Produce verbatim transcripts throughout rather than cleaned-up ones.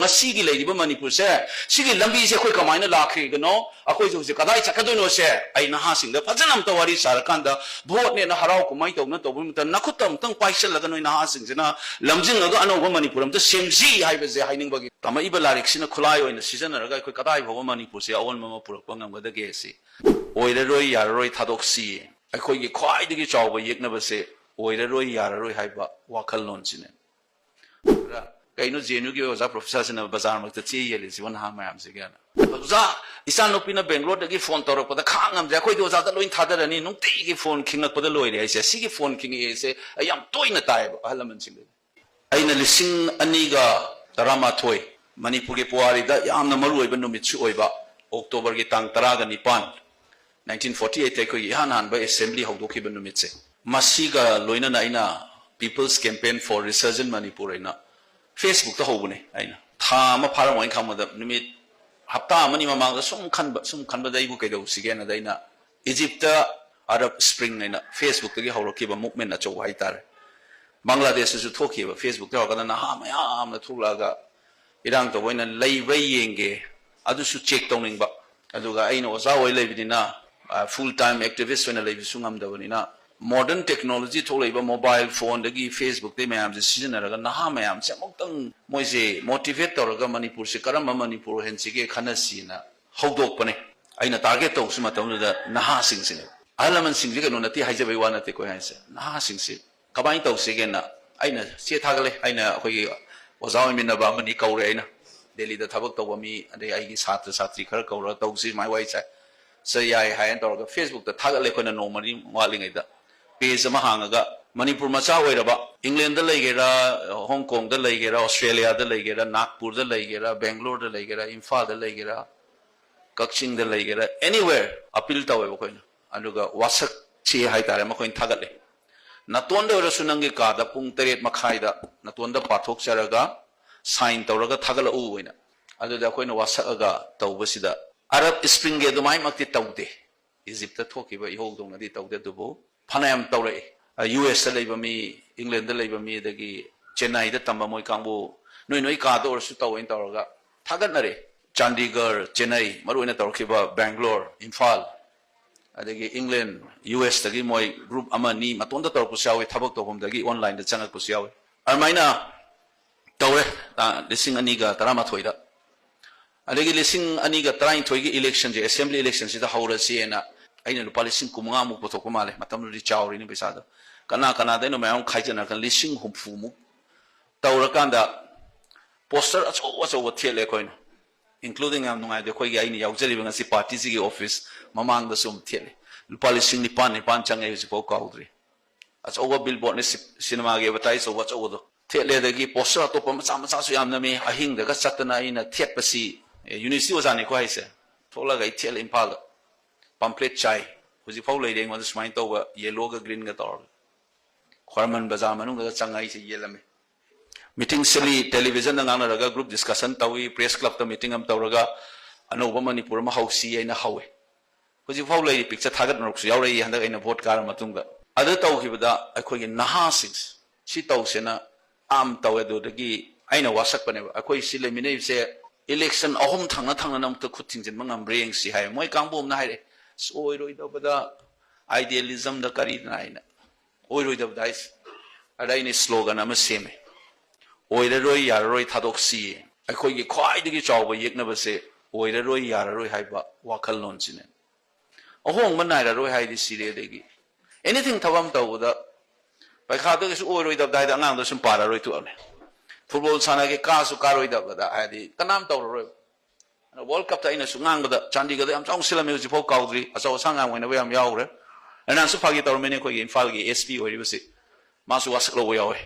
ꯉꯁꯤꯒꯤ ꯂꯩꯔꯤꯕ ꯃꯅꯤꯄꯨꯔꯁꯦ, ꯁꯤꯒꯤ ꯂꯝꯕꯤꯁꯦ ꯑꯩꯈꯣꯏ ꯀꯃꯥꯏꯅ ꯂꯥꯛꯈ꯭ꯔꯤꯕꯅꯣ, ꯑꯩꯈꯣꯏꯁꯦ ꯍꯧꯖꯤꯛ ꯀꯗꯥꯏ ꯆꯠꯀꯗꯣꯏꯅꯣꯁꯦ ꯑꯩ ꯅꯍꯥꯁꯤꯡꯗ ꯐꯖꯅ ꯑꯝꯇ ꯋꯥꯔꯤ ꯁꯥꯔꯀꯥꯟꯗ, ꯚꯣꯠꯅꯦꯅ ꯍꯔꯥꯎ ꯀꯨꯝꯍꯩ ꯇꯧꯅ ꯇꯧꯕ ꯃꯇꯝꯗ ꯅꯈꯨꯠꯇ ꯑꯝꯇꯪ ꯄꯥꯏꯁꯤꯜꯂꯒ ꯅꯣꯏ ꯅꯍꯥꯁꯤꯡꯁꯤꯅ ꯂꯝꯖꯤꯡꯉꯒ ꯑꯅꯧꯕ ꯃꯅꯤꯄꯨꯔ ꯑꯝꯇ ꯁꯦꯝꯁꯤ ꯍꯥꯏꯕꯁꯦ ꯍꯥꯏꯅꯤꯡꯕꯒꯤ꯫ ꯇꯝꯃꯛꯏꯕ ꯂꯥꯏꯔꯤꯛꯁꯤꯅ ꯈꯨꯠꯂꯥꯏ ꯑꯣꯏꯅ ꯁꯤꯖꯤꯟꯅꯔꯒ ꯑꯩꯈꯣꯏ ꯀꯗꯥꯏ ꯐꯥꯎꯕ ꯃꯅꯤꯄꯨꯔꯁꯦ ꯑꯑꯣꯟꯕ ꯑꯃ ꯄꯨꯔꯛꯄ ꯉꯝꯒꯗꯒꯦ ꯁꯤ꯫ ꯑꯣꯏꯔꯔꯣꯏ, ꯌꯥꯔꯔꯣꯏ, ꯊꯥꯗꯣꯛꯁꯤ꯫ ꯑꯩꯈꯣꯏꯒꯤ ꯈ꯭ꯋꯥꯏꯗꯒꯤ ꯆꯥꯎꯕ ꯌꯦꯛꯅꯕꯁꯦ ꯑꯣꯏꯔꯔꯣꯏ, ꯌꯥꯔꯔꯣꯏ ꯍꯥꯏꯕ ꯋꯥꯈꯜꯂꯣꯟꯁꯤꯅꯦ꯫ ꯈꯔ ꯀꯩꯅꯣ ꯖꯦ ꯑꯦꯟ ꯌꯨꯒꯤ ꯑꯣꯖꯥ ꯄ꯭ꯔꯣꯐꯦꯁꯔꯁꯤꯅ ꯕꯖꯥꯔ ꯃꯔꯛꯇ ꯆꯦ ꯌꯦꯜꯂꯤꯁꯤꯕꯨ ꯅꯍꯥ ꯃꯌꯥꯝꯁꯤꯒꯤꯅ꯫ ꯑꯣꯖꯥ, ꯏꯆꯥꯅꯨꯄꯤꯅ ꯕꯦꯡꯒ꯭ꯂꯣꯔꯗꯒꯤ ꯐꯣꯟ ꯇꯧꯔꯛꯄꯗ ꯈꯥꯡ ꯉꯝꯗ꯭ꯔꯦ, ꯑꯩꯈꯣꯏꯗꯤ ꯑꯣꯖꯥꯗ ꯂꯣꯏ ꯊꯥꯗꯔꯅꯤ, ꯅꯨꯡꯇꯤꯒꯤ ꯐꯣꯟ ꯈꯤꯡꯉꯛꯄꯗ ꯂꯣꯏꯔꯦ ꯍꯥꯏꯁꯦ꯫ ꯁꯤꯒꯤ ꯐꯣꯟ ꯈꯤꯡꯉꯛꯑꯦꯁꯦ ꯑꯩ ꯌꯥꯝ ꯇꯣꯏꯅ ꯇꯥꯏꯌꯦꯕ ꯑꯍꯜ ꯂꯃꯟꯁꯤꯡꯗꯒꯤ꯫ ꯑꯩꯅ ꯂꯤꯁꯤꯡ ꯑꯅꯤꯒ ꯇꯔꯥꯃꯥꯊꯣꯏ, ꯃꯅꯤꯄꯨꯔꯒꯤ ꯄꯨꯋꯥꯔꯤꯗ ꯌꯥꯝꯅ ꯃꯔꯨꯑꯣꯏꯕ ꯅꯨꯃꯤꯠꯁꯨ ꯑꯣꯏꯕ, ꯑꯣꯛꯇꯣꯕꯔꯒꯤ ꯇꯥꯡ ꯇꯔꯥꯒ ꯅꯤꯄꯥꯟ, nineteen forty eight ꯑꯩꯈꯣꯏꯒꯤ ꯏꯍꯥꯟ ꯍꯥꯟꯕ ꯑꯦꯁꯦꯝꯕ꯭ꯂꯤ ꯍꯧꯗꯣꯛꯈꯤꯕ ꯅꯨꯃꯤꯠꯁꯦ, ꯃꯁꯤꯒ ꯂꯣꯏꯅꯅ ꯑꯩꯅ People's Campaign for Resurgent Manipur ꯍꯥꯏꯅ ꯐꯦꯁꯕꯨꯛꯇ ꯍꯧꯕꯅꯦ꯫ ꯑꯩꯅ ꯊꯥ ꯑꯃ ꯐꯥꯔꯝꯃꯣꯏꯅ ꯈꯪꯕꯗ, ꯅꯨꯃꯤꯠ ꯍꯞꯇꯥ ꯑꯃꯅꯤ ꯃꯃꯥꯡꯗ ꯁꯨꯝ ꯈꯟꯕ, ꯁꯨꯝ ꯈꯟꯕꯗ ꯑꯩꯕꯨ ꯀꯩꯗꯧꯁꯤꯒꯦꯅꯗ ꯑꯩꯅ ꯏꯖꯤꯞꯇ ꯑꯔꯕ ꯁ꯭ꯄ꯭ꯔꯤꯡ ꯍꯥꯏꯅ ꯐꯦꯁꯕꯨꯛꯇꯒꯤ ꯍꯧꯔꯛꯈꯤꯕ ꯃꯨꯚꯃꯦꯟ ꯑꯆꯧꯕ ꯍꯥꯏꯇꯥꯔꯦ, ꯕꯪꯒ꯭ꯂꯥꯗꯦꯁꯇꯁꯨ ꯊꯣꯛꯈꯤꯕ꯫ ꯐꯦꯁꯕꯨꯛꯇ ꯍꯧꯔꯀꯥꯟꯗ ꯅꯍꯥ ꯃꯌꯥꯝ ꯑꯃ ꯊꯣꯛꯂꯛꯑꯒ ꯏꯔꯥꯡ ꯇꯧꯕ ꯑꯣꯏꯅ ꯂꯩꯕ꯭ꯔꯥ ꯌꯦꯡꯒꯦ, ꯑꯗꯨꯁꯨ ꯆꯦꯛ ꯇꯧꯅꯤꯡꯕ꯫ ꯑꯗꯨꯒ ꯑꯩꯅ ꯑꯣꯖꯥ ꯑꯣꯏ ꯂꯩꯕꯅꯤꯅ, ꯐꯨꯜ ꯇꯥꯏꯝ ꯑꯦꯛꯇꯤꯚꯤꯁ ꯑꯣꯏꯅ ꯂꯩꯕꯁꯨ ꯉꯝꯗꯕꯅꯤꯅ, ꯃꯣꯗꯔꯟ ꯇꯦꯛꯅꯣꯂꯣꯖꯤ ꯊꯣꯛꯂꯛꯏꯕ ꯃꯣꯕꯥꯏꯜ ꯐꯣꯟꯗꯒꯤ ꯐꯦꯁꯕꯨꯛꯇꯒꯤ ꯃꯌꯥꯝꯁꯦ ꯁꯤꯖꯤꯟꯅꯔꯒ ꯅꯍꯥ ꯃꯌꯥꯝꯁꯦ ꯑꯃꯨꯛꯇꯪ ꯃꯣꯏꯁꯦ ꯃꯣꯇꯤꯚꯦꯠ ꯇꯧꯔꯒ ꯃꯅꯤꯄꯨꯔꯁꯦ ꯀꯔꯝꯕ ꯃꯅꯤꯄꯨꯔ ꯑꯣꯏꯍꯟꯁꯤꯒꯦ ꯈꯟꯅꯁꯤꯅ ꯍꯧꯗꯣꯛꯄꯅꯦ꯫ ꯑꯩꯅ ꯇꯥꯔꯒꯦꯠ ꯇꯧꯕꯁꯤ ꯃꯇꯝꯗꯨꯗ ꯅꯍꯥꯁꯤꯡꯁꯤꯅꯦꯕ꯫ ꯑꯍꯜ ꯂꯃꯟꯁꯤꯡꯁꯤ ꯀꯩꯅꯣ ꯅꯠꯇꯦ, ꯍꯥꯏꯖꯕꯩ ꯋꯥ ꯅꯠꯇꯦꯀꯣ ꯍꯥꯏꯁꯦ꯫ ꯅꯍꯥꯁꯤꯡꯁꯤ ꯀꯃꯥꯏꯅ ꯇꯧꯁꯤꯒꯦꯅ ꯑꯩꯅ ꯆꯦ ꯊꯥꯒꯠꯂꯦ꯫ ꯑꯩꯅ ꯑꯩꯈꯣꯏꯒꯤ ꯑꯣꯖꯥ ꯑꯣꯏꯃꯤꯟꯅꯕ ꯑꯃꯅꯤ ꯀꯧꯔꯦ, ꯑꯩꯅ ꯗꯦꯜꯂꯤꯗ ꯊꯕꯛ ꯇꯧꯕ ꯃꯤ, ꯑꯗꯩ ꯑꯩꯒꯤ ꯁꯥꯇ꯭ꯔ ꯁꯥꯇ꯭ꯔꯤ ꯈꯔ ꯀꯧꯔꯒ ꯇꯧꯁꯤ ꯁꯨꯃꯥꯏꯅ ꯋꯥꯔꯤ ꯁꯥꯏ꯫ ꯁꯦ ꯌꯥꯏ ꯍꯥꯏꯅ ꯇꯧꯔꯒ ꯐꯦꯁꯕꯨꯛꯇ ꯊꯥꯒꯠꯂꯦ꯫ ꯑꯩꯈꯣꯏꯅ ꯅꯣꯡꯃ ꯃꯔꯤ ꯋꯥꯠꯂꯤꯉꯩꯗ ꯄꯦꯖ ꯑꯃ ꯍꯥꯡꯉꯒ, ꯃꯅꯤꯄꯨꯔ ꯃꯆꯥ ꯑꯣꯏꯔꯕ, ꯏꯪꯂꯦꯟꯗ ꯂꯩꯒꯦꯔꯥ, ꯍꯣꯡ ꯀꯣꯡꯗ ꯂꯩꯒꯦꯔꯥ, ꯑꯣꯁꯇ꯭ꯔꯦꯂꯤꯌꯥꯗ ꯂꯩꯒꯦꯔꯥ, ꯅꯥꯒꯄꯨꯔꯗ ꯂꯩꯒꯦꯔꯥ, ꯕꯦꯡꯒ꯭ꯂꯣꯔꯗ ꯂꯩꯒꯦꯔꯥ, ꯏꯝꯐꯥꯜꯗ ꯂꯩꯒꯦꯔꯥ, ꯀꯛꯆꯤꯡꯗ ꯂꯩꯒꯦꯔꯥ, ꯑꯦꯅꯤꯋꯦꯔ ꯑꯄꯤꯜ ꯇꯧꯋꯦꯕ ꯑꯩꯈꯣꯏꯅ꯫ ꯑꯗꯨꯒ ꯋꯥꯁꯛꯁꯤ ꯍꯥꯏꯇꯥꯔꯦ, ꯃꯈꯣꯏꯅ ꯊꯥꯒꯠꯂꯦ꯫ ꯅꯇꯣꯟꯗ ꯑꯣꯏꯔꯁꯨ ꯅꯪꯒꯤ ꯀꯥꯗ ꯄꯨꯡ ꯇꯔꯦꯠ ꯃꯈꯥꯏꯗ ꯅꯇꯣꯟꯗ ꯄꯥꯊꯣꯛꯆꯔꯒ ꯁꯥꯏꯟ ꯇꯧꯔꯒ ꯊꯥꯒꯠꯂꯛꯎ ꯍꯥꯏꯅ꯫ ꯑꯗꯨꯗ ꯑꯩꯈꯣꯏꯅ ꯋꯥꯁꯛꯑꯒ ꯇꯧꯕꯁꯤꯗ, ꯑꯔꯕ ꯁ꯭ꯄ꯭ꯔꯤꯡꯒꯤ ꯑꯗꯨꯃꯥꯏꯃꯛꯇꯤ ꯇꯧꯗꯦ꯫ ꯏꯖꯤꯞꯇ ꯊꯣꯛꯈꯤꯕ ꯏꯍꯧꯗꯧꯅꯗꯤ ꯇꯧꯗꯦ, ꯑꯗꯨꯕꯨ ꯐꯅꯌꯥꯝ ꯇꯧꯔꯛꯏ꯫ ꯌꯨ ꯑꯦꯁꯇ ꯂꯩꯕ ꯃꯤ, ꯏꯪꯂꯦꯟꯗ ꯂꯩꯕ ꯃꯤ, ꯑꯗꯒꯤ ꯆꯦꯟꯅꯥꯏꯗ ꯇꯝꯕ ꯃꯣꯏ ꯀꯥꯡꯕꯨ, ꯅꯣꯏ ꯅꯣꯏ ꯀꯥꯗ ꯑꯣꯏꯔꯁꯨ ꯇꯧꯋꯦꯅ ꯇꯧꯔꯒ ꯊꯥꯒꯠꯅꯔꯦ꯫ ꯆꯥꯟꯗꯤꯒꯔ, ꯆꯦꯟꯅꯩ, ꯃꯔꯨꯑꯣꯏꯅ ꯇꯧꯔꯛꯈꯤꯕ ꯕꯦꯡꯒ꯭ꯂꯣꯔ, ꯏꯝꯐꯥꯜ, ꯑꯗꯒꯤ ꯏꯪꯂꯦꯟ, ꯌꯨ ꯑꯦꯁꯇꯒꯤ ꯃꯣꯏ ꯒ꯭ꯔꯨꯞ ꯑꯃ ꯑꯅꯤ ꯃꯇꯣꯟꯗ ꯇꯧꯔꯛꯄꯁꯨ ꯌꯥꯎꯏ, ꯊꯕꯛ ꯇꯧꯐꯝꯗꯒꯤ ꯑꯣꯟꯂꯥꯏꯟꯗ ꯆꯪꯉꯛꯄꯁꯨ ꯌꯥꯎꯏ꯫ ꯑꯗꯨꯃꯥꯏꯅ ꯇꯧꯔꯦ꯫ ꯂꯤꯁꯤꯡ ꯑꯅꯤꯒ ꯇꯔꯥꯃꯥꯊꯣꯏꯗ꯫ ꯑꯗꯒꯤ ꯂꯤꯁꯤꯡ ꯑꯅꯤꯒ ꯇꯔꯥꯅꯤꯊꯣꯏꯒꯤ ꯏꯂꯦꯛꯁꯟꯁꯦ, ꯑꯦꯁꯦꯝꯕ꯭ꯂꯤ ꯏꯂꯦꯛꯁꯟꯁꯤꯗ ꯍꯧꯔꯁꯦꯅ ꯑꯩꯅ ꯂꯨꯄꯥ ꯂꯤꯁꯤꯡ ꯀꯨꯟꯃꯉꯥꯃꯨꯛ ꯄꯨꯊꯣꯛꯄ ꯃꯥꯜꯂꯦ꯫ ꯃꯇꯝꯗꯨꯗꯤ ꯆꯥꯎꯔꯤꯅꯤ ꯄꯩꯁꯥꯗꯣ꯫ ꯀꯅꯥ ꯀꯅꯥꯗꯩꯅꯣ ꯃꯌꯥꯝ ꯈꯥꯏꯖꯅꯔꯒ ꯂꯤꯁꯤꯡ ꯍꯨꯝꯐꯨꯃꯨꯛ ꯇꯧꯔꯀꯥꯟꯗ ꯄꯣꯁꯇꯔ ꯑꯆꯧ ꯑꯆꯧꯕ ꯊꯦꯠꯂꯦ ꯑꯩꯈꯣꯏꯅ, ꯏꯟꯀ꯭ꯂꯨꯗꯤꯡ, ꯌꯥꯝ ꯅꯨꯡꯉꯥꯏꯗꯦ, ꯑꯩꯈꯣꯏꯒꯤ, ꯑꯩꯅ ꯌꯥꯎꯖꯔꯤꯕ ꯉꯁꯤ ꯄꯥꯔꯇꯤꯁꯤꯒꯤ ꯑꯣꯐꯤꯁ ꯃꯃꯥꯡꯗꯁꯨ ꯑꯃ ꯊꯦꯠꯂꯦ꯫ ꯂꯨꯄꯥ ꯂꯤꯁꯤꯡ ꯅꯤꯄꯥꯟ, ꯅꯤꯄꯥꯟ ꯆꯪꯉꯦ, ꯍꯧꯖꯤꯛꯐꯥꯎ ꯀꯥꯎꯗ꯭ꯔꯤ꯫ ꯑꯆꯧꯕ ꯕꯤꯜꯕꯣꯔꯗꯅꯤ, ꯁꯤ-, ꯁꯤꯅꯦꯃꯥꯒꯤ ꯑꯦꯗꯚꯔꯇꯥꯏꯁ ꯇꯧꯕ ꯑꯆꯧꯕꯗꯣ ꯊꯦꯠꯂꯦ꯫ ꯑꯗꯒꯤ ꯄꯣꯁꯇꯔ ꯑꯇꯣꯞꯄ ꯃꯆꯥ ꯃꯆꯥꯁꯨ ꯌꯥꯝ ꯅꯝꯃꯤ꯫ ꯑꯍꯤꯡꯗꯒ ꯆꯠꯇꯅ ꯑꯩꯅ ꯊꯦꯠꯄꯁꯤ, ꯑꯦ, ꯌꯨꯅꯤꯚꯔꯁꯤꯇꯤ ꯑꯣꯖꯥꯅꯤꯀꯣ ꯍꯥꯏꯁꯦ, ꯊꯣꯛꯂꯒ ꯑꯩ ꯊꯦꯠꯂꯦ ꯏꯝꯐꯥꯜꯗ꯫ ꯄꯝꯐ꯭ꯂꯦꯠ ꯆꯥꯏ꯫ ꯍꯧꯖꯤꯛꯐꯥꯎ ꯂꯩꯔꯤ ꯑꯩꯉꯣꯟꯗ ꯁꯨꯃꯥꯏꯅ ꯇꯧꯕ, ꯌꯦꯜꯂꯣꯒ ꯒ꯭ꯔꯤꯟꯒ ꯇꯧꯔꯒ꯫ ꯈ꯭ꯋꯥꯏꯔꯝꯕꯟ ꯕꯖꯥꯔ ꯃꯅꯨꯡꯗꯒ ꯆꯪꯉ ꯑꯩꯁꯦ ꯌꯦꯜꯂꯝꯃꯤ꯫ ꯃꯤꯇꯤꯡ ꯁꯤꯜꯂꯤ, ꯇꯦꯂꯤꯚꯤꯖꯟꯗ ꯉꯥꯡꯅꯔꯒ ꯒ꯭ꯔꯨꯞ ꯗꯤꯁꯀꯁꯟ ꯇꯧꯏ, ꯄ꯭ꯔꯦꯁ ꯀ꯭ꯂꯕꯇ ꯃꯤꯇꯤꯡ ꯑꯃ ꯇꯧꯔꯒ ꯑꯅꯧꯕ ꯃꯅꯤꯄꯨꯔ ꯑꯃ ꯍꯧꯁꯤ ꯍꯥꯏꯅ ꯍꯧꯋꯦ꯫ ꯍꯧꯖꯤꯛꯐꯥꯎ ꯂꯩꯔꯤ, ꯄꯤꯛꯆꯔ ꯊꯥꯒꯠꯅꯔꯛꯄꯁꯨ ꯌꯥꯎꯔꯛꯏ ꯍꯟꯗꯛ ꯑꯩꯅ ꯚꯣꯠ ꯀꯥꯔ ꯃꯇꯨꯡꯗ꯫ ꯑꯗꯨ ꯇꯧꯈꯤꯕꯗ ꯑꯩꯈꯣꯏꯒꯤ ꯅꯍꯥꯁꯤꯡ ꯁꯤ ꯇꯧꯁꯦꯅ ꯌꯥꯝ ꯇꯧꯋꯦ꯫ ꯑꯗꯨꯗꯒꯤ ꯑꯩꯅ ꯋꯥꯁꯛꯄꯅꯦꯕ, ꯑꯩꯈꯣꯏ ꯁꯤ ꯂꯩꯃꯤꯟꯅꯩꯁꯦ ꯏꯂꯦꯛꯁꯟ ꯑꯍꯨꯝ ꯊꯪꯅ ꯊꯪꯅꯅ ꯑꯃꯨꯛꯇ ꯈꯨꯠ ꯊꯤꯡꯖꯤꯟꯕ ꯉꯝꯕ꯭ꯔꯥ ꯌꯦꯡꯁꯤ ꯍꯥꯏ꯫ ꯃꯣꯏ ꯀꯥꯡꯕꯨ ꯑꯃꯅ ꯍꯥꯏꯔꯛꯑꯦ, "ꯑꯁ, ꯑꯣꯏꯔꯣꯏꯗꯕꯗ, ꯑꯥꯏꯗꯤꯌꯦꯂꯤꯖꯝꯗ ꯀꯔꯤꯗꯅ" ꯍꯥꯏꯅ꯫ ꯑꯣꯏꯔꯣꯏꯗꯕꯗ ꯍꯥꯏꯁꯦ꯫ ꯑꯗ ꯑꯩꯅ ꯁ꯭ꯂꯣꯒꯟ ꯑꯃ ꯁꯦꯝꯃꯦ, "ꯑꯣꯏꯔꯔꯣꯏ ꯌꯥꯔꯔꯣꯏ ꯊꯥꯗꯣꯛꯁꯤ"꯫ ꯑꯩꯈꯣꯏꯒꯤ ꯈ꯭ꯋꯥꯏꯗꯒꯤ ꯆꯥꯎꯕ ꯌꯦꯛꯅꯕꯁꯦ ꯑꯣꯏꯔꯔꯣꯏ ꯌꯥꯔꯔꯣꯏ ꯍꯥꯏꯕ ꯋꯥꯈꯜꯂꯣꯟꯁꯤꯅꯦ꯫ ꯑꯍꯣꯡꯕ ꯅꯥꯏꯔꯔꯣꯏ ꯍꯥꯏꯗꯤ ꯁꯤꯔꯦ꯫ ꯑꯗꯒꯤ ꯑꯦꯅꯤꯊꯤꯡ ꯊꯕꯛ ꯑꯃ ꯇꯧꯕꯗ ꯄꯩꯈꯥꯗꯒꯤꯁꯨ ꯑꯣꯏꯔꯣꯏꯗꯕꯗ ꯍꯥꯏꯗꯤ ꯑꯉꯥꯡꯗꯣ ꯁꯨꯝ ꯄꯥꯔꯔꯣꯏ ꯇꯣꯛꯑꯅꯤ꯫ ꯐꯨꯠꯕꯣꯜ ꯁꯥꯟꯅꯒꯦ ꯀꯥꯁꯨ ꯀꯥꯔꯣꯏꯗꯕꯗ ꯍꯥꯏꯗꯤ ꯀꯅꯥꯝ ꯇꯧꯔꯔꯣꯏ꯫ ꯋꯥꯔꯜ ꯀꯞꯇ ꯑꯩꯅꯁꯨ ꯉꯥꯡꯕꯗ ꯆꯥꯟꯗꯤꯒꯔꯗ ꯌꯥꯝ ꯆꯥꯎꯅ ꯁꯤꯜꯂꯝꯃꯤ, ꯍꯧꯖꯤꯛꯐꯥꯎ ꯀꯥꯎꯗ꯭ꯔꯤ꯫ ꯑꯆꯧ ꯑꯁꯥꯡ ꯌꯥꯝ ꯑꯣꯏꯅꯕ ꯌꯥꯝ ꯌꯥꯎꯈ꯭ꯔꯦ꯫ ꯑꯩꯅꯁꯨ ꯐꯥꯒꯤ ꯇꯧꯔꯝꯃꯤꯅꯦ, ꯑꯩꯈꯣꯏꯒꯤ ꯏꯝꯐꯥꯜꯒꯤ ꯑꯦꯁ ꯄꯤ ꯑꯣꯏꯔꯤꯕꯁꯤ, ꯃꯥꯁꯨ ꯋꯥꯁꯛ ꯂꯧꯕ ꯌꯥꯎꯋꯦ,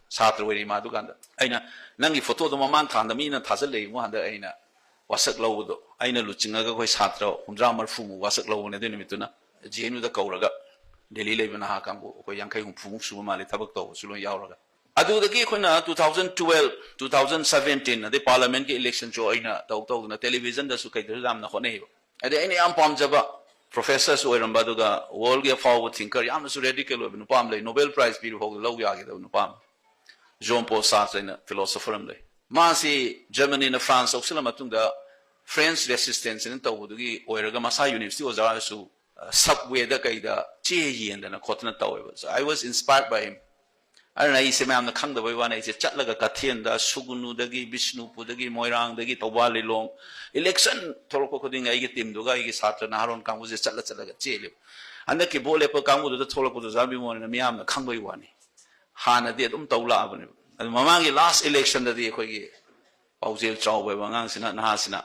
ꯁꯥꯇ꯭ꯔ ꯑꯣꯏꯔꯤ ꯃꯥ꯫ ꯑꯗꯨꯀꯥꯟꯗ ꯑꯩꯅ, "ꯅꯪꯒꯤ ꯐꯣꯇꯣꯗꯣ ꯃꯃꯥꯡ ꯊꯥꯗ ꯃꯤꯅ ꯊꯥꯖꯤꯜꯂꯛꯏ ꯍꯟꯗꯛ ꯑꯩꯅ ꯋꯥꯁꯛ ꯂꯧꯕꯗꯣ", ꯑꯩꯅ ꯂꯨꯆꯤꯡꯉꯒ ꯑꯩꯈꯣꯏ ꯁꯥꯇ꯭ꯔ ꯍꯨꯝꯗ꯭ꯔꯥ ꯃꯔꯤꯐꯨꯃꯨꯛ ꯋꯥꯁꯛ ꯂꯧꯕꯅꯦ ꯑꯗꯨ ꯅꯨꯃꯤꯠꯇꯨꯅ꯫ ꯖꯤ ꯑꯦꯟ ꯌꯨꯗ ꯀꯧꯔꯒ ꯗꯦꯜꯂꯤ ꯂꯩꯕ ꯅꯍꯥ ꯀꯥꯡꯕꯨ ꯑꯩꯈꯣꯏ ꯌꯥꯡꯈꯩ ꯍꯨꯝꯐꯨꯃꯨꯛ ꯁꯨꯕ ꯃꯥꯜꯂꯦ ꯊꯕꯛ ꯇꯧꯕꯁꯨ ꯂꯣꯏ ꯌꯥꯎꯔꯒ꯫ ꯑꯗꯨꯗꯒꯤ ꯑꯩꯈꯣꯏꯅ two thousand twelve, two thousand seventeen, ꯑꯗꯩ ꯄꯥꯔꯂꯥꯃꯦꯟꯠꯀꯤ ꯏꯂꯦꯛꯁꯟꯁꯨ ꯑꯩꯅ ꯇꯧ ꯇꯧꯗꯅ ꯇꯦꯂꯤꯚꯤꯖꯟꯗꯁꯨ ꯀꯩꯗꯁꯨ ꯌꯥꯝꯅ ꯍꯣꯠꯅꯩꯕ꯫ ꯑꯗꯩ ꯑꯩꯅ ꯌꯥꯝ ꯄꯥꯝꯖꯕ ꯄ꯭ꯔꯣꯐꯦꯁꯔꯁꯨ ꯑꯣꯏꯔꯝꯕ, ꯑꯗꯨꯒ ꯋꯥꯔꯜꯒꯤ ꯑꯐꯥꯎꯕ ꯊꯤꯡꯀꯔ, ꯌꯥꯝꯅꯁꯨ ꯔꯦꯗꯤꯀꯦꯜ ꯑꯣꯏꯕ ꯅꯨꯄꯥ ꯑꯃ ꯂꯩ, ꯅꯣꯕꯦꯜ ꯄ꯭ꯔꯥꯏꯖ ꯄꯤꯕ ꯐꯥꯎꯗ ꯂꯧ ꯌꯥꯈꯤꯗꯕ ꯅꯨꯄꯥ ꯑꯃ, ꯖꯣꯟ ꯄꯣꯜ ꯁꯥꯔꯇ꯭ꯔ ꯍꯥꯏꯅ ꯐꯤꯂꯣꯁꯣꯐꯔ ꯑꯃ ꯂꯩ꯫ ꯃꯥꯁꯤ ꯖꯔꯃꯅꯤꯅ ꯐ꯭ꯔꯥꯟꯁ ꯂꯧꯁꯤꯜꯂ ꯃꯇꯨꯡꯗ French Resistance ꯍꯥꯏꯅ ꯇꯧꯕꯗꯨꯒꯤ ꯑꯣꯏꯔꯒ ꯃꯁꯥ university ꯑꯣꯖꯥꯁꯨ, ꯑ, subwayꯗ ꯀꯩꯗ ꯆꯦ ꯌꯦꯟꯗꯅ ꯈꯣꯠꯇꯅ ꯇꯧꯋꯦꯕ꯫ So I was inspired by him. ꯑꯗꯨꯅ ꯑꯩꯁꯦ ꯃꯌꯥꯝꯅ ꯈꯪꯗꯕꯩ ꯋꯥꯅꯤ, ꯑꯩꯁꯦ ꯆꯠꯂꯒ ꯀꯩꯊꯦꯜꯗ ꯁꯨꯒꯨꯅꯨꯗꯒꯤ, ꯕꯤꯁꯅꯨꯄꯨꯔꯗꯒꯤ, ꯃꯣꯏꯔꯥꯡꯗꯒꯤ, ꯊꯧꯕꯥꯜ, ꯂꯤꯂꯣꯡ, election ꯊꯣꯛꯂꯛꯄ ꯈꯨꯗꯤꯡꯒꯤ ꯑꯩꯒꯤ teamꯗꯨꯒ ꯑꯩꯒꯤ ꯁꯥꯇ꯭ꯔ ꯅꯍꯥꯔꯣꯟ ꯀꯥꯡꯕꯨꯁꯦ ꯆꯠꯂ ꯆꯠꯂꯒ ꯆꯦꯜꯂꯦꯕ꯫ ꯍꯟꯗꯛꯀꯤ vote ꯂꯦꯞꯄ ꯀꯥꯡꯕꯨꯗꯨꯗ ꯊꯣꯛꯂꯛꯄꯗꯨ ꯑꯣꯖꯥ ꯕꯤꯃꯣꯜꯅ ꯃꯤꯌꯥꯝꯅ ꯈꯪꯕꯒꯤ ꯋꯥꯅꯤ, ꯍꯥꯟꯅꯗꯤ ꯑꯗꯨꯝ ꯇꯧ ꯂꯥꯛꯑꯕꯅꯦꯕ꯫ ꯑꯗꯨ ꯃꯃꯥꯡꯒꯤ last electionꯗꯗꯤ ꯑꯩꯈꯣꯏꯒꯤ ꯄꯥꯎꯖꯦꯜ ꯆꯥꯎꯕ ꯍꯥꯏꯕ ꯑꯉꯥꯡꯁꯤꯅ, ꯅꯍꯥꯁꯤꯅ,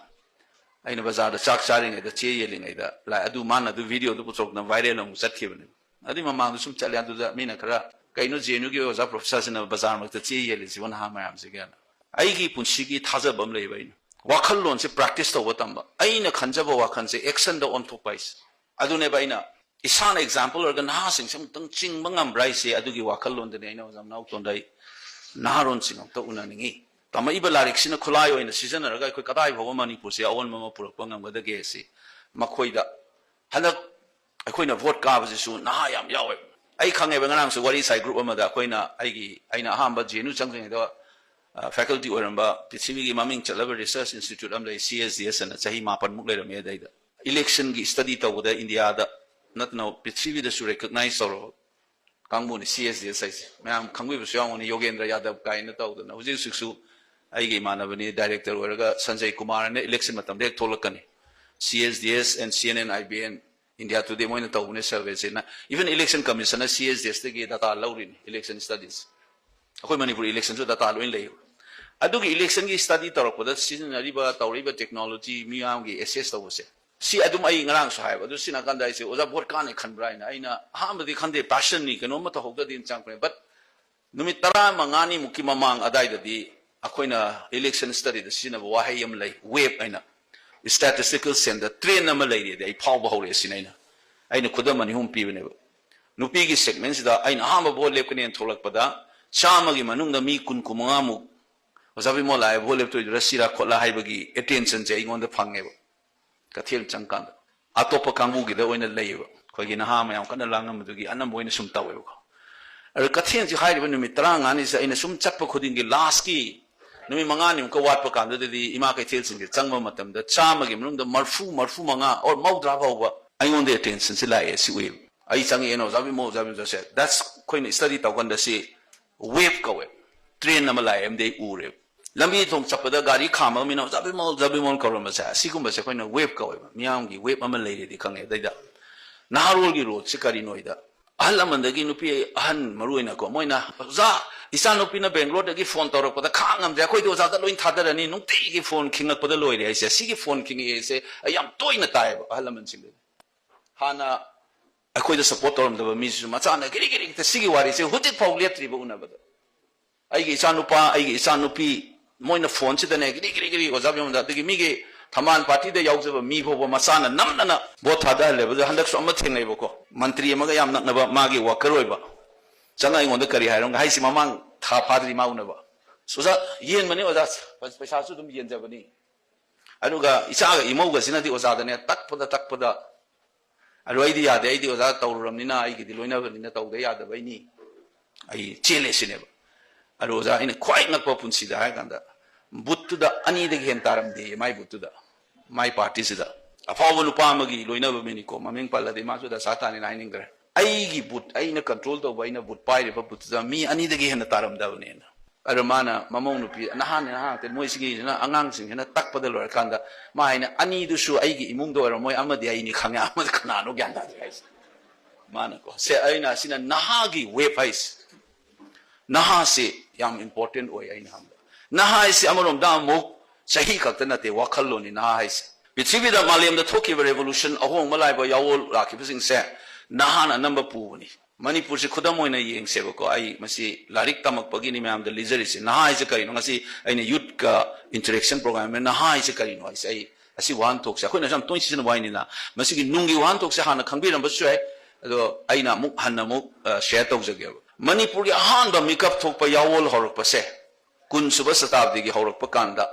ꯑꯩꯅ ꯕꯖꯥꯔꯗ ꯆꯥꯛ ꯆꯥꯔꯤꯉꯩꯗ ꯆꯦ ꯌꯦꯜꯂꯤꯉꯩꯗ ꯂꯥꯛꯑꯦ꯫ ꯑꯗꯨ ꯃꯥꯅ ꯑꯗꯨ videoꯗꯨ ꯄꯨꯊꯣꯛꯇꯅ viral ꯑꯃꯨꯛ ꯆꯠꯈꯤꯕꯅꯦꯕ꯫ ꯑꯗꯨꯏ ꯃꯃꯥꯡꯗ ꯁꯨꯝ ꯆꯠꯂꯦ, ꯑꯗꯨꯗ ꯃꯤꯅ ꯈꯔ, "ꯀꯩꯅꯣ JNUꯒꯤ ꯑꯣꯖꯥ professorꯁꯤꯅ ꯕꯖꯥꯔ ꯃꯔꯛꯇ ꯆꯦ ꯌꯦꯜꯂꯤꯁꯤꯕꯣ ꯅꯍꯥ ꯃꯌꯥꯝꯁꯤꯒꯤꯅ?" ꯑꯩꯒꯤ ꯄꯨꯟꯁꯤꯒꯤ ꯊꯥꯖꯕ ꯑꯃ ꯂꯩꯕ, ꯑꯩꯅ ꯋꯥꯈꯜꯂꯣꯟꯁꯦ practice ꯇꯧꯕ ꯇꯝꯕ꯫ ꯑꯩꯅ ꯈꯟꯖꯕ ꯋꯥꯈꯜꯁꯦ actionꯗ ꯑꯣꯟꯊꯣꯛꯄ ꯍꯥꯏꯁꯦ꯫ ꯑꯗꯨꯅꯦꯕ ꯑꯩꯅ ꯏꯁꯥꯅ example ꯑꯣꯏꯔꯒ ꯅꯍꯥꯁꯤꯡꯁꯦ ꯑꯃꯨꯛꯇꯪ ꯆꯤꯡꯕ ꯉꯝꯕ꯭ꯔꯥ ꯍꯥꯏꯁꯦ꯫ ꯑꯗꯨꯒꯤ ꯋꯥꯈꯜꯂꯣꯟꯗꯅꯦ ꯑꯩꯅ ꯑꯣꯖꯥ ꯃꯅꯥꯎꯇꯣꯟꯗ ꯑꯩ ꯅꯍꯥꯔꯣꯟꯁꯤꯡ ꯑꯃꯨꯛꯇ ꯎꯅꯅꯤꯡꯉꯤ꯫ ꯇꯝꯃꯛꯏꯕ ꯂꯥꯏꯔꯤꯛꯁꯤꯅ ꯈꯨꯠꯂꯥꯏ ꯑꯣꯏꯅ ꯁꯤꯖꯤꯟꯅꯔꯒ ꯑꯩꯈꯣꯏ ꯀꯗꯥꯏ ꯐꯥꯎꯕ ꯃꯅꯤꯄꯨꯔꯁꯦ ꯑꯑꯣꯟꯕ ꯑꯃ ꯄꯨꯔꯛꯄ ꯉꯝꯒꯗꯒꯦ ꯁꯤ ꯃꯈꯣꯏꯗ꯫ ꯍꯟꯗꯛ ꯑꯩꯈꯣꯏꯅ vote ꯀꯥꯕꯁꯤꯁꯨ ꯅꯍꯥ ꯌꯥꯝ ꯌꯥꯎꯋꯦ꯫ ꯑꯩ ꯈꯪꯉꯦꯕ, ꯉꯔꯥꯡꯁꯨ ꯋꯥꯔꯤ ꯁꯥꯏ group ꯑꯃꯗ, ꯑꯩꯈꯣꯏꯅ, ꯑꯩꯒꯤ, ꯑꯩꯅ ꯑꯍꯥꯟꯕ JNU ꯆꯪꯗ꯭ꯔꯤꯉꯩꯗ, ꯑ, faculty ꯑꯣꯏꯔꯝꯕ ꯄ꯭ꯔꯤꯊꯤꯕꯤꯒꯤ ꯃꯃꯤꯡ ꯆꯠꯂꯕ research institute ꯑꯃ ꯂꯩ, CSDS ꯑꯅ, ꯆꯍꯤ ꯃꯥꯄꯟꯃꯨꯛ ꯂꯩꯔꯝꯃꯦ ꯑꯗꯩꯗ꯫ Electionꯒꯤ study ꯇꯧꯕꯗ ꯏꯟꯗꯤꯌꯥꯗ ꯅꯠꯇꯅ ꯄ꯭ꯔꯤꯊꯤꯕꯤꯗꯁꯨ recognize ꯇꯧꯔꯕ ꯀꯥꯡꯕꯨꯅꯤ CSDS ꯍꯥꯏꯁꯦ꯫ ꯃꯌꯥꯝ ꯈꯪꯕꯤꯕꯁꯨ ꯌꯥꯎꯒꯅꯤ, ꯌꯣꯒꯦꯟꯗ꯭ꯔ ꯌꯥꯗꯕ ꯀꯥꯏꯅ ꯇꯧꯗꯅ꯫ ꯍꯧꯖꯤꯛ ꯍꯧꯖꯤꯛꯁꯨ ꯑꯩꯒꯤ ꯏꯃꯥꯟꯅꯕꯅꯤ, director ꯑꯣꯏꯔꯒ ꯁꯟꯖꯌ ꯀꯨꯃꯥꯔ ꯍꯥꯏꯅ election ꯃꯇꯝꯗ ꯍꯦꯛ ꯊꯣꯛꯂꯛꯀꯅꯤ꯫ CSDS and CNN IBN, India Today ꯃꯣꯏꯅ ꯇꯧꯕꯅꯦ surveyꯁꯤꯅ꯫ Even election commissionꯅ CSDSꯇꯒꯤ data ꯂꯧꯔꯤꯅꯤ, election studies꯫ ꯑꯩꯈꯣꯏ ꯃꯅꯤꯄꯨꯔ electionꯁꯨ data ꯂꯣꯏ ꯂꯩ꯫ ꯑꯗꯨꯒꯤ electionꯒꯤ study ꯇꯧꯔꯛꯄꯗ ꯁꯤꯖꯤꯟꯅꯔꯤꯕ, ꯇꯧꯔꯛꯏꯕ technology, ꯃꯤꯌꯥꯝꯒꯤ assess ꯇꯧꯕꯁꯦ, ꯁꯤ ꯑꯗꯨꯝ ꯑꯩ ꯉꯔꯥꯡꯁꯨ ꯍꯥꯏꯕ, ꯑꯗꯨ ꯁꯤ ꯅꯥꯀꯟꯗ ꯑꯩꯁꯦ, "ꯑꯣꯖꯥ, vote ꯀꯥꯅꯤ ꯈꯟꯕ꯭ꯔꯥ?" ꯍꯥꯏꯅ ꯑꯩꯅ ꯑꯍꯥꯟꯕꯗꯤ ꯈꯟꯗꯦ, passionꯅꯤ, ꯀꯩꯅꯣꯝꯃ ꯇꯧꯍꯧꯗ꯭ꯔꯗꯤꯅ ꯆꯪꯉꯛꯄꯅꯦ꯫ But ꯅꯨꯃꯤꯠ ꯇꯔꯥꯃꯉꯥꯅꯤꯃꯨꯛꯀꯤ ꯃꯃꯥꯡ ꯑꯗꯥꯏꯗꯗꯤ ꯑꯩꯈꯣꯏꯅ election studyꯗ ꯁꯤꯖꯤꯟꯅꯕ ꯋꯥꯍꯩ ꯑꯃ ꯂꯩ, wave ꯍꯥꯏꯅ꯫ Statistical senseꯗ trend ꯑꯃ ꯂꯩꯔꯦꯗꯤ ꯑꯩ ꯐꯥꯎꯕ ꯍꯧꯔꯛꯑꯦ ꯁꯤꯅ ꯑꯩꯅ꯫ ꯑꯩꯅ ꯈꯨꯗꯝ ꯑꯅꯤ ꯑꯍꯨꯝ ꯄꯤꯕꯅꯦꯕ꯫ ꯅꯨꯄꯤꯒꯤ segmentꯁꯤꯗ ꯑꯩꯅ ꯑꯍꯥꯟꯕ vote ꯂꯦꯞꯀꯅꯦꯅ ꯊꯣꯛꯂꯛꯄꯗ ꯆꯥꯝꯃꯒꯤ ꯃꯅꯨꯡꯗ ꯃꯤ ꯀꯨꯟ, ꯀꯨꯟꯃꯉꯥꯃꯨꯛ "ꯑꯣꯖꯥ ꯕꯤꯃꯣꯜ ꯂꯥꯛꯑꯦ, vote ꯂꯦꯞꯇꯣꯏꯗꯨꯔ ꯁꯤꯔꯥ?" ꯈꯣꯠꯂꯥ ꯍꯥꯏꯕꯒꯤ attentionꯁꯦ ꯑꯩꯉꯣꯟꯗ ꯐꯪꯉꯦꯕ꯫ ꯀꯩꯊꯦꯜ ꯆꯪꯀꯥꯟꯗ ꯑꯇꯣꯞꯄ ꯀꯥꯡꯕꯨꯒꯤꯗ ꯑꯣꯏꯅ ꯂꯩꯌꯦꯕ꯫ ꯑꯩꯈꯣꯏꯒꯤ ꯅꯍꯥ ꯃꯌꯥꯝ ꯀꯟꯅ ꯂꯥꯡꯉꯝꯕꯗꯨꯒꯤ ꯑꯅꯝꯕ ꯑꯣꯏꯅ ꯁꯨꯝ ꯇꯧꯋꯦꯕꯀꯣ꯫ ꯑꯗꯣ ꯀꯩꯊꯦꯜꯁꯤ ꯍꯥꯏꯔꯤꯕ ꯅꯨꯃꯤꯠ ꯇꯔꯥꯃꯉꯥꯅꯤꯁꯤꯗ ꯑꯩꯅ ꯁꯨꯝ ꯆꯠꯄ ꯈꯨꯗꯤꯡꯒꯤ lastꯀꯤ ꯅꯨꯃꯤꯠ ꯃꯉꯥꯅꯤꯃꯨꯛꯀ ꯋꯥꯠꯄ ꯀꯥꯟꯗꯨꯗꯗꯤ ꯏꯃꯥ ꯀꯩꯊꯦꯜꯁꯤꯡꯁꯦ ꯆꯪꯕ ꯃꯇꯝꯗ ꯆꯥꯝꯃꯒꯤ ꯃꯅꯨꯡꯗ ꯃꯔꯐꯨ, ꯃꯔꯐꯨ ꯃꯉꯥ or ꯃꯧꯗ꯭ꯔꯥ ꯐꯥꯎꯕ ꯑꯩꯉꯣꯟꯗ attentionꯁꯦ ꯂꯥꯛꯑꯦ, ꯁꯤ ꯎꯏꯌꯦꯕ꯫ ꯑꯩ ꯆꯪꯉꯛꯑꯦꯅ ꯑꯣꯖꯥ ꯕꯤꯃꯣꯜ, ꯑꯣꯖꯥ ꯕꯤꯃꯣꯜ ꯁꯦ, that's ꯑꯩꯈꯣꯏꯅ study ꯇꯧꯀꯥꯟꯗ ꯁꯤ wave ꯀꯧꯋꯦ꯫ Trend ꯑꯃ ꯂꯥꯛꯑꯦ ꯑꯃꯗꯤ ꯑꯩ ꯎꯔꯦꯕ꯫ ꯂꯝꯕꯤ ꯊꯣꯡ ꯆꯠꯄꯗ ꯒꯥꯔꯤ ꯈꯥꯝꯃꯒ ꯃꯤꯅ "ꯑꯣꯖꯥ ꯕꯤꯃꯣꯜ, ꯑꯣꯖꯥ ꯕꯤꯃꯣꯜ" ꯀꯧꯔꯝꯕꯁꯦ, ꯑꯁꯤꯒꯨꯝꯕꯁꯦ ꯑꯩꯈꯣꯏꯅ wave ꯀꯧꯋꯦꯕ꯫ ꯃꯤꯌꯥꯝꯒꯤ wave ꯑꯃ ꯂꯩꯔꯦꯗꯤ ꯈꯪꯉꯦ꯫ ꯑꯗꯩꯗ ꯅꯍꯥꯔꯣꯜꯒꯤ ꯔꯣꯜꯁꯦ ꯀꯔꯤꯅꯣ ꯍꯥꯏꯗ, ꯑꯍꯜ ꯂꯃꯟꯗꯒꯤ ꯅꯨꯄꯤ ꯑꯍꯟ ꯃꯔꯨ ꯑꯣꯏꯅꯀꯣ, ꯃꯣꯏꯅ "ꯑꯣꯖꯥ, ꯏꯆꯥꯅꯨꯄꯤꯅ ꯕꯦꯡꯒ꯭ꯂꯣꯔꯗꯒꯤ ꯐꯣꯟ ꯇꯧꯔꯛꯄꯗ ꯈꯥꯡ ꯉꯝꯗ꯭ꯔꯦ, ꯑꯩꯈꯣꯏꯗꯤ ꯑꯣꯖꯥꯗ ꯂꯣꯏ ꯊꯥꯗꯔꯅꯤ, ꯅꯨꯡꯇꯤꯒꯤ ꯐꯣꯟ ꯈꯤꯡꯉꯛꯄꯗ ꯂꯣꯏꯔꯦ" ꯍꯥꯏꯁꯦ꯫ ꯁꯤꯒꯤ ꯐꯣꯟ ꯈꯤꯡꯉꯛꯑꯦꯁꯦ ꯑꯩ ꯌꯥꯝ ꯇꯣꯏꯅ ꯇꯥꯏꯌꯦꯕ ꯑꯍꯜ ꯂꯃꯟꯁꯤꯡꯗꯒꯤ꯫ ꯍꯥꯟꯅ ꯑꯩꯈꯣꯏꯗ support ꯇꯧꯔꯝꯗꯕ ꯃꯤꯁꯤꯁꯨ ꯃꯆꯥꯅ ꯒꯤꯔꯤ ꯒꯤꯔꯤ ꯍꯦꯛꯇ ꯁꯤꯒꯤ ꯋꯥꯔꯤꯁꯦ ꯍꯧꯖꯤꯛ ꯐꯥꯎ ꯂꯦꯞꯇ꯭ꯔꯤꯕ ꯎꯅꯕꯗ꯫ ꯑꯩꯒꯤ ꯏꯆꯥꯅꯨꯄꯥ, ꯑꯩꯒꯤ ꯏꯆꯥꯅꯨꯄꯤ, ꯃꯣꯏꯅ ꯐꯣꯟꯁꯤꯗꯅꯦ ꯒꯤꯔꯤ ꯒꯤꯔꯤ ꯒꯤꯔꯤ ꯑꯣꯖꯥ ꯕꯤꯃꯣꯜꯗ, ꯑꯗꯒꯤ ꯃꯤꯒꯤ ꯊꯝꯕꯥꯜ ꯄꯥꯔꯇꯤꯗ ꯌꯥꯎꯖꯕ ꯃꯤ ꯐꯥꯎꯕ ꯃꯆꯥꯅ ꯅꯝꯗꯅ ꯚꯣꯠ ꯊꯥꯗꯍꯜꯂꯦꯕ꯫ ꯑꯗꯣ ꯍꯟꯗꯛꯁꯨ ꯑꯃ ꯊꯦꯡꯅꯩꯕꯀꯣ, ꯃꯟꯇ꯭ꯔꯤ ꯑꯃꯒ ꯌꯥꯝ ꯅꯛꯅꯕ ꯃꯥꯒꯤ worker ꯑꯣꯏꯕ, ꯆꯪꯉ ꯑꯩꯉꯣꯟꯗ ꯀꯔꯤ ꯍꯥꯏꯔꯣ ꯍꯥꯏꯁꯤ, ꯃꯃꯥꯡ ꯊꯥ ꯐꯥꯗ꯭ꯔꯤ ꯃꯥ ꯎꯅꯕ꯫ "ꯑꯣꯖꯥ, ꯌꯦꯟꯕꯅꯤ ꯑꯣꯖꯥ, ꯄꯩꯁꯥꯁꯨ ꯑꯗꯨꯝ ꯌꯦꯟꯖꯕꯅꯤ"꯫ ꯑꯗꯨꯒ ꯏꯆꯥꯒ ꯏꯃꯧꯒꯁꯤꯅꯗꯤ ꯑꯣꯖꯥꯗꯅꯦ ꯇꯛꯄꯗ ꯇꯛꯄꯗ꯫ ꯑꯗꯨ ꯑꯩꯗꯤ ꯌꯥꯗꯦ, ꯑꯩꯗꯤ ꯑꯣꯖꯥ ꯇꯧꯔꯨꯔꯕꯅꯤꯅ, ꯑꯩꯒꯤꯗꯤ ꯂꯣꯏꯅꯕꯅꯤꯅ ꯇꯧꯗ ꯌꯥꯗꯕꯩꯅꯤ, ꯑꯩ ꯆꯦꯜꯂꯦ ꯁꯤꯅꯦꯕ꯫ ꯑꯗꯨ ꯑꯣꯖꯥ, ꯑꯩꯅ ꯈ꯭ꯋꯥꯏ ꯉꯛꯄ ꯄꯨꯟꯁꯤꯗ ꯍꯥꯏ ꯀꯥꯟꯗ, ꯕꯨꯠꯇꯨꯗ ꯑꯅꯤꯗꯒꯤ ꯍꯦꯟꯅ ꯇꯥꯔꯝꯗꯦ ꯃꯥꯏ ꯕꯨꯠꯇꯨꯗ, ꯃꯥꯏ ꯄꯥꯔꯇꯤꯁꯤꯗ꯫ ꯑꯐꯥꯎꯕ ꯅꯨꯄꯥ ꯑꯃꯒꯤ ꯂꯣꯏꯅꯕ ꯃꯤꯅꯤꯀꯣ, ꯃꯃꯤꯡ ꯄꯜꯂꯗꯤ ꯃꯥꯁꯨ ꯗꯁꯥ ꯇꯥꯅꯤꯅ ꯍꯥꯏꯅꯤꯡꯗ꯭ꯔꯦ꯫ ꯑꯩꯒꯤ ꯕꯨꯠ, ꯑꯩꯅ control ꯇꯧꯕ, ꯑꯩꯅ ꯕꯨꯠ ꯄꯥꯏꯔꯤꯕ ꯕꯨꯠꯇꯨꯗ ꯃꯤ ꯑꯅꯤꯗꯒꯤ ꯍꯦꯟꯅ ꯇꯥꯔꯝꯗꯕꯅꯦꯅ꯫ ꯑꯗꯣ ꯃꯥꯅ ꯃꯃꯧ ꯅꯨꯄꯤ, ꯅꯍꯥꯅꯦ, ꯅꯍꯥ ꯉꯥꯛꯇꯅꯤ, ꯃꯣꯏꯁꯤꯒꯤꯁꯤꯅ ꯑꯉꯥꯡꯁꯤꯡꯁꯤꯅ ꯇꯛꯄꯗ ꯂꯣꯏꯔꯀꯥꯟꯗ ꯃꯥ ꯍꯥꯏꯅ, "ꯑꯅꯤꯗꯨꯁꯨ ꯑꯩꯒꯤ ꯏꯃꯨꯡꯗ ꯑꯣꯏꯔꯝꯃꯣꯏ, ꯑꯃꯗꯤ ꯑꯩꯅꯤ ꯈꯪꯉꯦ, ꯑꯃꯗꯤ ꯀꯅꯥꯅꯣ ꯒ꯭ꯌꯥꯟ ꯇꯥꯗꯦ" ꯍꯥꯏꯁꯦ꯫ ꯃꯥꯅꯀꯣ, ꯁꯦ, ꯑꯩꯅ ꯑꯁꯤꯅ ꯅꯍꯥꯒꯤ wave ꯍꯥꯏꯁꯦ꯫ ꯅꯍꯥꯁꯤ ꯌꯥꯝ important ꯑꯣꯏ ꯑꯩꯅ ꯍꯪꯕ꯫ ꯅꯍꯥ ꯍꯥꯏꯁꯤ ꯑꯃꯔꯣꯝꯗ ꯑꯃꯨꯛ ꯆꯍꯤ ꯈꯛꯇ ꯅꯠꯇꯦ, ꯋꯥꯈꯜꯂꯣꯟꯅꯤ ꯅꯍꯥ ꯍꯥꯏꯁꯦ꯫ ꯄ꯭ꯔꯤꯊꯤꯕꯤꯗ, ꯃꯥꯂꯦꯝꯗ ꯊꯣꯛꯈꯤꯕ revolution, ꯑꯍꯣꯡꯕ ꯂꯥꯛꯏꯕ ꯌꯥꯋꯣꯜ ꯂꯥꯛꯈꯤꯕꯁꯤꯡꯁꯦ ꯅꯍꯥꯅ ꯑꯅꯝꯕ ꯄꯨꯕꯅꯤ꯫ ꯃꯅꯤꯄꯨꯔꯁꯤ ꯈꯨꯗꯝ ꯑꯣꯏꯅ ꯌꯦꯡꯁꯦꯕꯀꯣ꯫ ꯑꯩ ꯃꯁꯤ ꯂꯥꯏꯔꯤꯛ ꯇꯝꯃꯛꯄꯒꯤꯅꯤ ꯃꯌꯥꯝꯗ ꯂꯤꯖꯔꯤꯁꯦ꯫ ꯅꯍꯥ ꯍꯥꯏꯁꯦ ꯀꯔꯤꯅꯣ? ꯉꯁꯤ ꯑꯩꯅ youthꯀ interaction program, ꯅꯍꯥ ꯍꯥꯏꯁꯦ ꯀꯔꯤꯅꯣ ꯍꯥꯏꯁꯦ, ꯑꯩ ꯑꯁꯤ ꯋꯥꯍꯟꯊꯣꯛꯁꯦ ꯑꯩꯈꯣꯏꯅꯁꯨ ꯌꯥꯝ ꯇꯣꯏꯅ ꯁꯤꯖꯤꯟꯅꯕ ꯋꯥꯍꯩꯅꯤꯅ, ꯃꯁꯤꯒꯤ ꯅꯨꯡꯒꯤ ꯋꯥꯍꯟꯊꯣꯛꯁꯦ ꯍꯥꯟꯅ ꯈꯪꯕꯤꯔꯝꯕꯁꯨ ꯌꯥꯏ꯫ ꯑꯗꯣ ꯑꯩꯅ ꯑꯃꯨꯛ ꯍꯟꯅ ꯑꯃꯨꯛ, ꯑ, share ꯇꯧꯖꯒꯦꯕ꯫ ꯃꯅꯤꯄꯨꯔꯒꯤ ꯑꯍꯥꯟꯕ ꯃꯤꯀꯞ ꯊꯣꯛꯄ ꯌꯥꯋꯣꯜ ꯍꯧꯔꯛꯄꯁꯦ ꯀꯨꯟ ꯁꯨꯕ ꯁꯇꯥꯕꯗꯤꯒꯤ ꯍꯧꯔꯛꯄ ꯀꯥꯟꯗ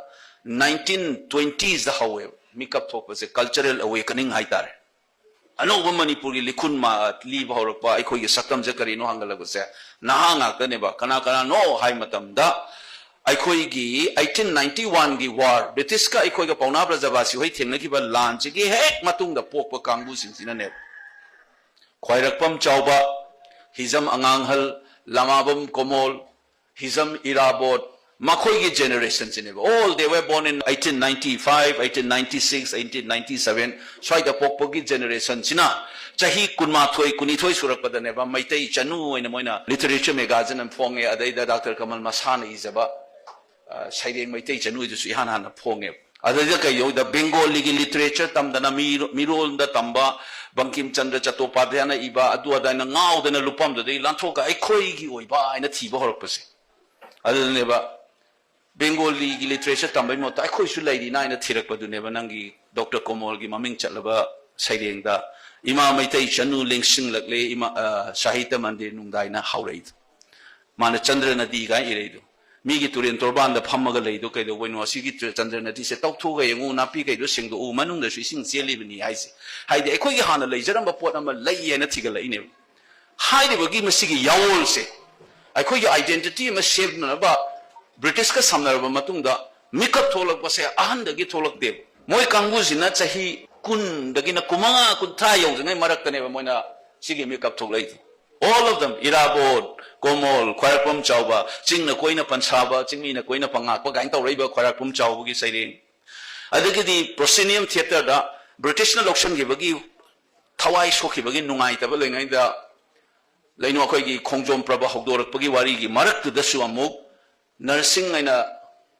nineteen twenties ꯗ ꯍꯧꯋꯦꯕ꯫ ꯃꯤꯀꯞ ꯊꯣꯛꯄꯁꯦ, cultural awakening ꯍꯥꯏꯇꯥꯔꯦ꯫ ꯑꯅꯧꯕ ꯃꯅꯤꯄꯨꯔꯒꯤ ꯂꯤꯈꯨꯟ ꯃꯥ-, ꯂꯤꯕ ꯍꯧꯔꯛꯄ, ꯑꯩꯈꯣꯏꯒꯤ ꯁꯛꯇꯝꯁꯦ ꯀꯔꯤꯅꯣ ꯍꯪꯒꯠꯂꯛꯄꯁꯦ ꯅꯍꯥ ꯉꯥꯛꯇꯅꯦꯕ꯫ ꯀꯅꯥ ꯀꯅꯥꯅꯣ ꯍꯥꯏ ꯃꯇꯝꯗ ꯑꯩꯈꯣꯏꯒꯤ eighteen ninety one ꯒꯤ war, ꯕ꯭ꯔꯤꯇꯤꯁꯀ ꯑꯩꯈꯣꯏꯒ ꯄꯥꯎꯅꯥ ꯕ꯭ꯔꯖꯕꯥꯁꯤ ꯍꯣꯏ ꯊꯦꯡꯅꯈꯤꯕ ꯂꯥꯟꯁꯤꯒꯤ ꯍꯦꯛ ꯃꯇꯨꯡꯗ ꯄꯣꯛꯄ ꯀꯥꯡꯕꯨꯁꯤꯡꯁꯤꯅꯅꯦꯕ꯫ ꯈ꯭ꯋꯥꯏꯔꯥꯛꯄꯝ ꯆꯥꯎꯕ, ꯍꯤꯖꯝ ꯑꯉꯥꯡꯍꯜ, ꯂꯃꯥꯕꯝ ꯀꯣꯃꯣꯜ, ꯍꯤꯖꯝ ꯏꯔꯥꯕꯣꯠ, ꯃꯈꯣꯏꯒꯤ ꯖꯦꯅꯦꯔꯦꯁꯟꯁꯤꯅꯦꯕ꯫ All they were born in eighteen ninety five, eighteen ninety six, eighteen ninety seven, ꯁ꯭ꯋꯥꯏꯗ ꯄꯣꯛꯄꯒꯤ ꯖꯦꯅꯦꯔꯦꯁꯟꯁꯤꯅ ꯆꯍꯤ ꯀꯨꯟꯃꯥꯊꯣꯏ, ꯀꯨꯟꯅꯤꯊꯣꯏ ꯁꯨꯔꯛꯄꯗꯅꯦꯕ ꯃꯩꯇꯩ ꯆꯅꯨ ꯑꯣꯏꯅ ꯃꯣꯏꯅ ꯂꯤꯇꯔꯦꯆꯔ ꯃꯦꯒꯥꯖꯤꯟ ꯑꯃ ꯐꯣꯡꯉꯦ꯫ ꯑꯗꯩꯗ ꯗꯥꯛꯇꯔ ꯀꯃꯜ ꯃꯁꯥꯅ ꯏꯖꯕ, ꯑ, ꯁꯩꯔꯦꯡ ꯃꯩꯇꯩ ꯆꯅꯨꯗꯨꯁꯨ ꯏꯍꯥꯟ ꯍꯥꯟꯅ ꯐꯣꯡꯉꯦꯕ꯫ ꯑꯗꯩꯗ ꯀꯩꯗꯧꯗ ꯕꯦꯡꯒꯣꯂꯤꯒꯤ ꯂꯤꯇꯔꯦꯆꯔ ꯇꯝꯗꯅ, ꯃꯤ-, ꯃꯤꯔꯣꯜꯗ ꯇꯝꯕ, ꯕꯪꯀꯤꯝ ꯆꯟꯗ꯭ꯔ ꯆꯇꯣꯄꯥꯙ꯭ꯌꯥꯅ ꯏꯕ ꯑꯗꯨ ꯑꯗꯥꯏꯅ ꯉꯥꯎꯗꯅ ꯂꯨꯞꯄꯝꯗꯨꯗꯒꯤ ꯂꯥꯟꯊꯣꯛꯑꯒ ꯑꯩꯈꯣꯏꯒꯤ ꯑꯣꯏꯕ ꯍꯥꯏꯅ ꯊꯤꯕ ꯍꯧꯔꯛꯄꯁꯦ꯫ ꯑꯗꯨꯅꯦꯕ ꯕꯦꯡꯒꯣꯂꯤꯒꯤ ꯂꯤꯇꯔꯦꯆꯔ ꯇꯝꯕꯩ ꯃꯍꯨꯠꯇ ꯑꯩꯈꯣꯏꯁꯨ ꯂꯩꯔꯤꯅ ꯍꯥꯏꯅ ꯊꯤꯔꯛꯄꯗꯨꯅꯦꯕ ꯅꯪꯒꯤ ꯗꯣꯛꯇꯔ ꯀꯣꯃꯣꯜꯒꯤ ꯃꯃꯤꯡ ꯆꯠꯂꯕ ꯁꯩꯔꯦꯡꯗ "ꯏꯃꯥ ꯃꯩꯇꯩ ꯆꯅꯨ ꯂꯦꯡꯁꯤꯜꯂꯛꯂꯦ, ꯏꯃꯥ, ꯑ, ꯁꯥꯍꯤꯇ꯭ꯌ ꯃꯟꯗꯤꯔ ꯅꯨꯡꯗꯥꯏꯅ" ꯍꯧꯔꯛꯏꯗꯣ꯫ ꯃꯥꯅ ꯆꯟꯗ꯭ꯔ ꯅꯗꯤ ꯀꯥꯏꯅ ꯏꯔꯛꯏꯗꯣ꯫ ꯃꯤꯒꯤ ꯇꯨꯔꯦꯟ ꯇꯣꯔꯕꯥꯟꯗ ꯐꯝꯃꯒ ꯂꯩꯗꯣ ꯀꯩꯗꯧꯕꯩꯅꯣ? ꯑꯁꯤꯒꯤ ꯇꯨ-, ꯆꯟꯗ꯭ꯔ ꯅꯗꯤꯁꯦ ꯇꯧꯊꯣꯛꯑꯒ ꯌꯦꯡꯉꯨ, ꯅꯥꯄꯤ ꯀꯩꯗꯣ ꯁꯦꯡꯗꯣꯛꯎ, ꯃꯅꯨꯡꯗꯁꯨ ꯏꯁꯤꯡ ꯆꯦꯜꯂꯤꯕꯅꯤ ꯍꯥꯏꯁꯦ꯫ ꯍꯥꯏꯗꯤ ꯑꯩꯈꯣꯏꯒꯤ ꯍꯥꯟꯅ ꯂꯩꯖꯔꯝꯕ ꯄꯣꯠ ꯑꯃ ꯂꯩ ꯍꯥꯏꯅ ꯊꯤꯒꯠꯂꯛꯏꯅꯦꯕ꯫ ꯍꯥꯏꯔꯤꯕꯒꯤ ꯃꯁꯤꯒꯤ ꯌꯥꯑꯣꯜꯁꯦ ꯑꯩꯈꯣꯏꯒꯤ ꯑꯥꯏꯗꯦꯟꯇꯤꯇꯤ ꯑꯃ ꯁꯦꯝꯅꯅꯕ ꯕ꯭ꯔꯤꯇꯤꯁꯀ ꯁꯝꯅꯔꯕ ꯃꯇꯨꯡꯗ ꯃꯤꯀꯞ ꯊꯣꯛꯂꯛꯄꯁꯦ ꯑꯍꯟꯗꯒꯤ ꯊꯣꯛꯂꯛꯇꯦꯕ꯫ ꯃꯣꯏ ꯀꯥꯡꯕꯨꯁꯤꯅ ꯆꯍꯤ ꯀꯨꯟꯗꯒꯤꯅ ꯀꯨꯟꯃꯉꯥ, ꯀꯨꯟꯊ꯭ꯔꯥ ꯌꯧꯗ꯭ꯔꯤꯉꯩ ꯃꯔꯛꯇꯅꯦꯕ ꯃꯣꯏꯅ ꯁꯤꯒꯤ ꯃꯤꯀꯞ ꯊꯣꯛꯂꯛꯏꯁꯦ꯫ All of them, ꯏꯔꯥꯕꯣꯠ, ꯀꯣꯃꯣꯜ, ꯈ꯭ꯋꯥꯏꯔꯥꯛꯄꯝ ꯆꯥꯎꯕ, ꯆꯤꯡꯅ ꯀꯣꯏꯅ ꯄꯟꯁꯥꯕ, ꯆꯤꯡꯃꯤꯅ ꯀꯣꯏꯅ ꯄꯉꯥꯛꯄ ꯀꯥꯏꯅ ꯇꯧꯔꯛꯏꯕ ꯈ꯭ꯋꯥꯏꯔꯥꯛꯄꯝ ꯆꯥꯎꯕꯒꯤ ꯁꯩꯔꯦꯡ꯫ ꯑꯗꯒꯤꯗꯤ ꯄ꯭ꯔꯣꯁꯤꯅꯤꯌꯝ ꯊꯤꯌꯦꯇꯔꯗ ꯕ꯭ꯔꯤꯇꯤꯁꯅ ꯂꯧꯁꯤꯟꯈꯤꯕꯒꯤ ꯊꯋꯥꯏ ꯁꯣꯛꯈꯤꯕꯒꯤ ꯅꯨꯡꯉꯥꯏꯇꯕ ꯂꯩꯉꯩꯗ ꯂꯩꯅꯨ ꯑꯩꯈꯣꯏꯒꯤ ꯈꯣꯡꯖꯣꯝ ꯄ꯭ꯔꯕ ꯍꯧꯗꯣꯔꯛꯄꯒꯤ ꯋꯥꯔꯤꯒꯤ ꯃꯔꯛꯇꯨꯗꯁꯨ ꯑꯃꯨꯛ ꯅꯔꯁꯤꯡ ꯍꯥꯏꯅ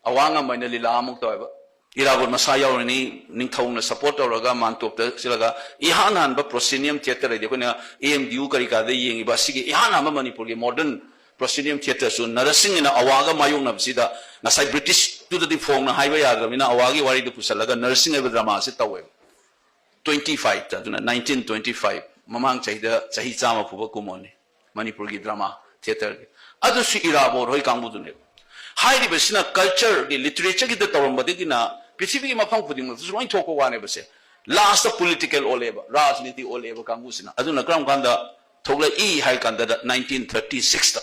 ꯑꯋꯥꯡ ꯑꯃ ꯍꯥꯏꯅ ꯂꯤꯂꯥ ꯑꯃꯨꯛ ꯇꯧꯋꯦꯕ꯫ ꯏꯔꯥꯕꯣꯠ ꯃꯁꯥ ꯌꯥꯎꯔꯤꯅꯤ, ꯅꯤꯡꯊꯧꯅ ꯁꯄꯣꯔꯠ ꯇꯧꯔꯒ ꯃꯥꯟꯇꯣꯞꯇ ꯆꯠꯂꯒ ꯏꯍꯥꯟ ꯍꯥꯟꯕ ꯄ꯭ꯔꯣꯁꯤꯅꯤꯌꯝ ꯊꯤꯌꯦꯇꯔ ꯍꯥꯏꯗꯤ ꯑꯩꯈꯣꯏꯅ ꯑꯦ ꯑꯦꯝ ꯗꯤ ꯌꯨ ꯀꯔꯤ ꯀꯥꯗ ꯌꯦꯡꯉꯤꯕ ꯑꯁꯤꯒꯤ ꯏꯍꯥꯟ ꯍꯥꯟꯕ ꯃꯅꯤꯄꯨꯔꯒꯤ ꯃꯣꯗꯔꯟ ꯄ꯭ꯔꯣꯁꯤꯅꯤꯌꯝ ꯊꯤꯌꯦꯇꯔꯁꯨ ꯅꯔꯁꯤꯡ ꯍꯥꯏꯅ ꯑꯋꯥꯒ ꯃꯥꯌꯣꯛꯅꯕꯁꯤꯗ ꯉꯁꯥꯏ ꯕ꯭ꯔꯤꯇꯤꯁꯇꯨꯗꯗꯤ ꯐꯣꯡꯅ ꯍꯥꯏꯕ ꯌꯥꯗ꯭ꯔꯕꯅꯤꯅ ꯑꯋꯥꯒꯤ ꯋꯥꯔꯤꯗꯨ ꯄꯨꯁꯜꯂꯒ ꯅꯔꯁꯤꯡ ꯍꯥꯏꯕ ꯗ꯭ꯔꯃꯥꯁꯤ ꯇꯧꯋꯦꯕ꯫ Twenty five ꯇ, ꯑꯗꯨꯅ nineteen twenty five, ꯃꯃꯥꯡ ꯆꯍꯤꯗ ꯆꯍꯤ ꯆꯥꯝꯃ ꯐꯨꯕ ꯀꯨꯝꯑꯣꯟꯅꯤ ꯃꯅꯤꯄꯨꯔꯒꯤ ꯗ꯭ꯔꯃꯥ ꯊꯤꯌꯦꯇꯔꯒꯤ꯫ ꯑꯗꯨꯁꯨ ꯏꯔꯥꯕꯣꯠ ꯍꯣꯏ ꯀꯥꯡꯕꯨꯗꯨꯅꯦꯕ꯫ ꯍꯥꯏꯔꯤꯕꯁꯤꯅ ꯀꯜꯆꯔꯒꯤ, ꯂꯤꯇꯔꯦꯆꯔꯒꯤꯗ ꯇꯧꯔꯝꯕꯗꯒꯤꯅ ꯄ꯭ꯔꯤꯊꯤꯕꯤꯒꯤ ꯃꯐꯝ ꯈꯨꯗꯤꯡꯃꯛꯇꯁꯨ ꯂꯣꯏ ꯊꯣꯛꯄ ꯋꯥꯅꯦꯕꯁꯦ꯫ ꯂꯥꯁꯇ ꯄꯣꯂꯤꯇꯤꯀꯦꯜ ꯑꯣꯜꯂꯛꯑꯦꯕ, ꯔꯥꯖꯅꯤꯇꯤ ꯑꯣꯜꯂꯛꯑꯦꯕ ꯀꯥꯡꯕꯨꯁꯤꯅ꯫ ꯑꯗꯨꯅ ꯀꯔꯝ ꯀꯥꯟꯗ ꯊꯣꯛꯂꯛꯏ ꯍꯥꯏ ꯀꯥꯟꯗ nineteen thirty six ꯇ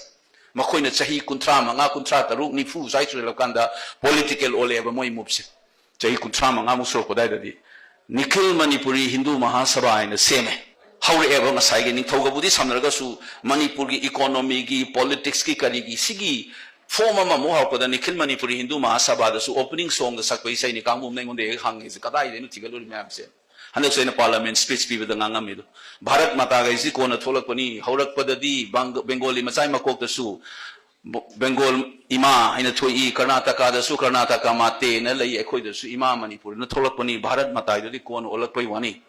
ꯃꯈꯣꯏꯅ ꯆꯍꯤ ꯀꯨꯟꯊ꯭ꯔꯥ ꯃꯉꯥ, ꯀꯨꯟꯊ꯭ꯔꯥ ꯇꯔꯨꯛ, ꯅꯤꯐꯨ ꯁ꯭ꯋꯥꯏ ꯁꯨꯔꯛꯂꯀꯥꯟꯗ political ꯑꯣꯜꯂꯛꯑꯦꯕ ꯃꯣꯏ moveꯁꯦ꯫ ꯆꯍꯤ ꯀꯨꯟꯊ꯭ꯔꯥ ꯃꯉꯥꯃꯨꯛ ꯁꯨꯔꯛꯄ ꯑꯗꯨꯋꯥꯏꯗꯗꯤ ꯅꯤꯈꯤꯜ ꯃꯅꯤꯄꯨꯔꯤ ꯍꯤꯟꯗꯨ ꯃꯍꯥꯁꯚꯥ ꯍꯥꯏꯅ ꯁꯦꯝꯃꯦ꯫ ꯍꯧꯔꯛꯑꯦꯕ ꯉꯁꯥꯏꯒꯤ ꯅꯤꯡꯊꯧꯒꯕꯨꯗꯤ ꯁꯝꯅꯔꯒꯁꯨ ꯃꯅꯤꯄꯨꯔꯒꯤ economyꯒꯤ, politicsꯀꯤ, ꯀꯔꯤꯒꯤ ꯁꯤꯒꯤ form ꯑꯃꯃꯨꯛ ꯍꯧꯔꯛꯄꯗ ꯅꯤꯈꯤꯜ ꯃꯅꯤꯄꯨꯔꯤ ꯍꯤꯟꯗꯨ ꯃꯍꯥꯁꯚꯥꯗꯁꯨ opening songꯗ ꯁꯛꯄ ꯏꯁꯩꯅꯤ꯫ ꯀꯥꯡꯕꯨ ꯑꯃꯅ ꯑꯩꯉꯣꯟꯗ ꯍꯦꯛ ꯍꯪꯉꯤꯁꯦ, "ꯀꯗꯥꯏꯗꯩꯅꯣ ꯊꯤꯒꯠꯂꯨꯔꯤ ꯃꯌꯥꯝꯁꯦ?" ꯍꯟꯗꯛꯁꯨ ꯑꯩꯅ parliament speech ꯄꯤꯕꯗ ꯉꯥꯡꯉꯝꯃꯤꯗꯣ, "ꯚꯥꯔꯠ ꯃꯥꯇꯥꯒ ꯍꯥꯏꯁꯤ ꯀꯣꯟꯅ ꯊꯣꯛꯂꯛꯄꯅꯤ, ꯍꯧꯔꯛꯄꯗꯗꯤ ꯕꯪ-, ꯕꯦꯡꯒꯣꯂꯤ ꯃꯆꯥꯏ ꯃꯀꯣꯛꯇꯁꯨ ꯕ-, ꯕꯦꯡꯒꯣꯜ ꯏꯃꯥ ꯍꯥꯏꯅ ꯊꯣꯛꯏ, ꯀꯔꯅꯥꯇꯀꯥꯗꯁꯨ ꯀꯔꯅꯥꯇꯀꯥ ꯃꯥꯇꯦꯅ ꯂꯩ, ꯑꯩꯈꯣꯏꯗꯁꯨ ꯏꯃꯥ ꯃꯅꯤꯄꯨꯔꯤꯅ ꯊꯣꯛꯂꯛꯄꯅꯤ, ꯚꯥꯔꯠ ꯃꯥꯇꯥꯏꯗꯨꯗꯤ ꯀꯣꯟꯅ ꯑꯣꯜꯂꯛꯄꯩ ꯋꯥꯅꯤ꯫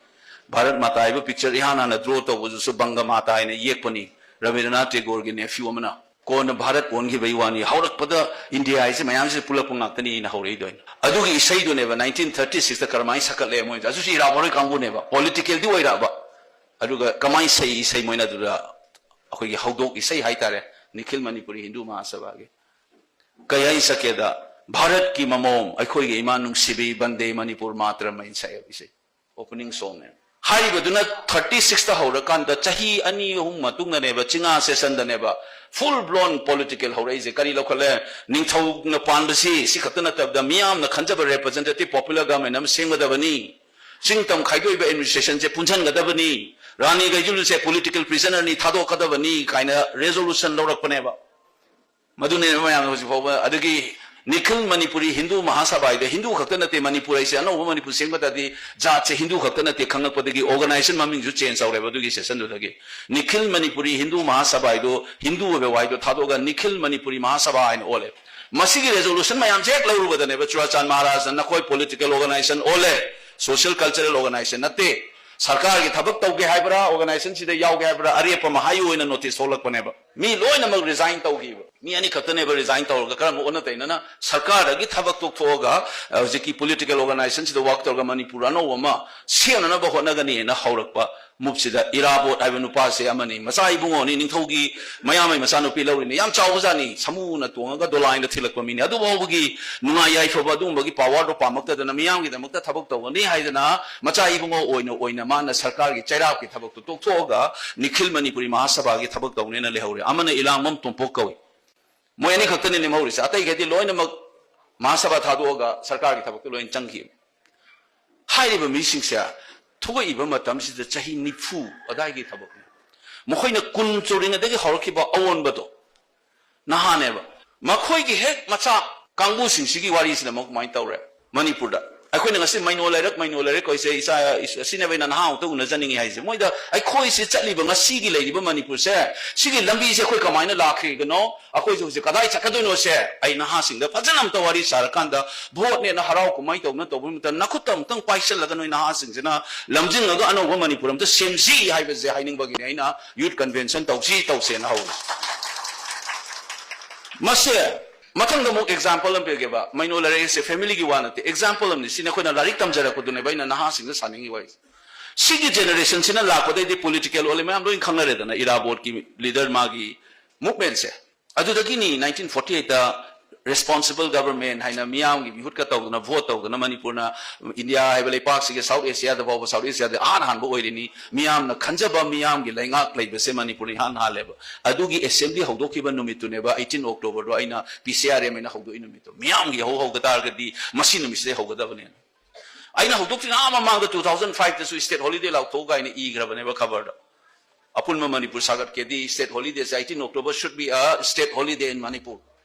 ꯚꯥꯔꯠ ꯃꯥꯇꯥ ꯍꯥꯏꯕ picture ꯏꯍꯥꯟ ꯍꯥꯟꯅ draw ꯇꯧꯕꯗꯨꯁꯨ ꯕꯪꯒ ꯃꯥꯇꯥ ꯍꯥꯏꯅ ꯌꯦꯛꯄꯅꯤ, ꯔꯕꯤꯟꯗ꯭ꯔꯅꯥꯊ ꯇꯦꯒꯣꯔꯒꯤ nephew ꯑꯃꯅ꯫ ꯀꯣꯟꯅ ꯚꯥꯔꯠ ꯑꯣꯟꯈꯤꯕꯩ ꯋꯥꯅꯤ, ꯍꯧꯔꯛꯄꯗ ꯏꯟꯗꯤꯌꯥ ꯍꯥꯏꯁꯦ ꯃꯌꯥꯝꯁꯦ ꯄꯨꯜꯂꯛꯄ ꯉꯥꯛꯇꯅꯤ" ꯍꯥꯏꯅ ꯍꯧꯔꯛꯏꯗꯣ ꯑꯩꯅ꯫ ꯑꯗꯨꯒꯤ ꯏꯁꯩꯗꯨꯅꯦꯕ nineteen thirty sixꯇ ꯀꯔꯝꯍꯥꯏꯅ ꯁꯛꯀꯠꯂꯦ ꯃꯣꯏꯁꯦ, ꯑꯗꯨꯁꯨ ꯏꯔꯥꯕꯣꯠ ꯍꯣꯏ ꯀꯥꯡꯕꯨꯅꯦꯕ, politicalꯗꯤ ꯑꯣꯏꯔꯛꯑꯕ꯫ ꯑꯗꯨꯒ ꯀꯃꯥꯏꯅ ꯁꯛꯏ ꯏꯁꯩ ꯃꯣꯏꯅ ꯑꯗꯨꯗ? ꯑꯩꯈꯣꯏꯒꯤ ꯍꯧꯗꯣꯛ ꯏꯁꯩ ꯍꯥꯏꯇꯥꯔꯦ, ꯅꯤꯈꯤꯜ ꯃꯅꯤꯄꯨꯔꯤ ꯍꯤꯟꯗꯨ ꯃꯍꯥꯁꯚꯥꯒꯤ꯫ ꯀꯩ ꯍꯥꯏ ꯁꯛꯀꯦꯗ, "ꯚꯥꯔꯠꯀꯤ ꯃꯃꯣꯝ ꯑꯩꯈꯣꯏꯒꯤ ꯏꯃꯥ ꯅꯨꯡꯁꯤꯕꯤ, ꯕꯟꯗꯦ ꯃꯅꯤꯄꯨꯔ ꯃꯥꯇ꯭ꯔꯝ" ꯍꯥꯏꯅ ꯁꯛꯑꯦꯕ ꯏꯁꯩ, opening songꯅꯦ꯫ ꯍꯥꯏꯔꯤꯕꯗꯨꯅ thirty sixꯇ ꯍꯧꯔꯀꯥꯟꯗ ꯆꯍꯤ ꯑꯅꯤ ꯑꯍꯨꯝ ꯃꯇꯨꯡꯗꯅꯦꯕ, ꯆꯤꯉꯥ ꯁꯦꯁꯟꯗꯅꯦꯕ full blown political ꯍꯧꯔꯛꯏꯁꯦ꯫ ꯀꯔꯤ ꯂꯧꯈꯠꯂꯦ? ꯅꯤꯡꯊꯧꯅ ꯄꯥꯟꯕꯁꯤ ꯁꯤ ꯈꯛꯇ ꯅꯠꯇꯕꯗ ꯃꯤꯌꯥꯝꯅ ꯈꯟꯖꯕ representative popular government ꯑꯃ ꯁꯦꯝꯒꯗꯕꯅꯤ, ꯆꯤꯡ ꯇꯝ ꯈꯥꯏꯗꯣꯛꯏꯕ administrationꯁꯦ ꯄꯨꯟꯁꯤꯟꯒꯗꯕꯅꯤ, ꯔꯥꯅꯤ ꯒꯥꯏꯗꯨꯂꯨꯁꯦ political prisonerꯅꯤ, ꯊꯥꯗꯣꯛꯀꯗꯕꯅꯤ ꯀꯥꯏꯅ resolution ꯂꯧꯔꯛꯄꯅꯦꯕ꯫ ꯃꯗꯨꯅꯦꯕ ꯃꯌꯥꯝꯅ ꯍꯧꯖꯤꯛ ꯐꯥꯎꯕ꯫ ꯑꯗꯨꯒꯤ ꯅꯤꯈꯤꯜ ꯃꯅꯤꯄꯨꯔꯤ ꯍꯤꯟꯗꯨ ꯃꯍꯥꯁꯚꯥ ꯍꯥꯏꯗꯣ, ꯍꯤꯟꯗꯨ ꯈꯛꯇ ꯅꯠꯇꯦ, ꯃꯅꯤꯄꯨꯔ ꯍꯥꯏꯁꯦ ꯑꯅꯧꯕ ꯃꯅꯤꯄꯨꯔ ꯁꯦꯝꯕ ꯇꯥꯔꯗꯤ ꯖꯥꯠꯁꯦ ꯍꯤꯟꯗꯨ ꯈꯛꯇ ꯅꯠꯇꯦ ꯈꯪꯉꯛꯄꯗꯒꯤ organization ꯃꯃꯤꯡꯁꯨ change ꯇꯧꯔꯦꯕ ꯑꯗꯨꯒꯤ sessionꯗꯨꯗꯒꯤ꯫ ꯅꯤꯈꯤꯜ ꯃꯅꯤꯄꯨꯔꯤ ꯍꯤꯟꯗꯨ ꯃꯍꯥꯁꯚꯥ ꯍꯥꯏꯗꯣ, ꯍꯤꯟꯗꯨ ꯑꯣꯏꯕ ꯋꯥꯍꯩꯗꯣ ꯊꯥꯗꯣꯛꯑꯒ ꯅꯤꯈꯤꯜ ꯃꯅꯤꯄꯨꯔꯤ ꯃꯍꯥꯁꯚꯥ ꯍꯥꯏꯅ ꯑꯣꯜꯂꯦ꯫ ꯃꯁꯤꯒꯤ resolution ꯃꯌꯥꯝꯁꯦ ꯍꯦꯛ ꯂꯧꯔꯨꯕꯗꯅꯦꯕ ꯆꯨꯔꯥꯆꯥꯟ ꯃꯍꯥꯔꯥꯖꯅ ꯅꯈꯣꯏ political organization ꯑꯣꯜꯂꯦ, social cultural organization ꯅꯠꯇꯦ꯫ ꯁꯔꯀꯥꯔꯒꯤ ꯊꯕꯛ ꯇꯧꯒꯦ ꯍꯥꯏꯕ꯭ꯔꯥ, organizationꯁꯤꯗ ꯌꯥꯎꯒꯦ ꯍꯥꯏꯕ꯭ꯔꯥ, ꯑꯔꯦꯞꯄ ꯑꯃ ꯍꯥꯏꯌꯨ ꯍꯥꯏꯅ notice ꯊꯣꯛꯂꯛꯄꯅꯦꯕ꯫ ꯃꯤ ꯂꯣꯏꯅꯃꯛ resign ꯇꯧꯈꯤꯕ꯫ ꯃꯤ ꯑꯅꯤ ꯈꯛꯇꯅꯦꯕ resign ꯇꯧꯔꯒ ꯀꯔꯝꯕ ꯑꯣꯟꯅ ꯇꯩꯅꯅ ꯁꯔꯀꯥꯔꯗꯒꯤ ꯊꯕꯛ ꯇꯣꯛꯊꯣꯛꯑꯒ, ꯑ, ꯍꯧꯖꯤꯛꯀꯤ political organizationꯁꯤꯗ work ꯇꯧꯔꯒ ꯃꯅꯤꯄꯨꯔ ꯑꯅꯧꯕ ꯑꯃ ꯁꯦꯝꯅꯅꯕ ꯍꯣꯠꯅꯒꯅꯤꯅ ꯍꯧꯔꯛꯄ moveꯁꯤꯗ ꯏꯔꯥꯕꯣꯠ ꯍꯥꯏꯕ ꯅꯨꯄꯥꯁꯦ ꯑꯃꯅꯤ꯫ ꯃꯆꯥ ꯏꯕꯨꯡꯉꯣꯅꯤ, ꯅꯤꯡꯊꯧꯒꯤ ꯃꯌꯥꯝꯕꯩ ꯃꯆꯥꯅꯨꯄꯤ ꯂꯧꯔꯤꯅꯤ꯫ ꯌꯥꯝ ꯆꯥꯎꯕꯖꯥꯠꯅꯤ꯫ ꯁꯃꯨꯅ ꯇꯣꯡꯉꯒ ꯗꯣꯂꯥꯏꯅ ꯊꯤꯜꯂꯛꯄ ꯃꯤꯅꯤ꯫ ꯑꯗꯨ ꯐꯥꯎꯕꯒꯤ ꯅꯨꯡꯉꯥꯏ ꯌꯥꯏꯐꯕ ꯑꯗꯨꯒꯨꯝꯕꯒꯤ powerꯗꯣ ꯄꯥꯝꯃꯛꯇꯗꯅ ꯃꯤꯌꯥꯝꯒꯤꯗꯃꯛꯇ ꯊꯕꯛ ꯇꯧꯒꯅꯤ ꯍꯥꯏꯗꯅ ꯃꯆꯥ ꯏꯕꯨꯡꯉꯣ ꯑꯣꯏꯅ ꯑꯣꯏꯅ ꯃꯥꯅ ꯁꯔꯀꯥꯔꯒꯤ ꯆꯩꯔꯥꯛꯀꯤ ꯊꯕꯛꯇꯣ ꯇꯣꯛꯊꯣꯛꯑꯒ ꯅꯤꯈꯤꯜ ꯃꯅꯤꯄꯨꯔꯤ ꯃꯍꯥꯁꯚꯥꯒꯤ ꯊꯕꯛ ꯇꯧꯅꯦꯅ ꯂꯩꯍꯧꯔꯦ꯫ ꯑꯃꯅ ꯏꯂꯥꯡꯕꯝ ꯇꯣꯝꯄꯣꯛ ꯀꯧꯏ꯫ ꯃꯣꯏ ꯑꯅꯤ ꯈꯛꯇꯅꯤ ꯂꯦꯝꯍꯧꯔꯤꯁꯦ꯫ ꯑꯇꯩꯈꯩꯗꯤ ꯂꯣꯏꯅꯃꯛ ꯃꯍꯥꯁꯚꯥ ꯊꯥꯗꯣꯛꯑꯒ ꯁꯔꯀꯥꯔꯒꯤ ꯊꯕꯛꯇ ꯂꯣꯏꯅ ꯆꯪꯈꯤ꯫ ꯍꯥꯏꯔꯤꯕ ꯃꯤꯁꯤꯡꯁꯦ ꯊꯣꯛꯂꯛꯏꯕ ꯃꯇꯝꯁꯤꯗ ꯆꯍꯤ ꯅꯤꯐꯨ ꯑꯗꯥꯏꯒꯤ ꯊꯕꯛꯅꯤ꯫ ꯃꯈꯣꯏꯅ ꯀꯨꯟ ꯆꯨꯔꯤꯉꯩꯗꯒꯤ ꯍꯧꯔꯛꯈꯤꯕ ꯑꯑꯣꯟꯕꯗꯣ ꯅꯍꯥꯅꯦꯕ꯫ ꯃꯈꯣꯏꯒꯤ ꯍꯦꯛ ꯃꯆꯥ ꯀꯥꯡꯕꯨꯁꯤꯡꯁꯤꯒꯤ ꯋꯥꯔꯤꯁꯤꯅ ꯑꯃꯨꯛ ꯀꯃꯥꯏꯅ ꯇꯧꯔꯦ? ꯃꯅꯤꯄꯨꯔꯗ ꯑꯩꯈꯣꯏꯅ ꯉꯁꯤ ꯃꯩꯅꯣ ꯂꯩꯔꯛ, ꯃꯩꯅꯣ ꯂꯩꯔꯛ ꯀꯧꯏꯁꯦ, ꯏꯆꯥ, ꯑꯁꯤꯅꯦꯕ ꯑꯩꯅ ꯅꯍꯥ ꯑꯃꯨꯛꯇ ꯎꯅꯖꯅꯤꯡꯉꯤ ꯍꯥꯏꯁꯦ꯫ ꯃꯣꯏꯗ ꯑꯩꯈꯣꯏꯁꯤ ꯆꯠꯂꯤꯕ ꯉꯁꯤꯒꯤ ꯂꯩꯔꯤꯕ ꯃꯅꯤꯄꯨꯔꯁꯦ, ꯁꯤꯒꯤ ꯂꯝꯕꯤꯁꯦ ꯑꯩꯈꯣꯏ ꯀꯃꯥꯏꯅ ꯂꯥꯛꯈꯤꯕꯅꯣ? ꯑꯩꯈꯣꯏꯁꯦ ꯍꯧꯖꯤꯛ ꯀꯗꯥꯏ ꯆꯠꯀꯗꯣꯏꯅꯣꯁꯦ ꯑꯩ ꯅꯍꯥꯁꯤꯡꯗ ꯐꯖꯅ ꯑꯝꯇ ꯋꯥꯔꯤ ꯁꯥꯔꯀꯥꯟꯗ, ꯚꯣꯠꯅꯦꯅ ꯍꯔꯥꯎ ꯀꯨꯝꯍꯩ ꯇꯧꯅ ꯇꯧꯕ ꯃꯇꯝꯗ ꯅꯈꯨꯠꯇ ꯑꯃꯨꯛꯇꯪ ꯄꯥꯏꯁꯜꯂꯒ ꯅꯣꯏ ꯅꯍꯥꯁꯤꯡꯁꯤꯅ ꯂꯝꯖꯤꯡꯉꯒ ꯑꯅꯧꯕ ꯃꯅꯤꯄꯨꯔ ꯑꯝꯇ ꯁꯦꯝꯁꯤ ꯍꯥꯏꯕꯁꯦ ꯍꯥꯏꯅꯤꯡꯕꯒꯤꯅꯤ ꯑꯩꯅ youth convention ꯇꯧꯁꯤ ꯇꯧꯁꯦꯅ ꯍꯧꯔꯤꯁꯦ꯫ ꯃꯁꯦ ꯃꯊꯪꯗ ꯑꯃꯨꯛ example ꯑꯃ ꯄꯤꯒꯦꯕ꯫ ꯃꯩꯅꯣ ꯂꯩꯔꯛꯁꯦ familyꯒꯤ ꯋꯥ ꯅꯠꯇꯦ, example ꯑꯃꯅꯤ꯫ ꯁꯤꯅ ꯑꯩꯈꯣꯏꯅ ꯂꯥꯏꯔꯤꯛ ꯇꯝꯖꯔꯛꯄꯗꯨꯅꯦꯕ ꯑꯩꯅ ꯅꯍꯥꯁꯤꯡꯗ ꯁꯥꯅꯤꯡꯉꯤ ꯋꯥꯔꯤꯁꯦ꯫ ꯁꯤꯒꯤ generationꯁꯤꯅ ꯂꯥꯛꯄꯗꯩꯗꯤ political ꯑꯣꯜꯂꯦ, ꯃꯌꯥꯝ ꯂꯣꯏ ꯈꯪꯅꯔꯦꯗꯅ, ꯏꯔꯥꯕꯣꯠꯀꯤ leader ꯃꯥꯒꯤ movementꯁꯦ꯫ ꯑꯗꯨꯗꯒꯤꯅꯤ nineteen forty eightꯇ responsible government ꯍꯥꯏꯅ ꯃꯤꯌꯥꯝꯒꯤ ꯃꯤꯍꯨꯠꯀ ꯇꯧꯗꯅ vote ꯇꯧꯗꯅ ꯃꯅꯤꯄꯨꯔꯅ ꯏꯟꯗꯤꯌꯥ ꯍꯥꯏꯕ ꯂꯩꯄꯥꯛꯁꯤꯒꯤ South Asiaꯗ ꯐꯥꯎꯕ, South Asiaꯗ ꯑꯍꯥꯟ ꯑꯍꯥꯟꯕ ꯑꯣꯏꯔꯤꯅꯤ꯫ ꯃꯤꯌꯥꯝꯅ ꯈꯟꯖꯕ ꯃꯤꯌꯥꯝꯒꯤ ꯂꯩꯉꯥꯛ ꯂꯩꯕꯁꯦ ꯃꯅꯤꯄꯨꯔꯅ ꯏꯍꯥꯟ ꯍꯥꯜꯂꯦꯕ꯫ ꯑꯗꯨꯒꯤ assembly ꯍꯧꯗꯣꯛꯈꯤꯕ ꯅꯨꯃꯤꯠꯇꯨꯅꯦꯕ eighteen Octoberꯗꯣ ꯑꯩꯅ P C R M ꯑꯩꯅ ꯍꯧꯗꯣꯛꯏ ꯅꯨꯃꯤꯠꯇꯣ꯫ ꯃꯤꯌꯥꯝꯒꯤ ꯌꯥꯍꯧ ꯍꯧꯒ ꯇꯥꯔꯒꯗꯤ ꯃꯁꯤ ꯅꯨꯃꯤꯠꯁꯤꯗꯩ ꯍꯧꯒꯗꯕꯅꯦꯅ꯫ ꯑꯩꯅ ꯍꯧꯗꯣꯛꯇ꯭ꯔꯤꯉꯩ ꯃꯃꯥꯡꯗ two thousand fiveꯇꯁꯨ state holiday ꯂꯥꯎꯊꯣꯛꯎ ꯀꯥꯏꯅ ꯏꯈ꯭ꯔꯕꯅꯦꯕ ꯈꯕꯔꯗ꯫ ꯑꯄꯨꯟꯕ Manipur ꯁꯥꯒꯠꯀꯦꯗꯤ state holidayꯁꯦ eighteen October should be a state holiday in Manipur꯫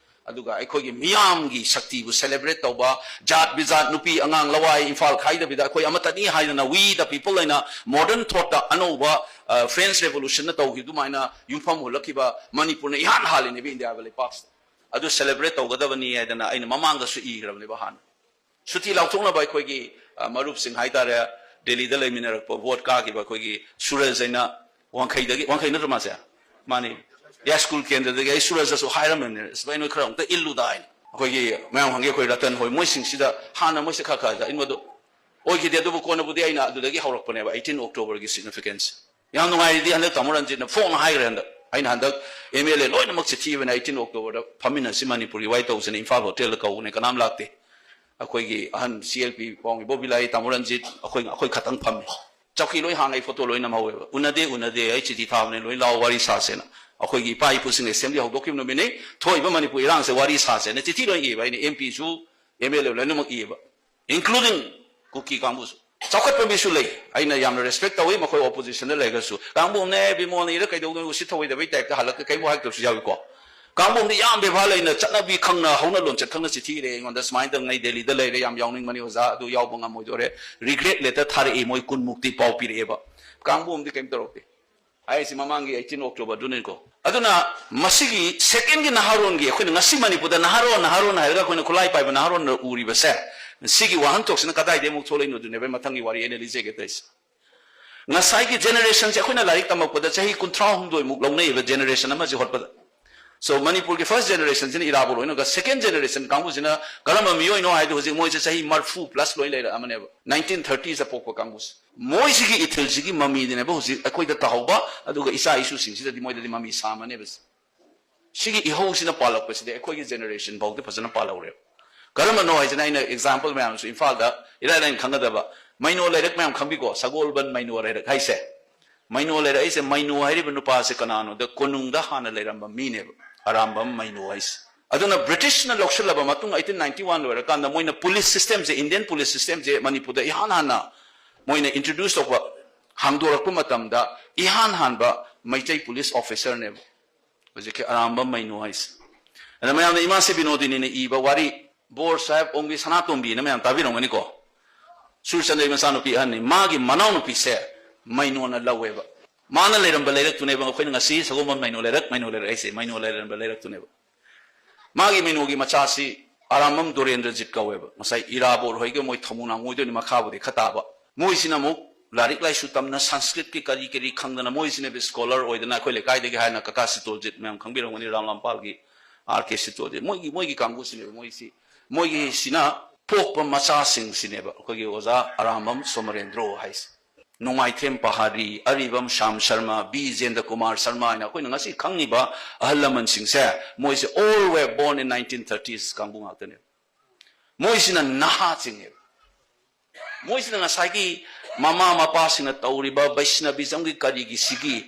ꯑꯗꯨꯒ ꯑꯩꯈꯣꯏꯒꯤ ꯃꯤꯌꯥꯝꯒꯤ ꯁꯛꯇꯤꯕꯨ celebrate ꯇꯧꯕ, ꯖꯥꯠ ꯕꯤꯖꯥꯠ, ꯅꯨꯄꯤ ꯑꯉꯥꯡ ꯂꯋꯥꯏ ꯏꯝꯐꯥꯜ ꯈꯥꯏꯗꯕꯤꯗ ꯑꯩꯈꯣꯏ ꯑꯃꯠꯇꯅꯤ ꯍꯥꯏꯗꯅ we the people ꯍꯥꯏꯅ modern thoughtꯇ ꯑꯅꯧꯕ, ꯑ, French Revolutionꯅ ꯇꯧꯈꯤꯕ ꯑꯗꯨꯃꯥꯏꯅ ꯌꯨꯝꯐꯝ ꯍꯨꯜꯂꯛꯈꯤꯕ ꯃꯅꯤꯄꯨꯔꯅ ꯏꯍꯥꯟ ꯍꯥꯜꯂꯤꯅꯦꯕ ꯏꯟꯗꯤꯌꯥ ꯍꯥꯏꯕ ꯂꯩꯄꯥꯛꯁꯤꯗ꯫ ꯑꯗꯨ celebrate ꯇꯧꯒꯗꯕꯅꯤ ꯍꯥꯏꯗꯅ ꯑꯩꯅ ꯃꯃꯥꯡꯗꯁꯨ ꯏꯈ꯭ꯔꯕꯅꯦꯕ ꯍꯥꯟꯅ꯫ ꯁꯨꯇꯤ ꯂꯥꯎꯊꯣꯛꯅꯕ ꯑꯩꯈꯣꯏꯒꯤ, ꯑ, ꯃꯔꯨꯞꯁꯤꯡ ꯍꯥꯏꯇꯥꯔꯦ, ꯗꯦꯜꯂꯤꯗ ꯂꯩꯃꯤꯟꯅꯔꯛꯄ, vote ꯀꯥꯈꯤꯕ ꯑꯩꯈꯣꯏꯒꯤ ꯁꯨꯔꯖ ꯍꯥꯏꯅ ꯋꯥꯡꯈꯩꯗꯒꯤ, ꯋꯥꯡꯈꯩ ꯅꯠꯇ꯭ꯔꯣ ꯃꯥꯁꯦ? ꯃꯥꯅꯤ꯫ ꯌꯥꯏꯁ꯭ꯀꯨꯜ ꯀꯦꯟꯗ꯭ꯔꯗꯒꯤ ꯑꯩ ꯁꯨꯔꯖꯇꯁꯨ ꯍꯥꯏꯔꯝꯃꯤꯕꯅꯦ, "ꯁꯤꯐꯥꯏ, ꯅꯣꯏ ꯈꯔ ꯑꯃꯨꯛꯇ ꯏꯜꯂꯨꯗ" ꯍꯥꯏꯅ꯫ ꯑꯩꯈꯣꯏꯒꯤ ꯃꯌꯥꯝ ꯈꯪꯒꯦ, ꯑꯩꯈꯣꯏ ꯔꯇꯟ ꯍꯣꯏ, ꯃꯣꯏꯁꯤꯡꯁꯤꯗ ꯍꯥꯟꯅ ꯃꯣꯏꯁꯦ ꯈꯔ ꯈꯔꯗ ꯏꯟꯕꯗꯣ ꯑꯣꯏꯈꯤꯗꯦ꯫ ꯑꯗꯨꯕꯨ ꯀꯣꯟꯅꯕꯨꯗꯤ ꯑꯩꯅ ꯑꯗꯨꯗꯒꯤ ꯍꯧꯔꯛꯄꯅꯦꯕ, eighteen Octoberꯒꯤ significance꯫ ꯌꯥꯝ ꯅꯨꯡꯉꯥꯏꯔꯤꯗꯤ ꯍꯟꯗꯛ ꯇꯥꯃꯣ ꯔꯟꯖꯤꯠꯅ ꯐꯣꯡꯅ ꯍꯥꯏꯈ꯭ꯔꯦ꯫ ꯍꯟꯗꯛ ꯑꯩꯅ ꯍꯟꯗꯛ M L A ꯂꯣꯏꯅꯃꯛ ꯆꯤꯊꯤ ꯏꯕꯅ, "eighteen Octoberꯗ ꯐꯝꯃꯤꯟꯅꯁꯤ, ꯃꯅꯤꯄꯨꯔꯒꯤ ꯋꯥꯔꯤ ꯇꯧꯁꯤꯅ" ꯏꯝꯐꯥꯜ ꯍꯣꯇꯦꯜꯗ ꯀꯧꯕꯅꯦ, ꯀꯅꯥꯝ ꯂꯥꯛꯇꯦ꯫ ꯑꯩꯈꯣꯏꯒꯤ ꯑꯍꯟ C L P ꯄꯥꯎꯃꯤ ꯕꯣꯕꯤꯂꯥꯏ, ꯇꯥꯃꯣ ꯔꯟꯖꯤꯠ, ꯑꯩꯈꯣꯏ, ꯑꯩꯈꯣꯏ ꯈꯛꯇꯪ ꯐꯝꯃꯤ꯫ ꯆꯧꯀꯤ ꯂꯣꯏ ꯍꯥꯡꯉꯦ, ꯐꯣꯇꯣ ꯂꯣꯏ ꯅꯝꯍꯧꯋꯦꯕ꯫ "ꯎꯅꯗꯦ, ꯎꯅꯗꯦ, ꯑꯩ ꯆꯤꯊꯤ ꯊꯥꯕꯅꯦ, ꯂꯣꯏ ꯂꯥꯛꯑꯣ, ꯋꯥꯔꯤ ꯁꯥꯁꯦꯅ"꯫ ꯑꯩꯈꯣꯏꯒꯤ ꯏꯄꯥ ꯏꯄꯨꯁꯤꯡ assembly ꯍꯧꯗꯣꯛꯈꯤꯕ ꯅꯨꯃꯤꯠꯅꯤ, ꯊꯣꯛꯏꯕ ꯃꯅꯤꯄꯨꯔ ꯏꯔꯥꯡꯁꯦ ꯋꯥꯔꯤ ꯁꯥꯁꯦꯅ ꯆꯤꯊꯤ ꯂꯣꯏ ꯏꯕ꯫ ꯑꯩꯅ M Pꯁꯨ, M L A ꯂꯣꯏꯅꯃꯛ ꯏꯕ, including ꯀꯨꯀꯤ ꯀꯥꯡꯕꯨꯁꯨ꯫ ꯆꯥꯎꯈꯠꯄ ꯃꯤꯁꯨ ꯂꯩ, ꯑꯩꯅ ꯌꯥꯝꯅ respect ꯇꯧꯏ, ꯃꯈꯣꯏ oppositionꯗ ꯂꯩꯔꯒꯁꯨ꯫ ꯀꯥꯡꯕꯨ ꯑꯃꯅ "ꯑꯦ, ꯕꯤꯃꯣꯜꯅ ꯏꯔ ꯀꯩꯗꯧꯗꯣꯏꯅꯣ?" ꯎꯁꯤꯠ ꯊꯧꯑꯣꯏꯗꯕꯩ typeꯇ ꯍꯜꯂꯛꯀ ꯀꯩꯝ ꯍꯥꯏꯔꯛꯇꯕꯁꯨ ꯌꯥꯎꯏꯀꯣ꯫ ꯀꯥꯡꯕꯨ ꯑꯃꯗꯤ ꯌꯥꯝ ꯕꯦꯕꯥꯔ ꯂꯩꯅ, ꯆꯠꯅꯕꯤ ꯈꯪꯅ, ꯍꯧꯅ ꯂꯣꯟꯆꯠ ꯈꯪꯅ ꯆꯤꯊꯤ ꯏꯔꯦ ꯑꯩꯉꯣꯟꯗ, "ꯁꯨꯃꯥꯏꯅ ꯇꯧꯉꯩ ꯗꯦꯜꯂꯤꯗ ꯂꯩꯔꯦ, ꯌꯥꯝ ꯌꯥꯎꯅꯤꯡꯕꯅꯤ ꯑꯣꯖꯥ, ꯑꯗꯨ ꯌꯥꯎꯕ ꯉꯝꯃꯣꯏꯗꯣꯔꯦ", regret letter ꯊꯥꯔꯛꯏ, ꯃꯣꯏ ꯀꯨꯟꯃꯨꯛꯇꯤ ꯄꯥꯎ ꯄꯤꯔꯛꯑꯦꯕ꯫ ꯀꯥꯡꯕꯨ ꯑꯃꯗꯤ ꯀꯩꯝ ꯇꯧꯔꯛꯇꯦ꯫ ꯍꯥꯏꯔꯤꯁꯤ ꯃꯃꯥꯡꯒꯤ eighteen Octoberꯗꯨꯅꯤꯀꯣ꯫ ꯑꯗꯨꯅ ꯃꯁꯤꯒꯤ secondꯒꯤ ꯅꯍꯥꯔꯣꯟꯒꯤ, ꯑꯩꯈꯣꯏꯅ ꯉꯁꯤ ꯃꯅꯤꯄꯨꯔꯗ ꯅꯍꯥꯔꯣꯟ, ꯅꯍꯥꯔꯣꯟ ꯍꯥꯏꯔꯒ ꯑꯩꯈꯣꯏꯅ ꯈꯨꯠꯂꯥꯏ ꯄꯥꯏꯕ ꯅꯍꯥꯔꯣꯟꯅ ꯎꯔꯤꯕꯁꯦ, ꯁꯤꯒꯤ ꯋꯥꯍꯟꯊꯣꯛꯁꯤꯅ ꯀꯗꯥꯏꯗꯒꯤ ꯑꯃꯨꯛ ꯊꯣꯛꯂꯛꯏꯅꯣ? ꯑꯗꯨꯅꯦꯕ ꯃꯊꯪꯒꯤ ꯋꯥꯔꯤ ꯑꯩꯅ ꯂꯤꯖꯒꯦ ꯇꯧꯔꯤꯁꯦ꯫ ꯉꯁꯥꯏꯒꯤ generationꯁꯦ ꯑꯩꯈꯣꯏꯅ ꯂꯥꯏꯔꯤꯛ ꯇꯝꯃꯛꯄꯗ ꯆꯍꯤ ꯀꯨꯟꯊ꯭ꯔꯥ ꯍꯨꯝꯗꯣꯏꯃꯨꯛ ꯂꯧꯅꯩꯌꯦꯕ generation ꯑꯃꯁꯤ ꯍꯣꯠꯄꯗ꯫ So ꯃꯅꯤꯄꯨꯔꯒꯤ first generationꯁꯤꯅ ꯏꯔꯥꯕꯣꯠ ꯑꯣꯏꯅꯒ, second generationꯒꯤ ꯀꯥꯡꯕꯨꯁꯤꯅ ꯀꯔꯝꯕ ꯃꯤꯑꯣꯏꯅꯣ ꯍꯥꯏꯗꯤ ꯍꯧꯖꯤꯛ ꯃꯣꯏꯁꯦ ꯆꯍꯤ ꯃꯔꯐꯨ plus ꯂꯣꯏ ꯂꯩꯔꯛꯑꯃꯅꯦꯕ, nineteen thirtiesꯇ ꯄꯣꯛꯄ ꯀꯥꯡꯕꯨꯁꯦ꯫ ꯃꯣꯏꯁꯤꯒꯤ ꯏꯊꯤꯜꯁꯤꯒꯤ ꯃꯃꯤꯗꯨꯅꯦꯕ ꯍꯧꯖꯤꯛ ꯑꯩꯈꯣꯏꯗ ꯇꯥꯍꯧꯕ, ꯑꯗꯨꯒ ꯏꯆꯥ ꯏꯁꯨꯁꯤꯡꯁꯤꯗꯗꯤ ꯃꯣꯏꯗꯗꯤ ꯃꯃꯤ ꯁꯥꯃꯅꯦꯕ꯫ ꯁꯤꯒꯤ ꯏꯍꯧꯁꯤꯅ ꯄꯥꯜꯂꯛꯄꯁꯤꯗꯤ ꯑꯩꯈꯣꯏꯒꯤ generation ꯐꯥꯎꯗꯤ ꯐꯖꯅ ꯄꯥꯜꯍꯧꯔꯦꯕ꯫ ꯀꯔꯝꯕꯅꯣ ꯍꯥꯏꯁꯤꯅ ꯑꯩꯅ example ꯃꯌꯥꯝꯁꯨ ꯏꯝꯐꯥꯜꯗ ꯏꯔꯥꯏ ꯂꯥꯏꯅ ꯈꯪꯒꯗꯕ, ꯃꯩꯅꯣ ꯂꯩꯔꯛ ꯃꯌꯥꯝ ꯈꯪꯕꯤꯀꯣ, ꯁꯒꯣꯜꯕꯟ ꯃꯩꯅꯣ ꯂꯩꯔꯛ ꯍꯥꯏꯁꯦ꯫ ꯃꯩꯅꯣ ꯂꯩꯔꯛ ꯍꯥꯏꯁꯦ, ꯃꯩꯅꯣ ꯍꯥꯏꯔꯤꯕ ꯅꯨꯄꯥꯁꯦ ꯀꯅꯥꯅꯣꯗ ꯀꯣꯅꯨꯡꯗ ꯍꯥꯟꯅ ꯂꯩꯔꯝꯕ ꯃꯤꯅꯦꯕ, ꯑꯔꯥꯝꯕꯝ ꯃꯩꯅꯣ ꯍꯥꯏꯁꯦ꯫ ꯑꯗꯨꯅ ꯕ꯭ꯔꯤꯇꯤꯁꯅ ꯂꯧꯁꯤꯜꯂꯕ ꯃꯇꯨꯡ, eighteen ninety one ꯂꯣꯏꯔꯀꯥꯟꯗ ꯃꯣꯏꯅ police systemꯁꯦ, Indian police systemꯁꯦ ꯃꯅꯤꯄꯨꯔꯗ ꯏꯍꯥꯟ ꯍꯥꯟꯅ ꯃꯣꯏꯅ introduce ꯇꯧꯕ, ꯍꯥꯡꯗꯣꯔꯛꯄ ꯃꯇꯝꯗ ꯏꯍꯥꯟ ꯍꯥꯟꯕ ꯃꯩꯇꯩ police officerꯅꯦꯕ ꯍꯧꯖꯤꯛꯀꯤ ꯑꯔꯥꯝꯕꯝ ꯃꯩꯅꯣ ꯍꯥꯏꯁꯦ꯫ ꯑꯗ ꯃꯌꯥꯝꯅ ꯏꯃꯥꯁꯤ ꯕꯤꯅꯣꯗꯤꯅꯤꯅ ꯏꯕ ꯋꯥꯔꯤ, ꯕꯣꯔ ꯁꯥꯍꯦꯕ ꯑꯣꯡꯕꯤ ꯁꯅꯥꯇꯣꯝꯕꯤꯅ ꯃꯌꯥꯝ ꯇꯥꯕꯤꯔꯝꯒꯅꯤꯀꯣ꯫ ꯁꯨꯔꯆꯟꯗ꯭ꯔꯒꯤ ꯃꯆꯥꯅꯨꯄꯤ ꯑꯍꯟꯅꯤ, ꯃꯥꯒꯤ ꯃꯅꯥꯎꯅꯨꯄꯤꯁꯦ ꯃꯩꯅꯣꯅ ꯂꯧꯋꯦꯕ꯫ ꯃꯥꯅ ꯂꯩꯔꯝꯕ ꯂꯩꯔꯛꯇꯨꯅꯦꯕ ꯑꯩꯈꯣꯏꯅ ꯉꯁꯤ ꯁꯒꯣꯜꯕꯟ ꯃꯩꯅꯣ ꯂꯩꯔꯛ, ꯃꯩꯅꯣ ꯂꯩꯔꯛ ꯍꯥꯏꯁꯦ, ꯃꯩꯅꯣ ꯂꯩꯔꯝꯕ ꯂꯩꯔꯛꯇꯨꯅꯦꯕ꯫ ꯃꯥꯒꯤ ꯃꯩꯅꯣꯒꯤ ꯃꯆꯥꯁꯤ ꯑꯔꯥꯝꯕꯝ ꯗꯣꯔꯦꯟꯗ꯭ꯔꯖꯤꯠ ꯀꯧꯋꯦꯕ꯫ ꯉꯁꯥꯏ ꯏꯔꯥꯕꯣꯠ ꯍꯣꯏꯒ ꯃꯣꯏ ꯊꯃꯨ ꯅꯥꯃꯨ ꯑꯣꯏꯗꯣꯏꯅꯤ, ꯃꯈꯥꯕꯨꯗꯤ ꯈꯔ ꯇꯥꯕ꯫ ꯃꯣꯏꯁꯤꯅ ꯑꯃꯨꯛ ꯂꯥꯏꯔꯤꯛ ꯂꯥꯏꯁꯨ ꯇꯝꯅ ꯁꯪꯁꯀ꯭ꯔꯤꯠꯀꯤ ꯀꯔꯤ ꯀꯔꯤ ꯈꯪꯗꯅ ꯃꯣꯏꯁꯤꯅꯦꯕ ꯁ꯭ꯀꯣꯂꯔ ꯑꯣꯏꯗꯅ ꯑꯩꯈꯣꯏ ꯂꯩꯀꯥꯏꯗꯒꯤ ꯍꯥꯏꯅ ꯀꯀꯥ ꯁꯤꯇꯣꯖꯤꯠ ꯃꯌꯥꯝ ꯈꯪꯕꯤꯔꯝꯒꯅꯤ, ꯔꯥꯝꯂꯥꯝꯄꯥꯜꯒꯤ ꯑꯥꯔ ꯀꯦ ꯁꯤꯇꯣꯖꯤꯠ, ꯃꯣꯏꯒꯤ ꯃꯣꯏꯒꯤ ꯀꯥꯡꯕꯨꯁꯤꯅꯦꯕ ꯃꯣꯏꯁꯤ꯫ ꯃꯣꯏꯒꯤꯁꯤꯅ ꯄꯣꯛꯄ ꯃꯆꯥꯁꯤꯡꯁꯤꯅꯦꯕ ꯑꯩꯈꯣꯏꯒꯤ ꯑꯣꯖꯥ ꯑꯔꯥꯝꯕꯝ ꯁꯣꯃꯔꯦꯟꯗ꯭ꯔꯣ ꯍꯥꯏꯁꯦ꯫ ꯅꯣꯡꯃꯥꯏꯊꯦꯝ ꯄꯍꯥꯔꯤ, ꯑꯔꯤꯕꯝ ꯁ꯭ꯌꯥꯝ ꯁꯔꯃ, ꯕꯤ ꯖꯦꯟꯗ ꯀꯨꯃꯥꯔ ꯁꯔꯃ ꯍꯥꯏꯅ ꯑꯩꯈꯣꯏꯅ ꯉꯁꯤ ꯈꯪꯉꯤꯕ ꯑꯍꯜ ꯂꯃꯟꯁꯤꯡꯁꯦ, ꯃꯣꯏꯁꯦ all were born in nineteen thirties ꯀꯥꯡꯕꯨ ꯉꯥꯛꯇꯅꯦꯕ꯫ ꯃꯣꯏꯁꯤꯅ ꯅꯍꯥ ꯆꯤꯡꯉꯦꯕ꯫ ꯃꯣꯏꯁꯤꯅ ꯉꯁꯥꯏꯒꯤ ꯃꯃꯥ ꯃꯄꯥꯁꯤꯡꯅ ꯇꯧꯔꯤꯕ ꯕꯩꯁꯅꯕꯤꯖꯝꯒꯤ ꯀꯔꯤꯒꯤ ꯁꯤꯒꯤ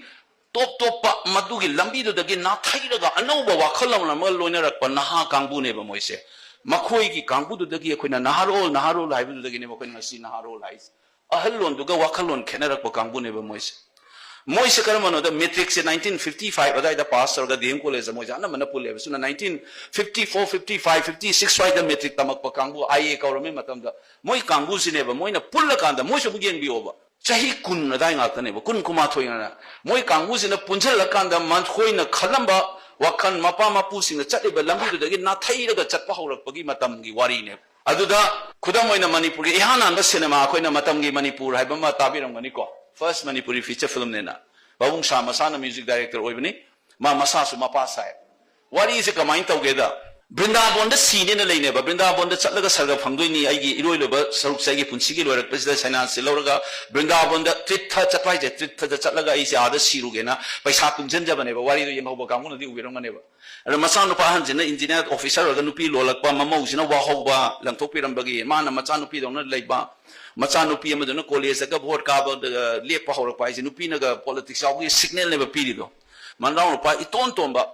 ꯇꯣꯞ ꯇꯣꯞꯄ ꯃꯗꯨꯒꯤ ꯂꯝꯕꯤꯗꯨꯗꯒꯤ ꯅꯥꯊꯩꯔꯒ ꯑꯅꯧꯕ ꯋꯥꯈꯜꯂꯣꯟ ꯑꯃꯒ ꯂꯣꯏꯅꯔꯛꯄ ꯅꯍꯥ ꯀꯥꯡꯕꯨꯅꯦꯕ ꯃꯣꯏꯁꯦ꯫ ꯃꯈꯣꯏꯒꯤ ꯀꯥꯡꯕꯨꯗꯨꯗꯒꯤ ꯑꯩꯈꯣꯏꯅ ꯅꯍꯥꯔꯣꯜ, ꯅꯍꯥꯔꯣꯜ ꯍꯥꯏꯕꯗꯨꯗꯒꯤꯅꯦꯕ ꯑꯩꯈꯣꯏꯅ ꯉꯁꯤ ꯅꯍꯥꯔꯣꯜ ꯍꯥꯏꯁꯦ꯫ ꯑꯍꯜꯂꯣꯟꯗꯨꯒ ꯋꯥꯈꯜꯂꯣꯟ ꯈꯦꯠꯅꯔꯛꯄ ꯀꯥꯡꯕꯨꯅꯦꯕ ꯃꯣꯏꯁꯦ꯫ ꯃꯣꯏꯁꯦ ꯀꯔꯝꯕꯅꯣꯗ, ꯃꯦꯇ꯭ꯔꯤꯛꯁꯦ nineteen fifty five ꯑꯗꯥꯏꯗ ꯄꯥꯁ ꯇꯧꯔꯒ ꯗꯤ ꯑꯦꯝ ꯀꯣꯂꯦꯖꯇ ꯃꯣꯏꯁꯦ ꯑꯅꯝꯕꯅ ꯄꯨꯜꯂꯦꯕ꯫ ꯁꯨꯅ nineteen fifty four, fifty five, fifty six ꯁ꯭ꯋꯥꯏꯗ ꯃꯦꯇ꯭ꯔꯤꯛ ꯇꯝꯃꯛꯄ ꯀꯥꯡꯕꯨ, ꯑꯥꯏ ꯑꯦ ꯀꯧꯔꯝꯃꯤ ꯃꯇꯝꯗ, ꯃꯣꯏ ꯀꯥꯡꯕꯨꯁꯤꯅꯦꯕ ꯃꯣꯏꯅ ꯄꯨꯜꯂꯀꯥꯟꯗ ꯃꯣꯏꯁꯨ ꯑꯃꯨꯛ ꯌꯦꯡꯕꯤꯌꯣꯕ꯫ ꯆꯍꯤ ꯀꯨꯟ ꯑꯗꯥꯏ ꯉꯥꯛꯇꯅꯦꯕ, ꯀꯨꯟ, ꯀꯨꯟꯃꯥꯊꯣꯏ ꯉꯥꯛꯇ꯫ ꯃꯣꯏ ꯀꯥꯡꯕꯨꯁꯤꯅ ꯄꯨꯟꯁꯤꯜꯂꯀꯥꯟꯗ ꯃꯈꯣꯏꯅ ꯈꯜꯂꯝꯕ ꯋꯥꯈꯜ, ꯃꯄꯥ ꯃꯄꯨꯁꯤꯡꯅ ꯆꯠꯂꯤꯕ ꯂꯝꯕꯤꯗꯨꯗꯒꯤ ꯅꯥꯊꯩꯔꯒ ꯆꯠꯄ ꯍꯧꯔꯛꯄꯒꯤ ꯃꯇꯝꯒꯤ ꯋꯥꯔꯤꯅꯦꯕ꯫ ꯑꯗꯨꯗ ꯈꯨꯗꯝ ꯑꯣꯏꯅ ꯃꯅꯤꯄꯨꯔꯒꯤ ꯏꯍꯥꯟ ꯍꯥꯟꯕ ꯁꯤꯅꯦꯃꯥ, ꯑꯩꯈꯣꯏꯅ ꯃꯇꯝꯒꯤ ꯃꯅꯤꯄꯨꯔ ꯍꯥꯏꯕ ꯑꯃ ꯇꯥꯕꯤꯔꯝꯒꯅꯤꯀꯣ, first Manipuri feature filmꯅꯦꯅ꯫ ꯄꯥꯕꯨꯡ ꯁꯥ ꯃꯁꯥꯅ ꯃ꯭ꯌꯨꯖꯤꯛ ꯗꯥꯏꯔꯦꯛꯇꯔ ꯑꯣꯏꯕꯅꯤ꯫ ꯃꯥ ꯃꯁꯥꯁꯨ ꯃꯄꯥ ꯁꯥꯏ꯫ ꯋꯥꯔꯤꯁꯦ ꯀꯃꯥꯏꯅ ꯇꯧꯒꯦꯗ, ꯕ꯭ꯔꯤꯟꯗꯥꯕꯣꯟꯗ ꯁꯤꯅꯦꯅ ꯂꯩꯅꯦꯕ, ꯕ꯭ꯔꯤꯟꯗꯥꯕꯣꯟꯗ ꯆꯠꯂꯒ ꯁꯔꯒ ꯐꯪꯗꯣꯏꯅꯤ, ꯑꯩꯒꯤ ꯏꯔꯣꯏ ꯂꯣꯏꯕ ꯁꯔꯨꯛꯁꯦ ꯑꯩꯒꯤ ꯄꯨꯟꯁꯤꯒꯤ ꯂꯣꯏꯔꯛꯄꯁꯤꯗ ꯁꯩꯅꯥꯁꯤ ꯂꯧꯔꯒ ꯕ꯭ꯔꯤꯟꯗꯥꯕꯣꯟꯗ ꯇꯤꯔꯊ ꯆꯠꯄ ꯍꯥꯏꯁꯦ, ꯇꯤꯔꯊꯗ ꯆꯠꯂꯒ ꯑꯩꯁꯦ ꯑꯥꯗ ꯁꯤꯔꯨꯒꯦꯅ ꯄꯩꯁꯥ ꯇꯨꯡꯁꯤꯟꯖꯕꯅꯦꯕ꯫ ꯋꯥꯔꯤꯗꯣ ꯌꯦꯡꯍꯧꯕ ꯀꯥꯡꯕꯨꯅꯗꯤ ꯎꯕꯤꯔꯝꯒꯅꯦꯕ꯫ ꯑꯗ ꯃꯆꯥꯅꯨꯄꯥ ꯑꯍꯟꯁꯤꯅ ꯏꯟꯖꯤꯅꯤꯌꯥꯔ ꯑꯣꯐꯤꯁꯥꯔ ꯑꯣꯏꯔꯒ ꯅꯨꯄꯤ ꯂꯣꯜꯂꯛꯄ, ꯃꯃꯧꯁꯤꯅ ꯋꯥꯍꯧꯕ, ꯂꯪꯊꯣꯛꯄꯤꯔꯝꯕꯒꯤ ꯃꯥꯅ ꯃꯆꯥꯅꯨꯄꯤꯗꯧꯅ ꯂꯩꯕ, ꯃꯆꯥꯅꯨꯄꯤ ꯑꯃꯗꯨꯅ ꯀꯣꯂꯦꯖꯇꯒ ꯚꯣꯠ ꯀꯥꯕꯗ ꯂꯦꯞꯄ ꯍꯧꯔꯛꯄ ꯍꯥꯏꯁꯦ ꯅꯨꯄꯤꯅꯒ ꯄꯣꯂꯤꯇꯤꯛꯁ ꯌꯥꯎꯕꯒꯤ ꯁꯤꯒꯅꯦꯜꯅꯦꯕ ꯄꯤꯔꯤꯗꯣ꯫ ꯃꯅꯥꯎ ꯅꯨꯄꯥ ꯏꯇꯣꯟ ꯇꯣꯟꯕ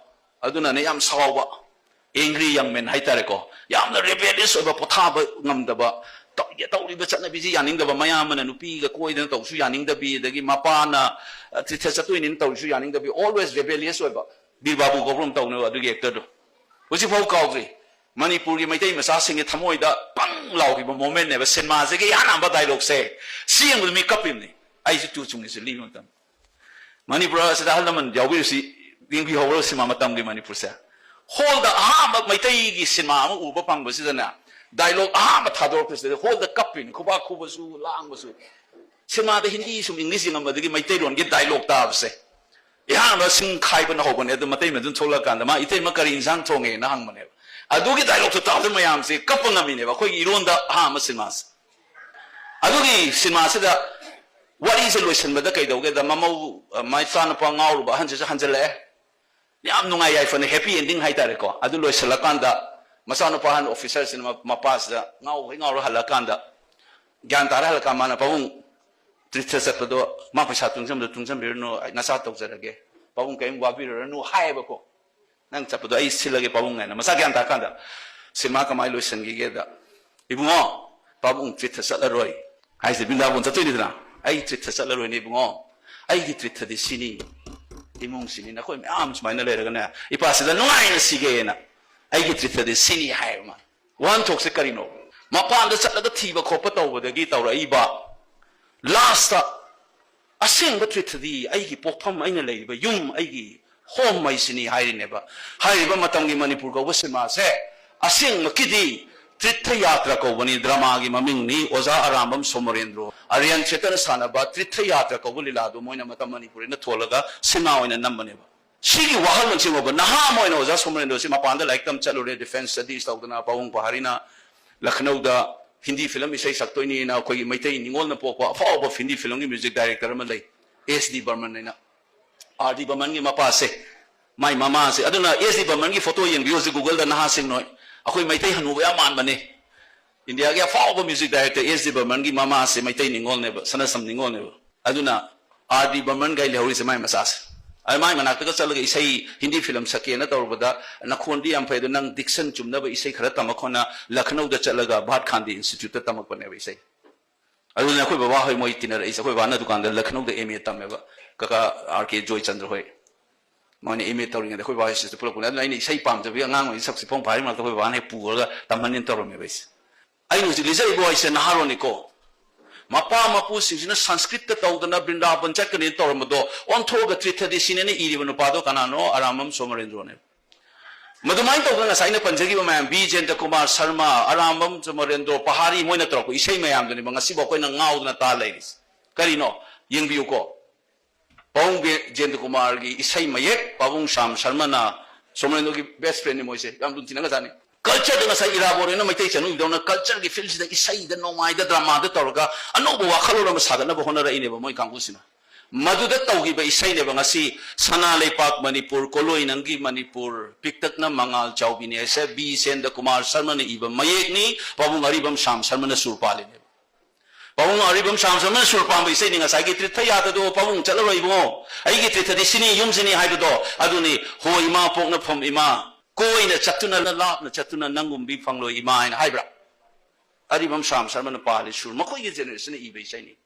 ꯑꯗꯨꯅꯅꯦ ꯌꯥꯝ ꯁꯥꯎꯕ, angry young man ꯍꯥꯏꯇꯥꯔꯦꯀꯣ, ꯌꯥꯝꯅ ꯔꯦꯕꯦꯂꯤꯌꯁ ꯑꯣꯏꯕ, ꯄꯣꯊꯥꯕ ꯉꯝꯗꯕ, ꯇꯧ-, ꯇꯧꯔꯤꯕ ꯆꯠꯅꯕꯤꯁꯤ ꯌꯥꯅꯤꯡꯗꯕ, ꯃꯌꯥꯝꯕꯅ ꯅꯨꯄꯤꯒ ꯀꯣꯏꯗꯅ ꯇꯧꯕꯁꯨ ꯌꯥꯅꯤꯡꯗꯕꯤ, ꯑꯗꯒꯤ ꯃꯄꯥꯅ, ꯑ, ꯇꯤꯔꯊ ꯆꯠꯇꯣꯏꯅꯦꯅ ꯇꯧꯔꯤꯁꯨ ꯌꯥꯅꯤꯡꯗꯕꯤ, always rebellious ꯑꯣꯏꯕ꯫ ꯕꯤꯔ ꯕꯥꯕꯨ ꯀꯧꯕ꯭ꯔ ꯑꯃ ꯇꯧꯅꯦꯕ ꯑꯗꯨꯒꯤ ꯑꯦꯛꯇꯔꯗꯣ꯫ ꯍꯧꯖꯤꯛꯐꯥꯎ ꯀꯥꯎꯗ꯭ꯔꯤ꯫ ꯃꯅꯤꯄꯨꯔꯒꯤ ꯃꯩꯇꯩ ꯃꯆꯥꯁꯤꯡꯒꯤ ꯊꯃꯣꯏꯗ ꯄꯪ ꯂꯥꯎꯈꯤꯕ ꯃꯣꯃꯦꯟꯅꯦꯕ ꯁꯤꯅꯦꯃꯥꯁꯤꯒꯤ ꯑꯍꯥꯟꯕ ꯗꯥꯏꯂꯣꯛꯁꯦ꯫ ꯁꯤ ꯌꯦꯡꯕꯗ ꯃꯤ ꯀꯞꯄꯤꯕꯅꯤ꯫ ꯑꯩꯁꯨ ꯇꯨ ꯆꯨꯡꯉꯤꯁꯦ ꯂꯤꯕ ꯃꯇꯝꯗ꯫ ꯃꯅꯤꯄꯨꯔ ꯑꯁꯤꯗ ꯑꯍꯜ ꯂꯃꯟ ꯌꯥꯎꯕꯤꯔꯤꯁꯤ, ꯌꯦꯡꯕꯤꯍꯧꯔꯣ ꯁꯤꯅꯦꯃꯥ ꯃꯇꯝꯒꯤ ꯃꯅꯤꯄꯨꯔꯁꯦ꯫ ꯍꯣꯜꯗ ꯑꯍꯥꯟꯕ ꯃꯩꯇꯩꯒꯤ ꯁꯤꯅꯦꯃꯥ ꯑꯃ ꯎꯕ ꯐꯪꯕꯁꯤꯗꯅꯦ, ꯗꯥꯏꯂꯣꯛ ꯑꯍꯥꯟꯕ ꯊꯥꯗꯣꯔꯛꯄꯁꯤꯗ ꯍꯣꯜꯗ ꯀꯞꯄꯤꯅꯤ, ꯈꯨꯕꯥꯛ ꯈꯨꯕꯁꯨ ꯂꯥꯡꯕꯁꯨ꯫ ꯁꯤꯅꯦꯃꯥꯗ ꯍꯤꯟꯗꯤ ꯁꯨꯝ ꯏꯪꯂꯤꯁ ꯌꯦꯡꯉꯝꯕꯗꯒꯤ ꯃꯩꯇꯩꯂꯣꯟꯒꯤ ꯗꯥꯏꯂꯣꯛ ꯇꯥꯕꯁꯦ, ꯏꯍꯥꯟꯕ ꯁꯤꯡ ꯈꯥꯏꯕꯅ ꯍꯧꯕꯅꯦ꯫ ꯑꯗꯨ ꯃꯇꯩ ꯃꯗꯨ ꯊꯣꯛꯂꯛꯀꯥꯟꯗ ꯃꯥ, "ꯏꯇꯩꯃ, ꯀꯔꯤ ꯏꯟꯁꯥꯡ ꯊꯣꯡꯉꯦꯅ?" ꯍꯪꯕꯅꯦꯕ꯫ ꯑꯗꯨꯒꯤ ꯗꯥꯏꯂꯣꯛꯇꯣ ꯇꯥꯕꯗ ꯃꯌꯥꯝꯁꯦ ꯀꯞꯄ ꯉꯝꯃꯤꯅꯦꯕ, ꯑꯩꯈꯣꯏꯒꯤ ꯏꯔꯣꯟꯗ ꯑꯍꯥꯟꯕ ꯁꯤꯅꯦꯃꯥꯁꯦ꯫ ꯑꯗꯨꯒꯤ ꯁꯤꯅꯦꯃꯥꯁꯤꯗ ꯋꯥꯔꯤꯁꯦ ꯂꯣꯏꯁꯤꯟꯕꯗ ꯀꯩꯗꯧꯒꯦꯗ, ꯃꯃꯧ, ꯑ, ꯃꯆꯥꯅꯨꯄꯥ ꯉꯥꯎꯔꯨꯕ ꯑꯍꯟꯁꯤꯁꯨ ꯍꯟꯖꯜꯂꯛꯑꯦ꯫ ꯌꯥꯝ ꯅꯨꯡꯉꯥꯏ ꯌꯥꯏꯐꯅ, happy ending ꯍꯥꯏꯇꯥꯔꯦꯀꯣ꯫ ꯑꯗꯨ ꯂꯣꯏꯁꯤꯜꯂꯀꯥꯟꯗ ꯃꯆꯥꯅꯨꯄꯥ ꯑꯍꯟ officerꯁꯤꯅ ꯃ-, ꯃꯄꯥꯁꯤꯗ ꯉꯥꯎ-, ꯍꯦꯛ ꯉꯥꯎꯔ ꯍꯜꯂꯛꯀꯥꯟꯗ, ꯒ꯭ꯌꯥꯟ ꯇꯥꯔ ꯍꯜꯂꯛꯀꯥꯟꯗ, "ꯃꯥꯅ, ꯄꯥꯕꯨꯡ, ꯇꯤꯔꯊ ꯆꯠꯄꯗꯣ ꯃꯥ ꯄꯩꯁꯥ ꯇꯨꯡꯁꯤꯟꯕꯗꯣ ꯇꯨꯡꯁꯤꯟꯕꯤꯔꯨꯅꯨ, ꯑꯩ ꯅꯆꯥ ꯇꯧꯖꯔꯒꯦ, ꯄꯥꯕꯨꯡ ꯀꯔꯤꯝ ꯋꯥꯕꯤꯔꯨꯔꯅꯨ" ꯍꯥꯏꯌꯦꯕꯀꯣ꯫ "ꯅꯪ ꯆꯠꯄꯗꯣ ꯑꯩ ꯁꯤꯜꯂꯒꯦ ꯄꯥꯕꯨꯡ" ꯍꯥꯏꯅ꯫ ꯃꯆꯥ ꯒ꯭ꯌꯥꯟ ꯇꯥꯔꯀꯥꯟꯗ ꯁꯤꯅꯦꯃꯥ ꯀꯃꯥꯏꯅ ꯂꯣꯏꯁꯤꯟꯈꯤꯒꯦꯗ, "ꯏꯕꯨꯡꯉꯣ, ꯄꯥꯕꯨꯡ ꯇꯤꯔꯊ ꯆꯠꯂꯔꯣꯏ" ꯍꯥꯏꯁꯦ, ꯕ꯭ꯔꯤꯟꯗꯥꯕꯟ ꯆꯠꯇꯣꯏꯅꯤꯗꯅ, "ꯑꯩ ꯇꯤꯔꯊ ꯆꯠꯂꯔꯣꯏꯅꯦ ꯏꯕꯨꯡꯉꯣ, ꯑꯩꯒꯤ ꯇꯤꯔꯊꯗꯤ ꯁꯤꯅꯤ, ꯏꯃꯨꯡꯁꯤꯅꯤ, ꯅꯈꯣꯏ ꯃꯌꯥꯝ ꯁꯨꯃꯥꯏꯅ ꯂꯩꯔꯒꯅꯦ, ꯏꯄꯥꯁꯤꯗ ꯅꯨꯡꯉꯥꯏꯅ ꯁꯤꯒꯦꯅ, ꯑꯩꯒꯤ ꯇꯤꯔꯊꯗꯤ ꯁꯤꯅꯤ" ꯍꯥꯏꯌꯦꯕ ꯃꯥ꯫ ꯋꯥꯍꯟꯊꯣꯛꯁꯦ ꯀꯔꯤꯅꯣ? ꯃꯄꯥꯟꯗ ꯆꯠꯂꯒ ꯊꯤꯕ ꯈꯣꯠꯄ ꯇꯧꯕꯗꯒꯤ ꯇꯧꯔꯛꯏꯕ, ꯂꯥꯁꯇ ꯑꯁꯦꯡꯕ ꯇꯤꯔꯊꯗꯤ ꯑꯩꯒꯤ ꯄꯣꯛꯐꯝ, ꯑꯩꯅ ꯂꯩꯔꯤꯕ ꯌꯨꯝ, ꯑꯩꯒꯤ ꯍꯣꯝ ꯍꯥꯏꯁꯤꯅꯤ ꯍꯥꯏꯔꯤꯅꯦꯕ꯫ ꯍꯥꯏꯔꯤꯕ ꯃꯇꯝꯒꯤ ꯃꯅꯤꯄꯨꯔ ꯀꯧꯕ ꯁꯤꯅꯦꯃꯥꯁꯦ ꯑꯁꯦꯡꯕꯀꯤꯗꯤ ꯇꯤꯔꯊ ꯌꯥꯇ꯭ꯔꯥ ꯀꯧꯕꯅꯤ, ꯗ꯭ꯔꯃꯥꯒꯤ ꯃꯃꯤꯡꯅꯤ꯫ ꯑꯣꯖꯥ ꯑꯔꯥꯝꯕꯝ ꯁꯣꯃꯣꯔꯦꯟꯗ꯭ꯔꯣ, ꯑꯔꯤꯌꯟ ꯊꯤꯌꯦꯇꯔꯅ ꯁꯥꯟꯅꯕ ꯇꯤꯔꯊ ꯌꯥꯇ꯭ꯔꯥ ꯀꯧꯕ ꯂꯤꯂꯥꯗꯣ ꯃꯣꯏꯅ ꯃꯇꯝ ꯃꯅꯤꯄꯨꯔꯤꯅ ꯊꯣꯜꯂꯒ ꯁꯤꯅꯦꯃꯥ ꯑꯣꯏꯅ ꯅꯝꯕꯅꯦꯕ꯫ ꯁꯤꯒꯤ ꯋꯥꯍꯜꯂꯣꯟꯁꯤ ꯎꯕ ꯅꯍꯥ ꯑꯃ ꯑꯣꯏꯅ ꯑꯣꯖꯥ ꯁꯣꯃꯣꯔꯦꯟꯗ꯭ꯔꯣꯁꯤ ꯃꯄꯥꯟꯗ ꯂꯥꯏꯔꯤꯛ ꯇꯝ ꯆꯠꯂꯨꯔꯦ, defence studies ꯇꯧꯗꯅ, ꯄꯥꯕꯨꯡ ꯄꯍꯥꯔꯤꯅ ꯂꯈꯅꯧꯗ ꯍꯤꯟꯗꯤ ꯐꯤꯂꯝ ꯏꯁꯩ ꯁꯛꯇꯣꯏꯅꯦꯅ ꯑꯩꯈꯣꯏꯒꯤ ꯃꯩꯇꯩ ꯅꯤꯉꯣꯜꯅ ꯄꯣꯛꯄ ꯑꯐꯥꯎꯕ ꯍꯤꯟꯗꯤ ꯐꯤꯂꯝꯒꯤ music director ꯑꯃ ꯂꯩ, ꯑꯦꯁ ꯗꯤ ꯕꯔꯃꯟ ꯍꯥꯏꯅ꯫ ꯑꯥꯔ ꯗꯤ ꯕꯔꯃꯟꯒꯤ ꯃꯄꯥꯁꯦ, ꯃꯥꯏ ꯃꯃꯥꯁꯦ, ꯑꯗꯨꯅ ꯑꯦꯁ ꯗꯤ ꯕꯔꯃꯟꯒꯤ ꯐꯣꯇꯣ ꯌꯦꯡꯕꯤꯌꯨ ꯍꯧꯖꯤꯛ Google ꯗ, ꯅꯍꯥꯁꯤꯡ ꯅꯣꯏ, ꯑꯩꯈꯣꯏ ꯃꯩꯇꯩ ꯍꯅꯨꯕ ꯌꯥꯝ ꯃꯥꯟꯕꯅꯦ꯫ ꯏꯟꯗꯤꯌꯥꯒꯤ ꯑꯐꯥꯎꯕ music director S D ꯕꯔꯃꯟꯒꯤ ꯃꯃꯥꯁꯦ Meitei ꯅꯤꯉꯣꯜꯅꯦꯕ, ꯁꯅꯥꯁꯝ ꯅꯤꯉꯣꯜꯅꯦꯕ꯫ ꯑꯗꯨꯅ ꯑꯥꯔ ꯗꯤ ꯕꯔꯃꯟ ꯒꯥꯏ ꯂꯩꯍꯧꯔꯤꯁꯦ ꯃꯥꯏ ꯃꯆꯥꯁꯦ꯫ ꯑꯗꯨ ꯃꯥꯏ ꯃꯅꯥꯛꯇꯒ ꯆꯠꯂꯒ ꯏꯁꯩ ꯍꯤꯟꯗꯤ ꯐꯤꯂꯝ ꯁꯛꯀꯦꯅ ꯇꯧꯔꯨꯕꯗ, "ꯅꯈꯣꯟꯗꯤ ꯌꯥꯝ ꯐꯩ, ꯑꯗꯣ ꯅꯪ diction ꯆꯨꯝꯅꯕ ꯏꯁꯩ ꯈꯔ ꯇꯝꯃꯛꯈꯣꯅ" ꯂꯈꯅꯧꯗ ꯆꯠꯂꯒ ꯚꯥꯠ ꯈꯥꯟꯗꯦ ꯏꯟꯁꯇꯤꯇ꯭ꯌꯨꯠꯇ ꯇꯝꯃꯛꯄꯅꯦꯕ ꯏꯁꯩ꯫ ꯑꯗꯨꯅ ꯑꯩꯈꯣꯏ ꯕꯕꯥ ꯍꯣꯏ ꯃꯣꯏ ꯇꯤꯟꯅꯔꯛꯏꯁꯦ, ꯑꯩꯈꯣꯏ ꯕꯥꯅ ꯗꯨꯀꯥꯟꯗ ꯂꯈꯅꯧꯗ ꯑꯦꯝ ꯑꯦ ꯇꯝꯃꯦꯕ, ꯀꯀꯥ ꯑꯥꯔ ꯀꯦ ꯖꯣꯏꯆꯟꯗ꯭ꯔ ꯍꯣꯏ꯫ ꯃꯣꯏꯅ ꯑꯦꯝ ꯑꯦ ꯇꯧꯔꯤꯉꯩꯗ ꯑꯩꯈꯣꯏ ꯕꯥ ꯍꯣꯏ ꯁꯤꯗ ꯄꯨꯔꯛꯄꯅꯦ꯫ ꯑꯗꯨꯅ ꯑꯩꯅ ꯏꯁꯩ ꯄꯥꯝꯖꯕꯒꯤ ꯑꯉꯥꯡ ꯑꯣꯏꯔꯤꯉꯩ ꯁꯛꯁꯤ ꯐꯣꯡ ꯐꯥꯔꯤ ꯃꯔꯛꯇ ꯑꯩꯈꯣꯏ ꯕꯥꯅ ꯍꯦꯛ ꯄꯨꯔꯒ ꯇꯝꯍꯟꯅꯤꯅ ꯇꯧꯔꯝꯃꯦꯕ ꯑꯩꯁꯦ꯫ ꯑꯩꯅ ꯍꯧꯖꯤꯛ ꯂꯤꯖꯔꯤꯕ ꯋꯥꯍꯩꯁꯦ ꯅꯍꯥꯔꯣꯟꯅꯤꯀꯣ꯫ ꯃꯄꯥ ꯃꯄꯨꯁꯤꯡꯁꯤꯅ ꯁꯪꯁꯀ꯭ꯔꯤꯠꯇ ꯇꯧꯗꯅ ꯕ꯭ꯔꯤꯟꯗꯥꯕꯟ ꯆꯠꯀꯅꯤꯅ ꯇꯧꯔꯝꯕꯗꯣ ꯑꯣꯟꯊꯣꯛꯑꯒ ꯇꯤꯔꯊꯗꯦꯁꯤꯅꯤꯅ ꯏꯔꯤꯕ ꯅꯨꯄꯥꯗꯣ ꯀꯅꯥꯅꯣ? ꯑꯔꯥꯝꯕꯝ ꯁꯣꯃꯔꯦꯟꯗ꯭ꯔꯣꯅꯦꯕ꯫ ꯃꯗꯨꯃꯥꯏꯅ ꯇꯧꯗꯅ ꯉꯁꯥꯏ ꯑꯩꯅ ꯄꯟꯖꯈꯤꯕ ꯃꯌꯥꯝ, ꯕꯤ ꯖꯦꯟꯗ꯭ꯔ ꯀꯨꯃꯥꯔ ꯁꯔꯃ, ꯑꯔꯥꯝꯕꯝ ꯁꯣꯃꯔꯦꯟꯗ꯭ꯔꯣ ꯄꯍꯥꯔꯤ, ꯃꯣꯏꯅ ꯇꯧꯔꯛꯄ ꯏꯁꯩ ꯃꯌꯥꯝꯗꯨꯅꯦꯕ ꯉꯁꯤꯐꯥꯎ ꯑꯩꯈꯣꯏꯅ ꯉꯥꯎꯗꯅ ꯇꯥ ꯂꯩꯔꯤꯁꯦ꯫ ꯀꯔꯤꯅꯣ? ꯌꯦꯡꯕꯤꯌꯨꯀꯣ, ꯄꯥꯕꯨꯡ ꯕꯦ-, ꯖꯦꯟꯗ꯭ꯔ ꯀꯨꯃꯥꯔꯒꯤ ꯏꯁꯩ ꯃꯌꯦꯛ, ꯄꯥꯕꯨꯡ ꯁ꯭ꯌꯥꯝ ꯁꯔꯃꯅ, ꯁꯣꯃꯣꯔꯦꯟꯗ꯭ꯔꯣꯒꯤ best friendꯅꯤ ꯃꯣꯏꯁꯦ, ꯌꯥꯝ ꯂꯨꯅ ꯇꯤꯟꯅꯒꯖꯥꯠꯅꯤ꯫ Cultureꯗ ꯉꯁꯥꯏ ꯏꯔꯥꯕꯣꯠ ꯍꯣꯏꯅ ꯃꯩꯇꯩ ꯆꯅꯨꯒꯤꯗꯧꯅ cultureꯒꯤ fieldꯁꯤꯗ ꯏꯁꯩꯗ ꯅꯣꯡꯃꯥꯏꯗ dramaꯗ ꯇꯧꯔꯒ ꯑꯅꯧꯕ ꯋꯥꯈꯜꯂꯣꯟ ꯑꯃ ꯁꯥꯒꯠꯅꯕ ꯍꯣꯠꯅꯔꯛꯏꯅꯦꯕ ꯃꯣꯏ ꯀꯥꯡꯕꯨꯁꯤꯅ꯫ ꯃꯗꯨꯗ ꯇꯧꯈꯤꯕ ꯏꯁꯩꯅꯦꯕ ꯉꯁꯤ ꯁꯅꯥ ꯂꯩꯄꯥꯛ ꯃꯅꯤꯄꯨꯔ, ꯀꯣꯂꯣꯏ ꯅꯪꯒꯤ ꯃꯅꯤꯄꯨꯔ, ꯄꯤꯛꯇꯛꯅ ꯃꯉꯥꯜ ꯆꯥꯎꯕꯤꯅꯤ ꯍꯥꯏꯁꯦ ꯕꯤ ꯁꯦꯟꯗ ꯀꯨꯃꯥꯔ ꯁꯔꯃꯅ ꯏꯕ ꯃꯌꯦꯛꯅꯤ, ꯄꯥꯕꯨꯡ ꯑꯔꯤꯕꯝ ꯁ꯭ꯌꯥꯝ ꯁꯔꯃꯅ ꯁꯨꯔ ꯄꯥꯜꯂꯤꯅꯦꯕ꯫ ꯄꯥꯕꯨꯡ ꯑꯔꯤꯕꯝ ꯁ꯭ꯌꯥꯝ ꯁꯔꯃꯅ ꯁꯨꯔ ꯄꯥꯟꯕ ꯏꯁꯩꯅꯤ ꯉꯁꯥꯏꯒꯤ "ꯇꯤꯔꯊ ꯌꯥꯇꯗꯣ ꯄꯥꯕꯨꯡ ꯆꯠꯂꯔꯣꯏ ꯏꯕꯨꯡꯉꯣ, ꯑꯩꯒꯤ ꯇꯤꯔꯊꯗꯤ ꯁꯤꯅꯤ ꯌꯨꯝꯁꯤꯅꯤ" ꯍꯥꯏꯕꯗꯣ꯫ ꯑꯗꯨꯅꯤ, "ꯍꯣ ꯏꯃꯥ ꯄꯣꯛꯅꯐꯝ ꯏꯃꯥ, ꯀꯣꯏꯅ ꯆꯠꯇꯨꯅ ꯂꯥꯞꯅ ꯆꯠꯇꯨꯅ ꯅꯪꯒꯨꯝꯕꯤ ꯐꯪꯂꯣꯏ ꯏꯃꯥ" ꯍꯥꯏꯅ ꯍꯥꯏꯕ꯭ꯔꯥ? ꯑꯔꯤꯕꯝ ꯁ꯭ꯌꯥꯝ ꯁꯔꯃꯅ ꯄꯥꯜꯂꯤ ꯁꯨꯔ, ꯃꯈꯣꯏꯒꯤ generationꯅ ꯏꯕ ꯏꯁꯩꯅꯤ꯫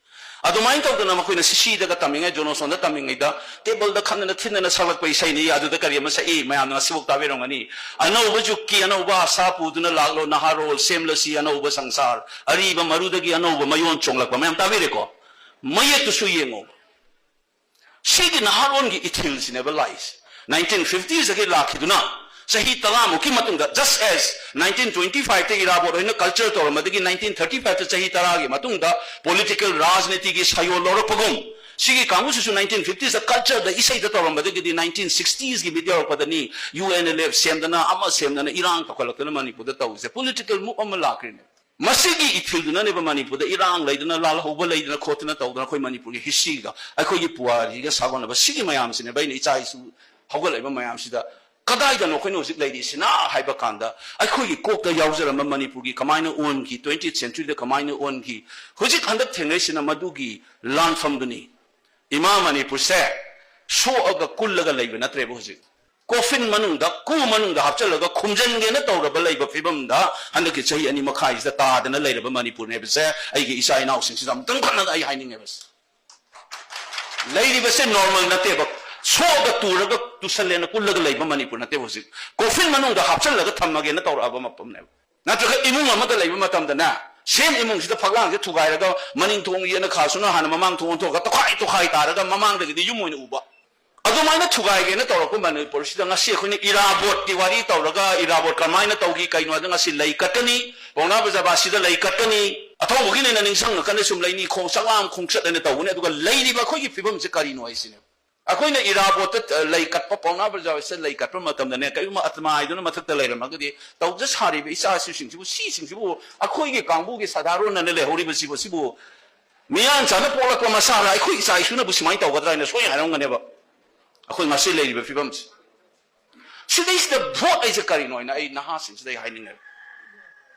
ꯑꯗꯨꯃꯥꯏꯅ ꯇꯧꯗꯅ ꯃꯈꯣꯏꯅ ꯁꯤꯁꯤꯗꯒ ꯇꯝꯃꯤꯉꯩ, ꯖꯣꯅꯣꯁꯣꯟꯗ ꯇꯝꯃꯤꯉꯩꯗ ꯇꯦꯕꯜꯗ ꯈꯟꯗꯅ ꯊꯤꯟꯗꯅ ꯁꯛꯂꯛꯄ ꯏꯁꯩꯅꯤ꯫ ꯑꯗꯨꯗ ꯀꯔꯤ ꯑꯃ ꯁꯛꯏ, ꯃꯌꯥꯝꯅ ꯉꯁꯤꯐꯥꯎ ꯇꯥꯕꯤꯔꯝꯒꯅꯤ꯫ "ꯑꯅꯧꯕ ꯖꯨꯒꯀꯤ ꯑꯅꯧꯕ ꯑꯁꯥ ꯄꯨꯗꯨꯅ ꯂꯥꯛꯂꯣ, ꯅꯍꯥꯔꯣꯜ ꯁꯦꯝꯂꯁꯤ ꯑꯅꯧꯕ ꯁꯪꯁꯥꯔ, ꯑꯔꯤꯕ ꯃꯔꯨꯗꯒꯤ ꯑꯅꯧꯕ ꯃꯌꯣꯟ ꯆꯣꯡꯂꯛꯄ", ꯃꯌꯥꯝ ꯇꯥꯕꯤꯔꯦꯀꯣ? ꯃꯌꯦꯛꯇꯨꯁꯨ ꯌꯦꯡꯉꯣ꯫ ꯁꯤꯒꯤ ꯅꯍꯥꯔꯣꯟꯒꯤ ꯏꯊꯤꯜꯁꯤꯅꯦꯕ ꯂꯥꯛꯏꯁꯦ꯫ Nineteen fiftiesꯗꯒꯤ ꯂꯥꯛꯈꯤꯗꯨꯅ ꯆꯍꯤ ꯇꯔꯥꯃꯨꯛꯀꯤ ꯃꯇꯨꯡꯗ, just as nineteen twenty fiveꯇ ꯏꯔꯥꯕꯣꯠ ꯍꯣꯏꯅ culture ꯇꯧꯔꯝꯕꯗꯒꯤ nineteen thirty fiveꯇ ꯆꯍꯤ ꯇꯔꯥꯒꯤ ꯃꯇꯨꯡꯗ political ꯔꯥꯖꯅꯤꯇꯤꯒꯤ ꯁꯥꯌꯣꯜ ꯂꯧꯔꯛꯄꯒꯨꯝ, ꯁꯤꯒꯤ ꯀꯥꯡꯕꯨꯁꯤꯁꯨ nineteen fiftiesꯇ cultureꯗ ꯏꯁꯩꯗ ꯇꯧꯔꯝꯕꯗꯒꯤꯗꯤ nineteen sixtiesꯀꯤ mid ꯌꯧꯔꯛꯄꯗꯅꯤ UNLF ꯁꯦꯝꯗꯅ, ꯑꯃ ꯁꯦꯝꯗꯅ, ꯏꯔꯥꯡ ꯇꯧꯈꯠꯂꯛꯇꯅ ꯃꯅꯤꯄꯨꯔꯗ ꯇꯧꯔꯤꯁꯦ꯫ Political move ꯑꯃ ꯂꯥꯛꯈ꯭ꯔꯤꯅꯦ꯫ ꯃꯁꯤꯒꯤ ꯏꯊꯤꯜꯗꯨꯅꯅꯦꯕ ꯃꯅꯤꯄꯨꯔꯗ ꯏꯔꯥꯡ ꯂꯩꯗꯅ, ꯂꯥꯜꯍꯧꯕ ꯂꯩꯗꯅ ꯈꯣꯠꯇꯅ ꯇꯧꯗꯅ ꯑꯩꯈꯣꯏ ꯃꯅꯤꯄꯨꯔꯒꯤ historyꯒ ꯑꯩꯈꯣꯏꯒꯤ ꯄꯨꯋꯥꯔꯤꯒ ꯁꯥꯒꯣꯟꯅꯕ꯫ ꯁꯤꯒꯤ ꯃꯌꯥꯝꯁꯤꯅꯦꯕ ꯑꯩꯅ ꯏꯆꯥ ꯏꯁꯨ ꯍꯧꯒꯠꯂꯛꯏꯕ ꯃꯌꯥꯝꯁꯤꯗ ꯀꯗꯥꯏꯗꯅꯣ ꯑꯩꯈꯣꯏꯅ ꯍꯧꯖꯤꯛ ꯂꯩꯔꯤꯁꯤꯅ ꯍꯥꯏꯕ ꯀꯥꯟꯗ, ꯑꯩꯈꯣꯏꯒꯤ ꯀꯣꯛꯇ ꯌꯥꯎꯖꯔꯝꯕ ꯃꯅꯤꯄꯨꯔꯒꯤ ꯀꯃꯥꯏꯅ ꯑꯣꯟꯈꯤ, twentieth centuryꯗ ꯀꯃꯥꯏꯅ ꯑꯣꯟꯈꯤ, ꯍꯧꯖꯤꯛ ꯍꯟꯗꯛ ꯊꯦꯡꯅꯔꯤꯁꯤꯅ ꯃꯗꯨꯒꯤ ꯂꯥꯟꯐꯝꯗꯨꯅꯤ꯫ ꯏꯃꯥ ꯃꯅꯤꯄꯨꯔꯁꯦ ꯁꯣꯛꯑꯒ ꯀꯨꯜꯂꯒ ꯂꯩꯕ ꯅꯠꯇ꯭ꯔꯦꯕ ꯍꯧꯖꯤꯛ꯫ Coffin ꯃꯅꯨꯡꯗ, ꯀꯨ ꯃꯅꯨꯡꯗ ꯍꯥꯞꯆꯤꯜꯂꯒ ꯈꯨꯝꯖꯤꯟꯒꯦꯅ ꯇꯧꯔꯕ ꯂꯩꯕ ꯐꯤꯕꯝꯗ ꯍꯟꯗꯛꯀꯤ ꯆꯍꯤ ꯑꯅꯤ ꯃꯈꯥꯏꯁꯤꯗ ꯇꯥꯗꯅ ꯂꯩꯔꯕ ꯃꯅꯤꯄꯨꯔꯅꯦꯕꯁꯦ ꯑꯩꯒꯤ ꯏꯆꯥ ꯏꯅꯥꯎꯁꯤꯡꯁꯤꯗ ꯑꯃꯨꯛꯇꯪ ꯈꯟꯅꯒ ꯑꯩ ꯍꯥꯏꯅꯤꯡꯉꯦꯕ꯫ ꯂꯩꯔꯤꯕꯁꯦ normal ꯅꯠꯇꯦꯕ꯫ ꯁꯣꯛꯑꯒ ꯇꯨꯔꯒ ꯇꯨꯁꯜꯂꯦꯅ ꯀꯨꯜꯂꯒ ꯂꯩꯕ ꯃꯅꯤꯄꯨꯔ ꯅꯠꯇꯦꯕ ꯍꯧꯖꯤꯛ꯫ Coffin ꯃꯅꯨꯡꯗ ꯍꯥꯞꯆꯤꯜꯂꯒ ꯊꯝꯃꯒꯦꯅ ꯇꯧꯔꯛꯑꯕ ꯃꯐꯝꯅꯦꯕ꯫ ꯅꯠꯇ꯭ꯔꯒ ꯏꯃꯨꯡ ꯑꯃꯗ ꯂꯩꯕ ꯃꯇꯝꯗꯅꯦ, same ꯏꯃꯨꯡꯁꯤꯗ ꯐꯛꯂꯥꯡꯁꯦ ꯊꯨꯒꯥꯏꯔꯒ ꯃꯅꯤꯡ ꯊꯣꯡ ꯌꯦꯠꯅ ꯈꯥꯁꯨꯅ ꯍꯥꯟꯅ ꯃꯃꯥꯡ ꯊꯣꯡ ꯑꯣꯟꯊꯣꯛꯑꯒ ꯇꯣꯈꯥꯏ ꯇꯣꯈꯥꯏ ꯇꯥꯔꯒ ꯃꯃꯥꯡꯗꯒꯤꯗꯤ ꯌꯨꯝ ꯑꯣꯏꯅ ꯎꯕ꯫ ꯑꯗꯨꯃꯥꯏꯅ ꯊꯨꯒꯥꯏꯒꯦꯅ ꯇꯧꯔꯛꯄ ꯃꯅꯤꯄꯨꯔꯁꯤꯗ ꯉꯁꯤ ꯑꯩꯈꯣꯏꯅ ꯏꯔꯥꯕꯣꯠꯀꯤ ꯋꯥꯔꯤ ꯇꯧꯔꯒ ꯏꯔꯥꯕꯣꯠ ꯀꯃꯥꯏꯅ ꯇꯧꯈꯤ, ꯀꯩꯅꯣ ꯍꯥꯏꯗ ꯉꯁꯤ ꯂꯩ ꯀꯠꯀꯅꯤ, ꯄꯥꯎꯅꯥ ꯕꯖꯥꯔ ꯁꯤꯗ ꯂꯩ ꯀꯠꯀꯅꯤ, ꯑꯊꯧꯕꯒꯤꯅꯦꯅ ꯅꯤꯡꯁꯤꯡꯉꯀꯥꯟꯗ ꯁꯨꯝ ꯂꯩꯅꯤ ꯈꯣꯡ ꯆꯥꯛꯂꯥꯝ ꯈꯣꯡꯆꯠ ꯍꯥꯏꯅ ꯇꯧꯕꯅꯦ꯫ ꯑꯗꯨꯒ ꯂꯩꯔꯤꯕ ꯑꯩꯈꯣꯏꯒꯤ ꯐꯤꯕꯝꯁꯦ ꯀꯔꯤꯅꯣ ꯍꯥꯏꯁꯤꯅꯦ꯫ ꯑꯩꯈꯣꯏꯅ ꯏꯔꯥꯕꯣꯠꯇ, ꯑ, ꯂꯩ ꯀꯠꯄ, ꯄꯥꯎꯅꯥ ꯕ꯭ꯔꯖꯥꯋꯥꯁꯤꯗ ꯂꯩ ꯀꯠꯄ ꯃꯇꯝꯗꯅꯦ, ꯀꯔꯤꯒꯨꯝꯕ ꯑꯇꯃꯥꯏꯗꯨꯅ ꯃꯊꯛꯇ ꯂꯩꯔꯝꯃꯒꯗꯤ, ꯇꯧꯖ ꯁꯥꯔꯤꯕ ꯏꯆꯥ ꯏꯁꯨꯁꯤꯡꯁꯤꯕꯨ, ꯁꯤꯁꯤꯡꯁꯤꯕꯨ, ꯑꯩꯈꯣꯏꯒꯤ ꯀꯥꯡꯕꯨꯒꯤ ꯁꯥꯗꯥꯔꯣꯟꯅꯅ ꯂꯩꯍꯧꯔꯤꯕꯁꯤꯕꯨ, ꯁꯤꯕꯨ ꯃꯤꯌꯥꯟ ꯆꯥꯅ ꯄꯣꯛꯂꯛꯄ ꯃꯁꯥꯅ ꯑꯩꯈꯣꯏ ꯏꯆꯥ ꯏꯁꯨꯅꯕꯨ ꯁꯨꯃꯥꯏꯅ ꯇꯧꯒꯗ꯭ꯔꯥ ꯍꯥꯏꯅ ꯁꯣꯏꯅ ꯍꯥꯏꯔꯝꯒꯅꯦꯕ꯫ ꯑꯩꯈꯣꯏ ꯉꯁꯤ ꯂꯩꯔꯤꯕ ꯐꯤꯕꯝꯁꯦ꯫ ꯁꯤꯗꯩꯁꯤꯗ ꯚꯣꯠ ꯍꯥꯏꯁꯦ ꯀꯔꯤꯅꯣ ꯍꯥꯏꯅ ꯑꯩ ꯅꯍꯥꯁꯤꯡꯁꯤꯗ ꯑꯩ ꯍꯥꯏꯅꯤꯡꯉꯦ꯫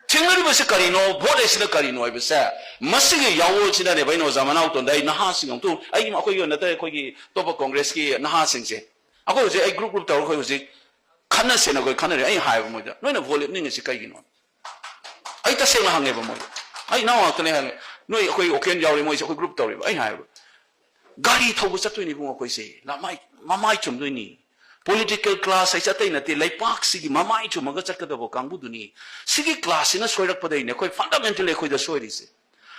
ꯊꯦꯡꯅꯔꯤꯕꯁꯤ ꯀꯔꯤꯅꯣ? ꯚꯣꯠ ꯍꯥꯏꯁꯤꯅ ꯀꯔꯤꯅꯣ ꯍꯥꯏꯕꯁꯦ, ꯃꯁꯤꯒꯤ ꯌꯥꯋꯣꯜꯁꯤꯅꯅꯦꯕ ꯑꯩꯅ ꯑꯣꯖꯥ ꯃꯅꯥꯎꯇꯣꯟꯗ ꯑꯩ ꯅꯍꯥꯁꯤꯡ ꯑꯃꯨꯛꯇ, ꯑꯩꯒꯤ, ꯑꯩꯈꯣꯏꯒꯤ ꯅꯠꯇ꯭ꯔꯦ, ꯑꯩꯈꯣꯏꯒꯤ ꯑꯇꯣꯞꯄ ꯀꯣꯡꯒ꯭ꯔꯦꯁꯀꯤ ꯅꯍꯥꯁꯤꯡꯁꯦ, ꯑꯩꯈꯣꯏ ꯍꯧꯖꯤꯛ ꯑꯩ ꯒ꯭ꯔꯨꯞ ꯒ꯭ꯔꯨꯞ ꯇꯧꯔꯒ ꯑꯩꯈꯣꯏ ꯍꯧꯖꯤꯛ ꯈꯟꯅꯁꯦꯅ ꯑꯩꯈꯣꯏ ꯈꯟꯅꯔꯦ꯫ ꯑꯩ ꯍꯥꯏꯕ ꯃꯣꯏꯗ, "ꯅꯣꯏꯅ ꯚꯣꯠ ꯂꯦꯞꯅꯤꯡꯉꯤꯁꯤ ꯀꯩꯒꯤꯅꯣ?" ꯑꯩ ꯇꯁꯦꯡꯅ ꯍꯪꯉꯦꯕ ꯃꯣꯏꯗ꯫ ꯑꯩ ꯏꯅꯥꯎ ꯉꯥꯛꯇꯅꯦ ꯍꯥꯏꯔꯦ꯫ "ꯅꯣꯏ ꯑꯩꯈꯣꯏ ꯑꯣꯀꯦꯟ ꯌꯥꯎꯔꯤ, ꯃꯣꯏꯁꯦ ꯑꯩꯈꯣꯏ ꯒ꯭ꯔꯨꯞ ꯇꯧꯔꯤꯕ"꯫ ꯑꯩ ꯍꯥꯏꯕ, "ꯒꯥꯔꯤ ꯊꯧꯕ ꯆꯠꯇꯣꯏꯅꯤ ꯏꯕꯨꯡꯉꯣ ꯑꯩꯈꯣꯏꯁꯦ, ꯂꯃꯥꯏ-, ꯃꯃꯥꯏ ꯆꯨꯝꯗꯣꯏꯅꯤ꯫ ꯄꯣꯂꯤꯇꯤꯀꯦꯜ ꯀ꯭ꯂꯥꯁ ꯍꯥꯏꯁꯦ ꯑꯇꯩ ꯅꯠꯇꯦ, ꯂꯩꯄꯥꯛꯁꯤꯒꯤ ꯃꯃꯥꯏ ꯆꯨꯝꯃꯒ ꯆꯠꯀꯗꯕ ꯀꯥꯡꯕꯨꯗꯨꯅꯤ꯫ ꯁꯤꯒꯤ ꯀ꯭ꯂꯥꯁꯁꯤꯅ ꯁꯣꯏꯔꯛꯄꯗꯩꯅꯦ ꯑꯩꯈꯣꯏ ꯐꯟꯗꯥꯃꯦꯟꯇꯦꯜꯂꯤ ꯑꯩꯈꯣꯏꯗ ꯁꯣꯏꯔꯤꯁꯦ꯫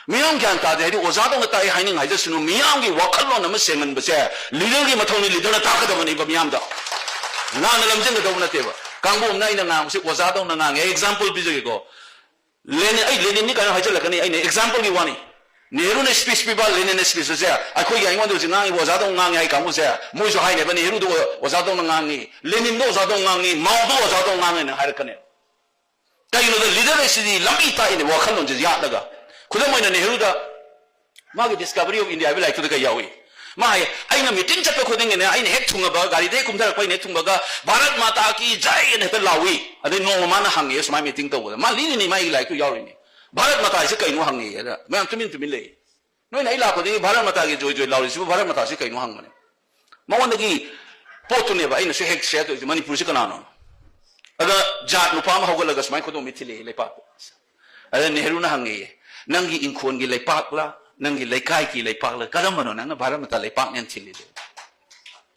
ꯃꯤꯌꯥꯝ ꯒ꯭ꯌꯥꯟ ꯇꯥꯗꯦ ꯍꯥꯏꯗꯤ ꯑꯣꯖꯥꯗꯧꯅ ꯇꯥꯛꯑꯦ ꯍꯥꯏꯅꯤꯡ ꯍꯥꯏꯖꯁꯅꯨ, ꯃꯤꯌꯥꯝꯒꯤ ꯋꯥꯈꯜꯂꯣꯟ ꯑꯃ ꯁꯦꯡꯍꯟꯕꯁꯦ ꯂꯤꯗꯔꯒꯤ ꯃꯊꯧꯅꯤ, ꯂꯤꯗꯔꯅ ꯇꯥꯛꯀꯗꯕꯅꯦꯕ ꯃꯤꯌꯥꯝꯗ꯫ ꯂꯥꯟꯅ ꯂꯝꯖꯤꯡꯒꯗꯧꯕ ꯅꯠꯇꯦꯕ꯫ ꯀꯥꯡꯕꯨ ꯑꯃꯅ ꯑꯩꯅ ꯉꯥꯡꯕꯁꯦ ꯑꯣꯖꯥꯗꯧꯅ ꯉꯥꯡꯉꯦ꯫ ꯑꯩ ꯑꯦꯛꯖꯥꯝꯄꯜ ꯄꯤꯖꯒꯦꯀꯣ꯫ ꯂꯦꯅꯤꯟ, ꯑꯩ ꯂꯦꯅꯤꯟꯅꯤ ꯀꯥꯏꯅ ꯍꯥꯏꯖꯤꯜꯂꯛꯀꯅꯤ, ꯑꯩꯅ ꯑꯦꯛꯖꯥꯝꯄꯜꯒꯤ ꯋꯥꯅꯤ꯫ ꯅꯦꯍꯔꯨꯅ ꯁ꯭ꯄꯤꯆ ꯄꯤꯕ, ꯂꯦꯅꯤꯟꯅ ꯁ꯭ꯄꯤꯆ ꯑꯁꯦ ꯑꯩꯈꯣꯏꯒꯤ ꯑꯩꯉꯣꯟꯗ ꯍꯧꯖꯤꯛ ꯉꯥꯡꯉꯤꯕ ꯑꯣꯖꯥꯗꯧꯅ ꯉꯥꯡꯉꯤ ꯍꯥꯏ ꯀꯥꯡꯕꯨꯁꯦ, ꯃꯣꯏꯁꯨ ꯍꯥꯏꯅꯦꯕ, "ꯅꯦꯍꯔꯨꯗꯣ ꯑꯣꯖꯥꯗꯧꯅ ꯉꯥꯡꯉꯤ, ꯂꯦꯅꯤꯟꯗꯣ ꯑꯣꯖꯥꯗꯧꯅ ꯉꯥꯡꯉꯤ, ꯃꯥꯎꯗꯣ ꯑꯣꯖꯥꯗꯧꯅ ꯉꯥꯡꯉꯦꯅ" ꯍꯥꯏꯔꯛꯀꯅꯦꯕ꯫ ꯀꯩꯒꯤꯅꯣꯗ ꯂꯤꯗꯔ ꯑꯁꯤꯗꯤ ꯂꯝꯕꯤ ꯇꯥꯛꯏꯅꯦ, ꯋꯥꯈꯜꯂꯣꯟꯁꯦ ꯌꯥꯠꯂꯒ꯫ ꯈꯨꯗꯝ ꯑꯣꯏꯅ ꯅꯦꯍꯔꯨꯗ ꯃꯥꯒꯤ Discovery of India ꯍꯥꯏꯕ ꯂꯥꯏꯔꯤꯛꯇꯨꯗ ꯀꯩ ꯌꯥꯎꯏ? ꯃꯥ ꯍꯥꯏ, "ꯑꯩꯅ ꯃꯤꯇꯤꯡ ꯆꯠꯄ ꯈꯨꯗꯤꯡꯒꯤꯅꯦ, ꯑꯩꯅ ꯍꯦꯛ ꯊꯨꯡꯉꯕ, ꯒꯥꯔꯤꯗꯒꯤ ꯀꯨꯝꯊꯔꯛꯄ ꯑꯩꯅ ꯍꯦꯛ ꯊꯨꯡꯕꯒ, 'ꯚꯥꯔꯠ ꯃꯥꯇꯥ ꯀꯤ ꯖꯥꯏ' ꯑꯅ ꯍꯦꯛꯇ ꯂꯥꯎꯏ"꯫ ꯑꯗꯩ ꯅꯣꯡꯃ ꯃꯥꯅ ꯍꯪꯉꯦ ꯁꯨꯃꯥꯏꯅ ꯃꯤꯇꯤꯡ ꯇꯧꯕꯗ, ꯃꯥ ꯂꯤꯔꯤꯅꯤ, ꯃꯥꯒꯤ ꯂꯥꯏꯔꯤꯛꯇꯨ ꯌꯥꯎꯔꯤꯅꯤ, "ꯚꯥꯔꯠ ꯃꯥꯇꯥ ꯍꯥꯏꯁꯦ ꯀꯩꯅꯣ?" ꯍꯪꯉꯦ꯫ ꯑꯗ ꯃꯌꯥꯝ ꯇꯨꯃꯤꯟ ꯇꯨꯃꯤꯟ ꯂꯩ꯫ "ꯅꯣꯏꯅ ꯑꯩ ꯂꯥꯛꯄꯗꯒꯤ ꯚꯥꯔꯠ ꯃꯥꯇꯥꯒꯤ ꯖꯣꯏ ꯖꯣꯏ ꯂꯥꯎꯔꯤꯁꯤꯕꯨ ꯚꯥꯔꯠ ꯃꯥꯇꯥꯁꯤ ꯀꯩꯅꯣ?" ꯍꯪꯕꯅꯦ꯫ ꯃꯉꯣꯟꯗꯒꯤ ꯄꯣꯠꯇꯨꯅꯦꯕ ꯑꯩꯅꯁꯨ ꯍꯦꯛ ꯁꯤꯌꯔ ꯇꯧꯔꯤꯁꯦ, "ꯃꯅꯤꯄꯨꯔꯁꯤ ꯀꯅꯥꯅꯣ?" ꯑꯗ ꯖꯥꯠ ꯅꯨꯄꯥ ꯑꯃ ꯍꯧꯒꯠꯂꯒ ꯁꯨꯃꯥꯏꯅ ꯈꯨꯗꯣꯝꯕꯤ ꯊꯤꯜꯂꯛꯑꯦ ꯂꯩꯄꯥꯛꯇ꯫ ꯑꯗ ꯅꯦꯍꯔꯨꯅ ꯍꯪꯉꯦꯌꯦ, "ꯅꯪꯒꯤ ꯏꯪꯈꯣꯜꯒꯤ ꯂꯩꯄꯥꯛꯂ, ꯅꯪꯒꯤ ꯂꯩꯀꯥꯏꯒꯤ ꯂꯩꯄꯥꯛꯂ, ꯀꯔꯝꯕꯅꯣ ꯅꯪꯅ ꯚꯥꯔꯠ ꯃꯥꯇꯥ ꯂꯩꯄꯥꯛꯅꯦꯅ ꯊꯤꯜꯂꯤꯗꯣ?"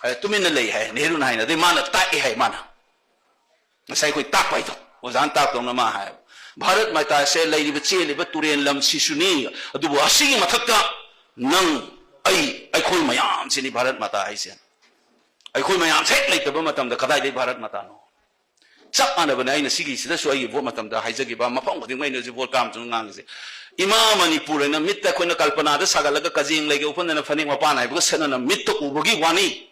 ꯑꯗ ꯇꯨꯃꯤꯟꯅ ꯂꯩ ꯍꯥꯏ ꯅꯦꯍꯔꯨꯅ ꯍꯥꯏꯅ꯫ ꯑꯗꯩ ꯃꯥꯅ ꯇꯥꯛꯑꯦ ꯍꯥꯏ ꯃꯥꯅ꯫ ꯉꯁꯥꯏ ꯑꯩꯈꯣꯏ ꯇꯥꯛꯄ ꯍꯥꯏꯗꯣ, ꯑꯣꯖꯥꯅ ꯇꯥꯛꯇꯧꯅ ꯃꯥ ꯍꯥꯏ, "ꯚꯥꯔꯠ ꯃꯥꯇꯥꯁꯦ ꯂꯩꯔꯤꯕ ꯆꯦꯜꯂꯤꯕ ꯇꯨꯔꯦꯟ ꯂꯝ ꯁꯤꯁꯨꯅꯤ, ꯑꯗꯨꯕꯨ ꯑꯁꯤꯒꯤ ꯃꯊꯛꯇ ꯅꯪ, ꯑꯩ, ꯑꯩꯈꯣꯏ ꯃꯌꯥꯝꯁꯤꯅꯤ ꯚꯥꯔꯠ ꯃꯥꯇꯥ ꯍꯥꯏꯁꯦ꯫ ꯑꯩꯈꯣꯏ ꯃꯌꯥꯝꯁꯦ ꯍꯦꯛ ꯂꯩꯇꯕ ꯃꯇꯝꯗ ꯀꯗꯥꯏꯗꯒꯤ ꯚꯥꯔꯠ ꯃꯥꯇꯥꯅꯣ?" ꯆꯞ ꯃꯥꯟꯅꯕꯅꯦ ꯑꯩꯅ ꯁꯤꯒꯤꯁꯤꯗꯁꯨ ꯑꯩꯒꯤ ꯚꯣꯠ ꯃꯇꯝꯗ ꯍꯥꯏꯖꯈꯤꯕ, ꯃꯐꯝ ꯈꯨꯗꯤꯡꯃꯛ ꯑꯩꯅ ꯍꯧꯖꯤꯛ ꯚꯣꯠ ꯀꯥꯝꯗꯨꯅ ꯉꯥꯡꯉꯤꯁꯦ꯫ ꯏꯃꯥ ꯃꯅꯤꯄꯨꯔ ꯍꯥꯏꯅ ꯃꯤꯠꯇ ꯑꯩꯈꯣꯏꯅ ꯀꯜꯄꯅꯥꯗ ꯁꯥꯒꯠꯂꯒ ꯀꯖꯦꯡ ꯂꯩꯒ ꯎꯞꯍꯟꯗꯅ ꯐꯅꯦꯛ ꯃꯄꯥꯟ ꯅꯥꯏꯕꯒ ꯁꯦꯠꯅꯅ ꯃꯤꯠꯇ ꯎꯕꯒꯤ ꯋꯥꯅꯤ꯫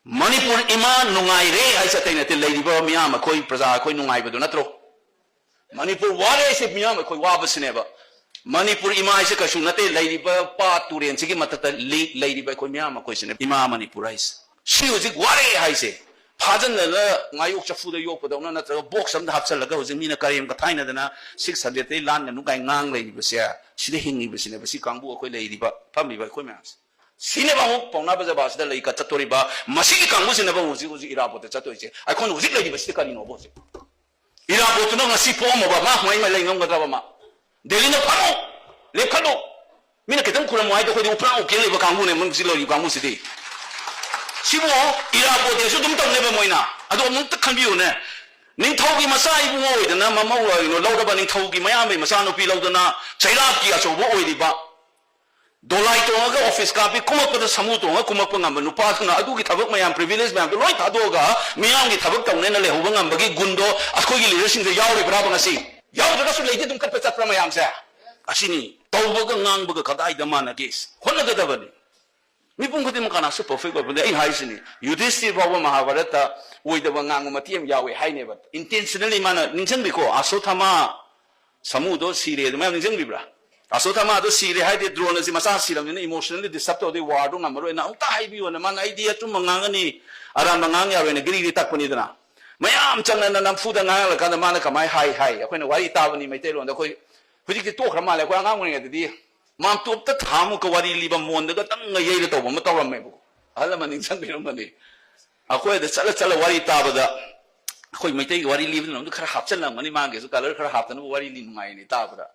ꯃꯅꯤꯄꯨꯔ ꯏꯃꯥ ꯅꯨꯡꯉꯥꯏꯔꯦ ꯍꯥꯏꯁꯦ ꯑꯇꯩ ꯅꯠꯇꯦ, ꯂꯩꯔꯤꯕ ꯃꯤꯌꯥꯝ ꯑꯩꯈꯣꯏ ꯄ꯭ꯔꯖꯥ ꯑꯩꯈꯣꯏ ꯅꯨꯡꯉꯥꯏꯕꯗꯨ ꯅꯠꯇ꯭ꯔꯣ? ꯃꯅꯤꯄꯨꯔ ꯋꯥꯔꯦ ꯍꯥꯏꯁꯦ ꯃꯤꯌꯥꯝ ꯑꯩꯈꯣꯏ ꯋꯥꯕꯁꯤꯅꯦꯕ꯫ ꯃꯅꯤꯄꯨꯔ ꯏꯃꯥ ꯍꯥꯏꯁꯦ ꯀꯩꯁꯨ ꯅꯠꯇꯦ, ꯂꯩꯔꯤꯕ ꯄꯥꯠ ꯇꯨꯔꯦꯟꯁꯤꯒꯤ ꯃꯊꯛꯇ ꯂꯤ-, ꯂꯩꯔꯤꯕ ꯑꯩꯈꯣꯏ ꯃꯤꯌꯥꯝ ꯑꯩꯈꯣꯏꯁꯤꯅꯦ ꯏꯃꯥ ꯃꯅꯤꯄꯨꯔ ꯍꯥꯏꯁꯦ꯫ ꯁꯤ ꯍꯧꯖꯤꯛ ꯋꯥꯔꯦ ꯍꯥꯏꯁꯦ꯫ ꯐꯥꯖꯤꯟꯗꯅ ꯉꯥꯌꯣꯛ ꯆꯐꯨꯗ ꯌꯣꯛꯄꯗꯧꯅ ꯅꯠꯇ꯭ꯔꯒ ꯕꯣꯛꯁ ꯑꯝꯗ ꯍꯥꯞꯆꯜꯂꯒ ꯍꯧꯖꯤꯛ ꯃꯤꯅ ꯀꯔꯦꯝ ꯀꯊꯥꯏꯅꯗꯅ ꯁꯤꯛꯁ ꯍꯟꯗ꯭ꯔꯦꯗꯇꯩ ꯂꯥꯟꯒꯅꯨ ꯀꯥꯏ ꯉꯥꯡ ꯂꯩꯔꯤꯕꯁꯦ, ꯁꯤꯗ ꯍꯤꯡꯉꯤꯕꯁꯤꯅꯦꯕ ꯁꯤ ꯀꯥꯡꯕꯨ ꯑꯩꯈꯣꯏ ꯂꯩꯔꯤꯕ ꯐꯝꯂꯤꯕ ꯑꯩꯈꯣꯏ ꯃꯌꯥꯝꯁꯦ꯫ ꯁꯤꯅꯦꯕ ꯑꯃꯨꯛ ꯄꯥꯎꯅꯥ ꯕꯖꯥꯔꯁꯤꯗ ꯂꯩ ꯀꯠ ꯆꯠꯇꯣꯔꯤꯕ, ꯃꯁꯤꯒꯤ ꯀꯥꯡꯕꯨꯁꯤꯅꯦꯕ ꯍꯧꯖꯤꯛ ꯍꯧꯖꯤꯛ ꯏꯔꯥꯕꯣꯠꯇ ꯆꯠꯇꯣꯏꯁꯦ꯫ ꯑꯩꯈꯣꯏꯅ ꯍꯧꯖꯤꯛ ꯂꯩꯔꯤꯕꯁꯤꯗ ꯀꯔꯤꯅꯣꯕ ꯍꯧꯖꯤꯛ? ꯏꯔꯥꯕꯣꯠꯇꯨꯅ ꯉꯁꯤ ꯄꯣꯛꯑꯝꯃꯕ ꯃꯥ ꯍꯨꯃꯥꯏ ꯃꯥꯏ ꯂꯩ ꯉꯝꯒꯗ꯭ꯔꯕ ꯃꯥ? ꯗꯦꯜꯂꯤꯅ ꯐꯝꯃꯨ, ꯂꯦꯞꯈꯠꯂꯨ꯫ ꯃꯤꯅ ꯈꯤꯇꯪ ꯈꯨꯔꯝꯃꯨ ꯍꯥꯏꯗꯣ ꯑꯩꯈꯣꯏꯗꯤ ꯎꯄ꯭ꯔꯥ ꯎꯀꯦꯜ ꯂꯩꯕ ꯀꯥꯡꯕꯨꯅꯦ ꯃꯁꯤ ꯂꯩꯔꯤꯕ ꯀꯥꯡꯕꯨꯁꯤꯗꯤ꯫ ꯁꯤꯕꯨ ꯏꯔꯥꯕꯣꯠꯇꯁꯨ ꯑꯗꯨꯝ ꯇꯧꯅꯦꯕ ꯃꯣꯏꯅ꯫ ꯑꯗꯣ ꯑꯃꯨꯛꯇ ꯈꯟꯕꯤꯌꯨꯅꯦ꯫ ꯅꯤꯡꯊꯧꯒꯤ ꯃꯆꯥ ꯏꯕꯨꯡꯉꯣ ꯑꯣꯏꯗꯅ ꯃꯃꯧ ꯑꯣꯏꯅꯣ ꯂꯧꯔꯕ ꯅꯤꯡꯊꯧꯒꯤ ꯃꯌꯥꯝꯕꯩ ꯃꯆꯥꯅꯨꯄꯤ ꯂꯧꯗꯅ ꯆꯩꯔꯥꯛꯀꯤ ꯑꯆꯧꯕ ꯑꯣꯏꯔꯤꯕ, ꯗꯣꯂꯥꯏ ꯇꯣꯡꯉꯒ ꯑꯣꯐꯤꯁ ꯀꯥꯞꯄꯤ, ꯀꯨꯝꯃꯛꯄꯗ ꯁꯥꯃꯨ ꯇꯣꯡꯉꯒ ꯀꯨꯝꯃꯛꯄ ꯉꯝꯕ ꯅꯨꯄꯥꯗꯨꯅ ꯑꯗꯨꯒꯤ ꯊꯕꯛ ꯃꯌꯥꯝ, ꯄ꯭ꯔꯤꯚꯤꯂꯦꯖ ꯃꯌꯥꯝꯗꯣ ꯂꯣꯏ ꯊꯥꯗꯣꯛꯑꯒ ꯃꯤꯌꯥꯝꯒꯤ ꯊꯕꯛ ꯇꯧꯅꯦꯅ ꯂꯩꯍꯧꯕ ꯉꯝꯕꯒꯤ ꯒꯨꯟꯗꯣ ꯑꯩꯈꯣꯏꯒꯤ ꯂꯤꯗꯔꯁꯤꯡꯗ ꯌꯥꯎꯔꯤꯕ꯭ꯔꯥꯕ ꯉꯁꯤ? ꯌꯥꯎꯗ꯭ꯔꯒꯁꯨ ꯂꯩꯗꯤ ꯑꯗꯨꯝ ꯀꯠꯄ ꯆꯠꯄ꯭ꯔꯥ ꯃꯌꯥꯝꯁꯦ? ꯑꯁꯤꯅꯤ꯫ ꯇꯧꯕꯒ ꯉꯥꯡꯕꯒ ꯀꯗꯥꯏꯗ ꯃꯥꯟꯅꯒꯦ? ꯍꯣꯠꯅꯒꯗꯕꯅꯤ꯫ ꯃꯤꯄꯨꯝ ꯈꯨꯗꯤꯡꯃꯛ ꯀꯅꯥꯁꯨ ꯄꯔꯐꯦꯛ ꯑꯣꯏꯕ ꯅꯠꯇꯦ꯫ ꯑꯩꯅ ꯍꯥꯏꯁꯤꯅꯤ, ꯌꯨꯙꯤꯁꯇꯤꯔ ꯐꯥꯎꯕ ꯃꯍꯥꯚꯥꯔꯠꯇ ꯑꯣꯏꯗꯕ ꯉꯥꯡꯕ ꯃꯇꯦꯛ ꯑꯃ ꯌꯥꯎꯋꯦ ꯍꯥꯏꯅꯦꯕ꯫ ꯏꯟꯇꯦꯟꯁꯅꯦꯜꯂꯤ ꯃꯥꯅ ꯅꯤꯡꯁꯤꯡꯕꯤꯀꯣ, ꯑꯁꯣꯊꯥꯃꯥ ꯁꯥꯃꯨꯗꯣ ꯁꯤꯔꯦ ꯑꯗꯨ ꯃꯌꯥꯝ ꯅꯤꯡꯁꯤꯡꯕꯤꯕ꯭ꯔꯥ? ꯑꯁꯣꯊꯥꯃꯥꯗꯣ ꯁꯤꯔꯦ ꯍꯥꯏꯗꯤ ꯗ꯭ꯔꯣꯅꯁꯤ ꯃꯆꯥ ꯁꯤꯔꯕꯅꯤꯅ ꯏꯃꯣꯁꯅꯦꯜꯂꯤ ꯗꯤꯁꯇꯔꯕ ꯇꯧꯗꯦ, ꯋꯥꯔꯗꯣ ꯉꯝꯃꯔꯣꯏꯅ ꯑꯃꯨꯛꯇ ꯍꯥꯏꯕꯤꯌꯣꯅ ꯃꯥꯅ ꯑꯩꯗꯤ ꯑꯆꯨꯝꯕ ꯉꯥꯡꯒꯅꯤ, ꯑꯔꯥꯟꯕ ꯉꯥꯡ ꯌꯥꯔꯣꯏꯅ ꯒꯤꯔꯤꯒꯤꯔꯤ ꯇꯛꯄꯅꯤꯗꯅ꯫ ꯃꯌꯥꯝ ꯆꯪꯅꯅ ꯅꯝꯐꯨꯗ ꯉꯥꯡꯍꯜꯂꯀꯥꯟꯗ ꯃꯥꯅ ꯀꯃꯥꯏ ꯍꯥꯏ ꯍꯥꯏ? ꯑꯩꯈꯣꯏꯅ ꯋꯥꯔꯤ ꯇꯥꯕꯅꯤ ꯃꯩꯇꯩꯂꯣꯟꯗ꯫ ꯑꯩꯈꯣꯏ ꯍꯧꯖꯤꯛꯇꯤ ꯇꯣꯛꯈ꯭ꯔ ꯃꯥꯜꯂꯦ꯫ ꯑꯩꯈꯣꯏ ꯑꯉꯥꯡ ꯑꯣꯏꯔꯤꯉꯩꯗꯗꯤ ꯃꯥꯝꯇꯣꯞꯇ ꯊꯥ ꯑꯃꯨꯛꯀ ꯋꯥꯔꯤ ꯂꯤꯕ, ꯃꯣꯟꯗꯒ ꯇꯪꯒ ꯌꯩꯔ ꯇꯧꯕ ꯑꯃ ꯇꯧꯔꯝꯃꯦꯕꯀꯣ꯫ ꯑꯍꯜ ꯂꯃꯟ ꯅꯤꯡꯁꯤꯡꯕꯤꯔꯝꯒꯅꯤ꯫ ꯑꯩꯈꯣꯏꯗ ꯆꯠꯂ ꯆꯠꯂ ꯋꯥꯔꯤ ꯇꯥꯕꯗ ꯑꯩꯈꯣꯏ ꯃꯩꯇꯩꯒꯤ ꯋꯥꯔꯤ ꯂꯤꯕꯗꯨꯅ ꯑꯃꯨꯛ ꯈꯔ ꯍꯥꯞꯆꯜꯂꯝꯒꯅꯤ, ꯃꯥꯒꯤꯁꯨ ꯀꯂꯔ ꯈꯔ ꯍꯥꯞꯇꯅꯕ ꯋꯥꯔꯤ ꯂꯤ ꯅꯨꯡꯉꯥꯏꯅꯤ ꯇꯥꯕꯗ꯫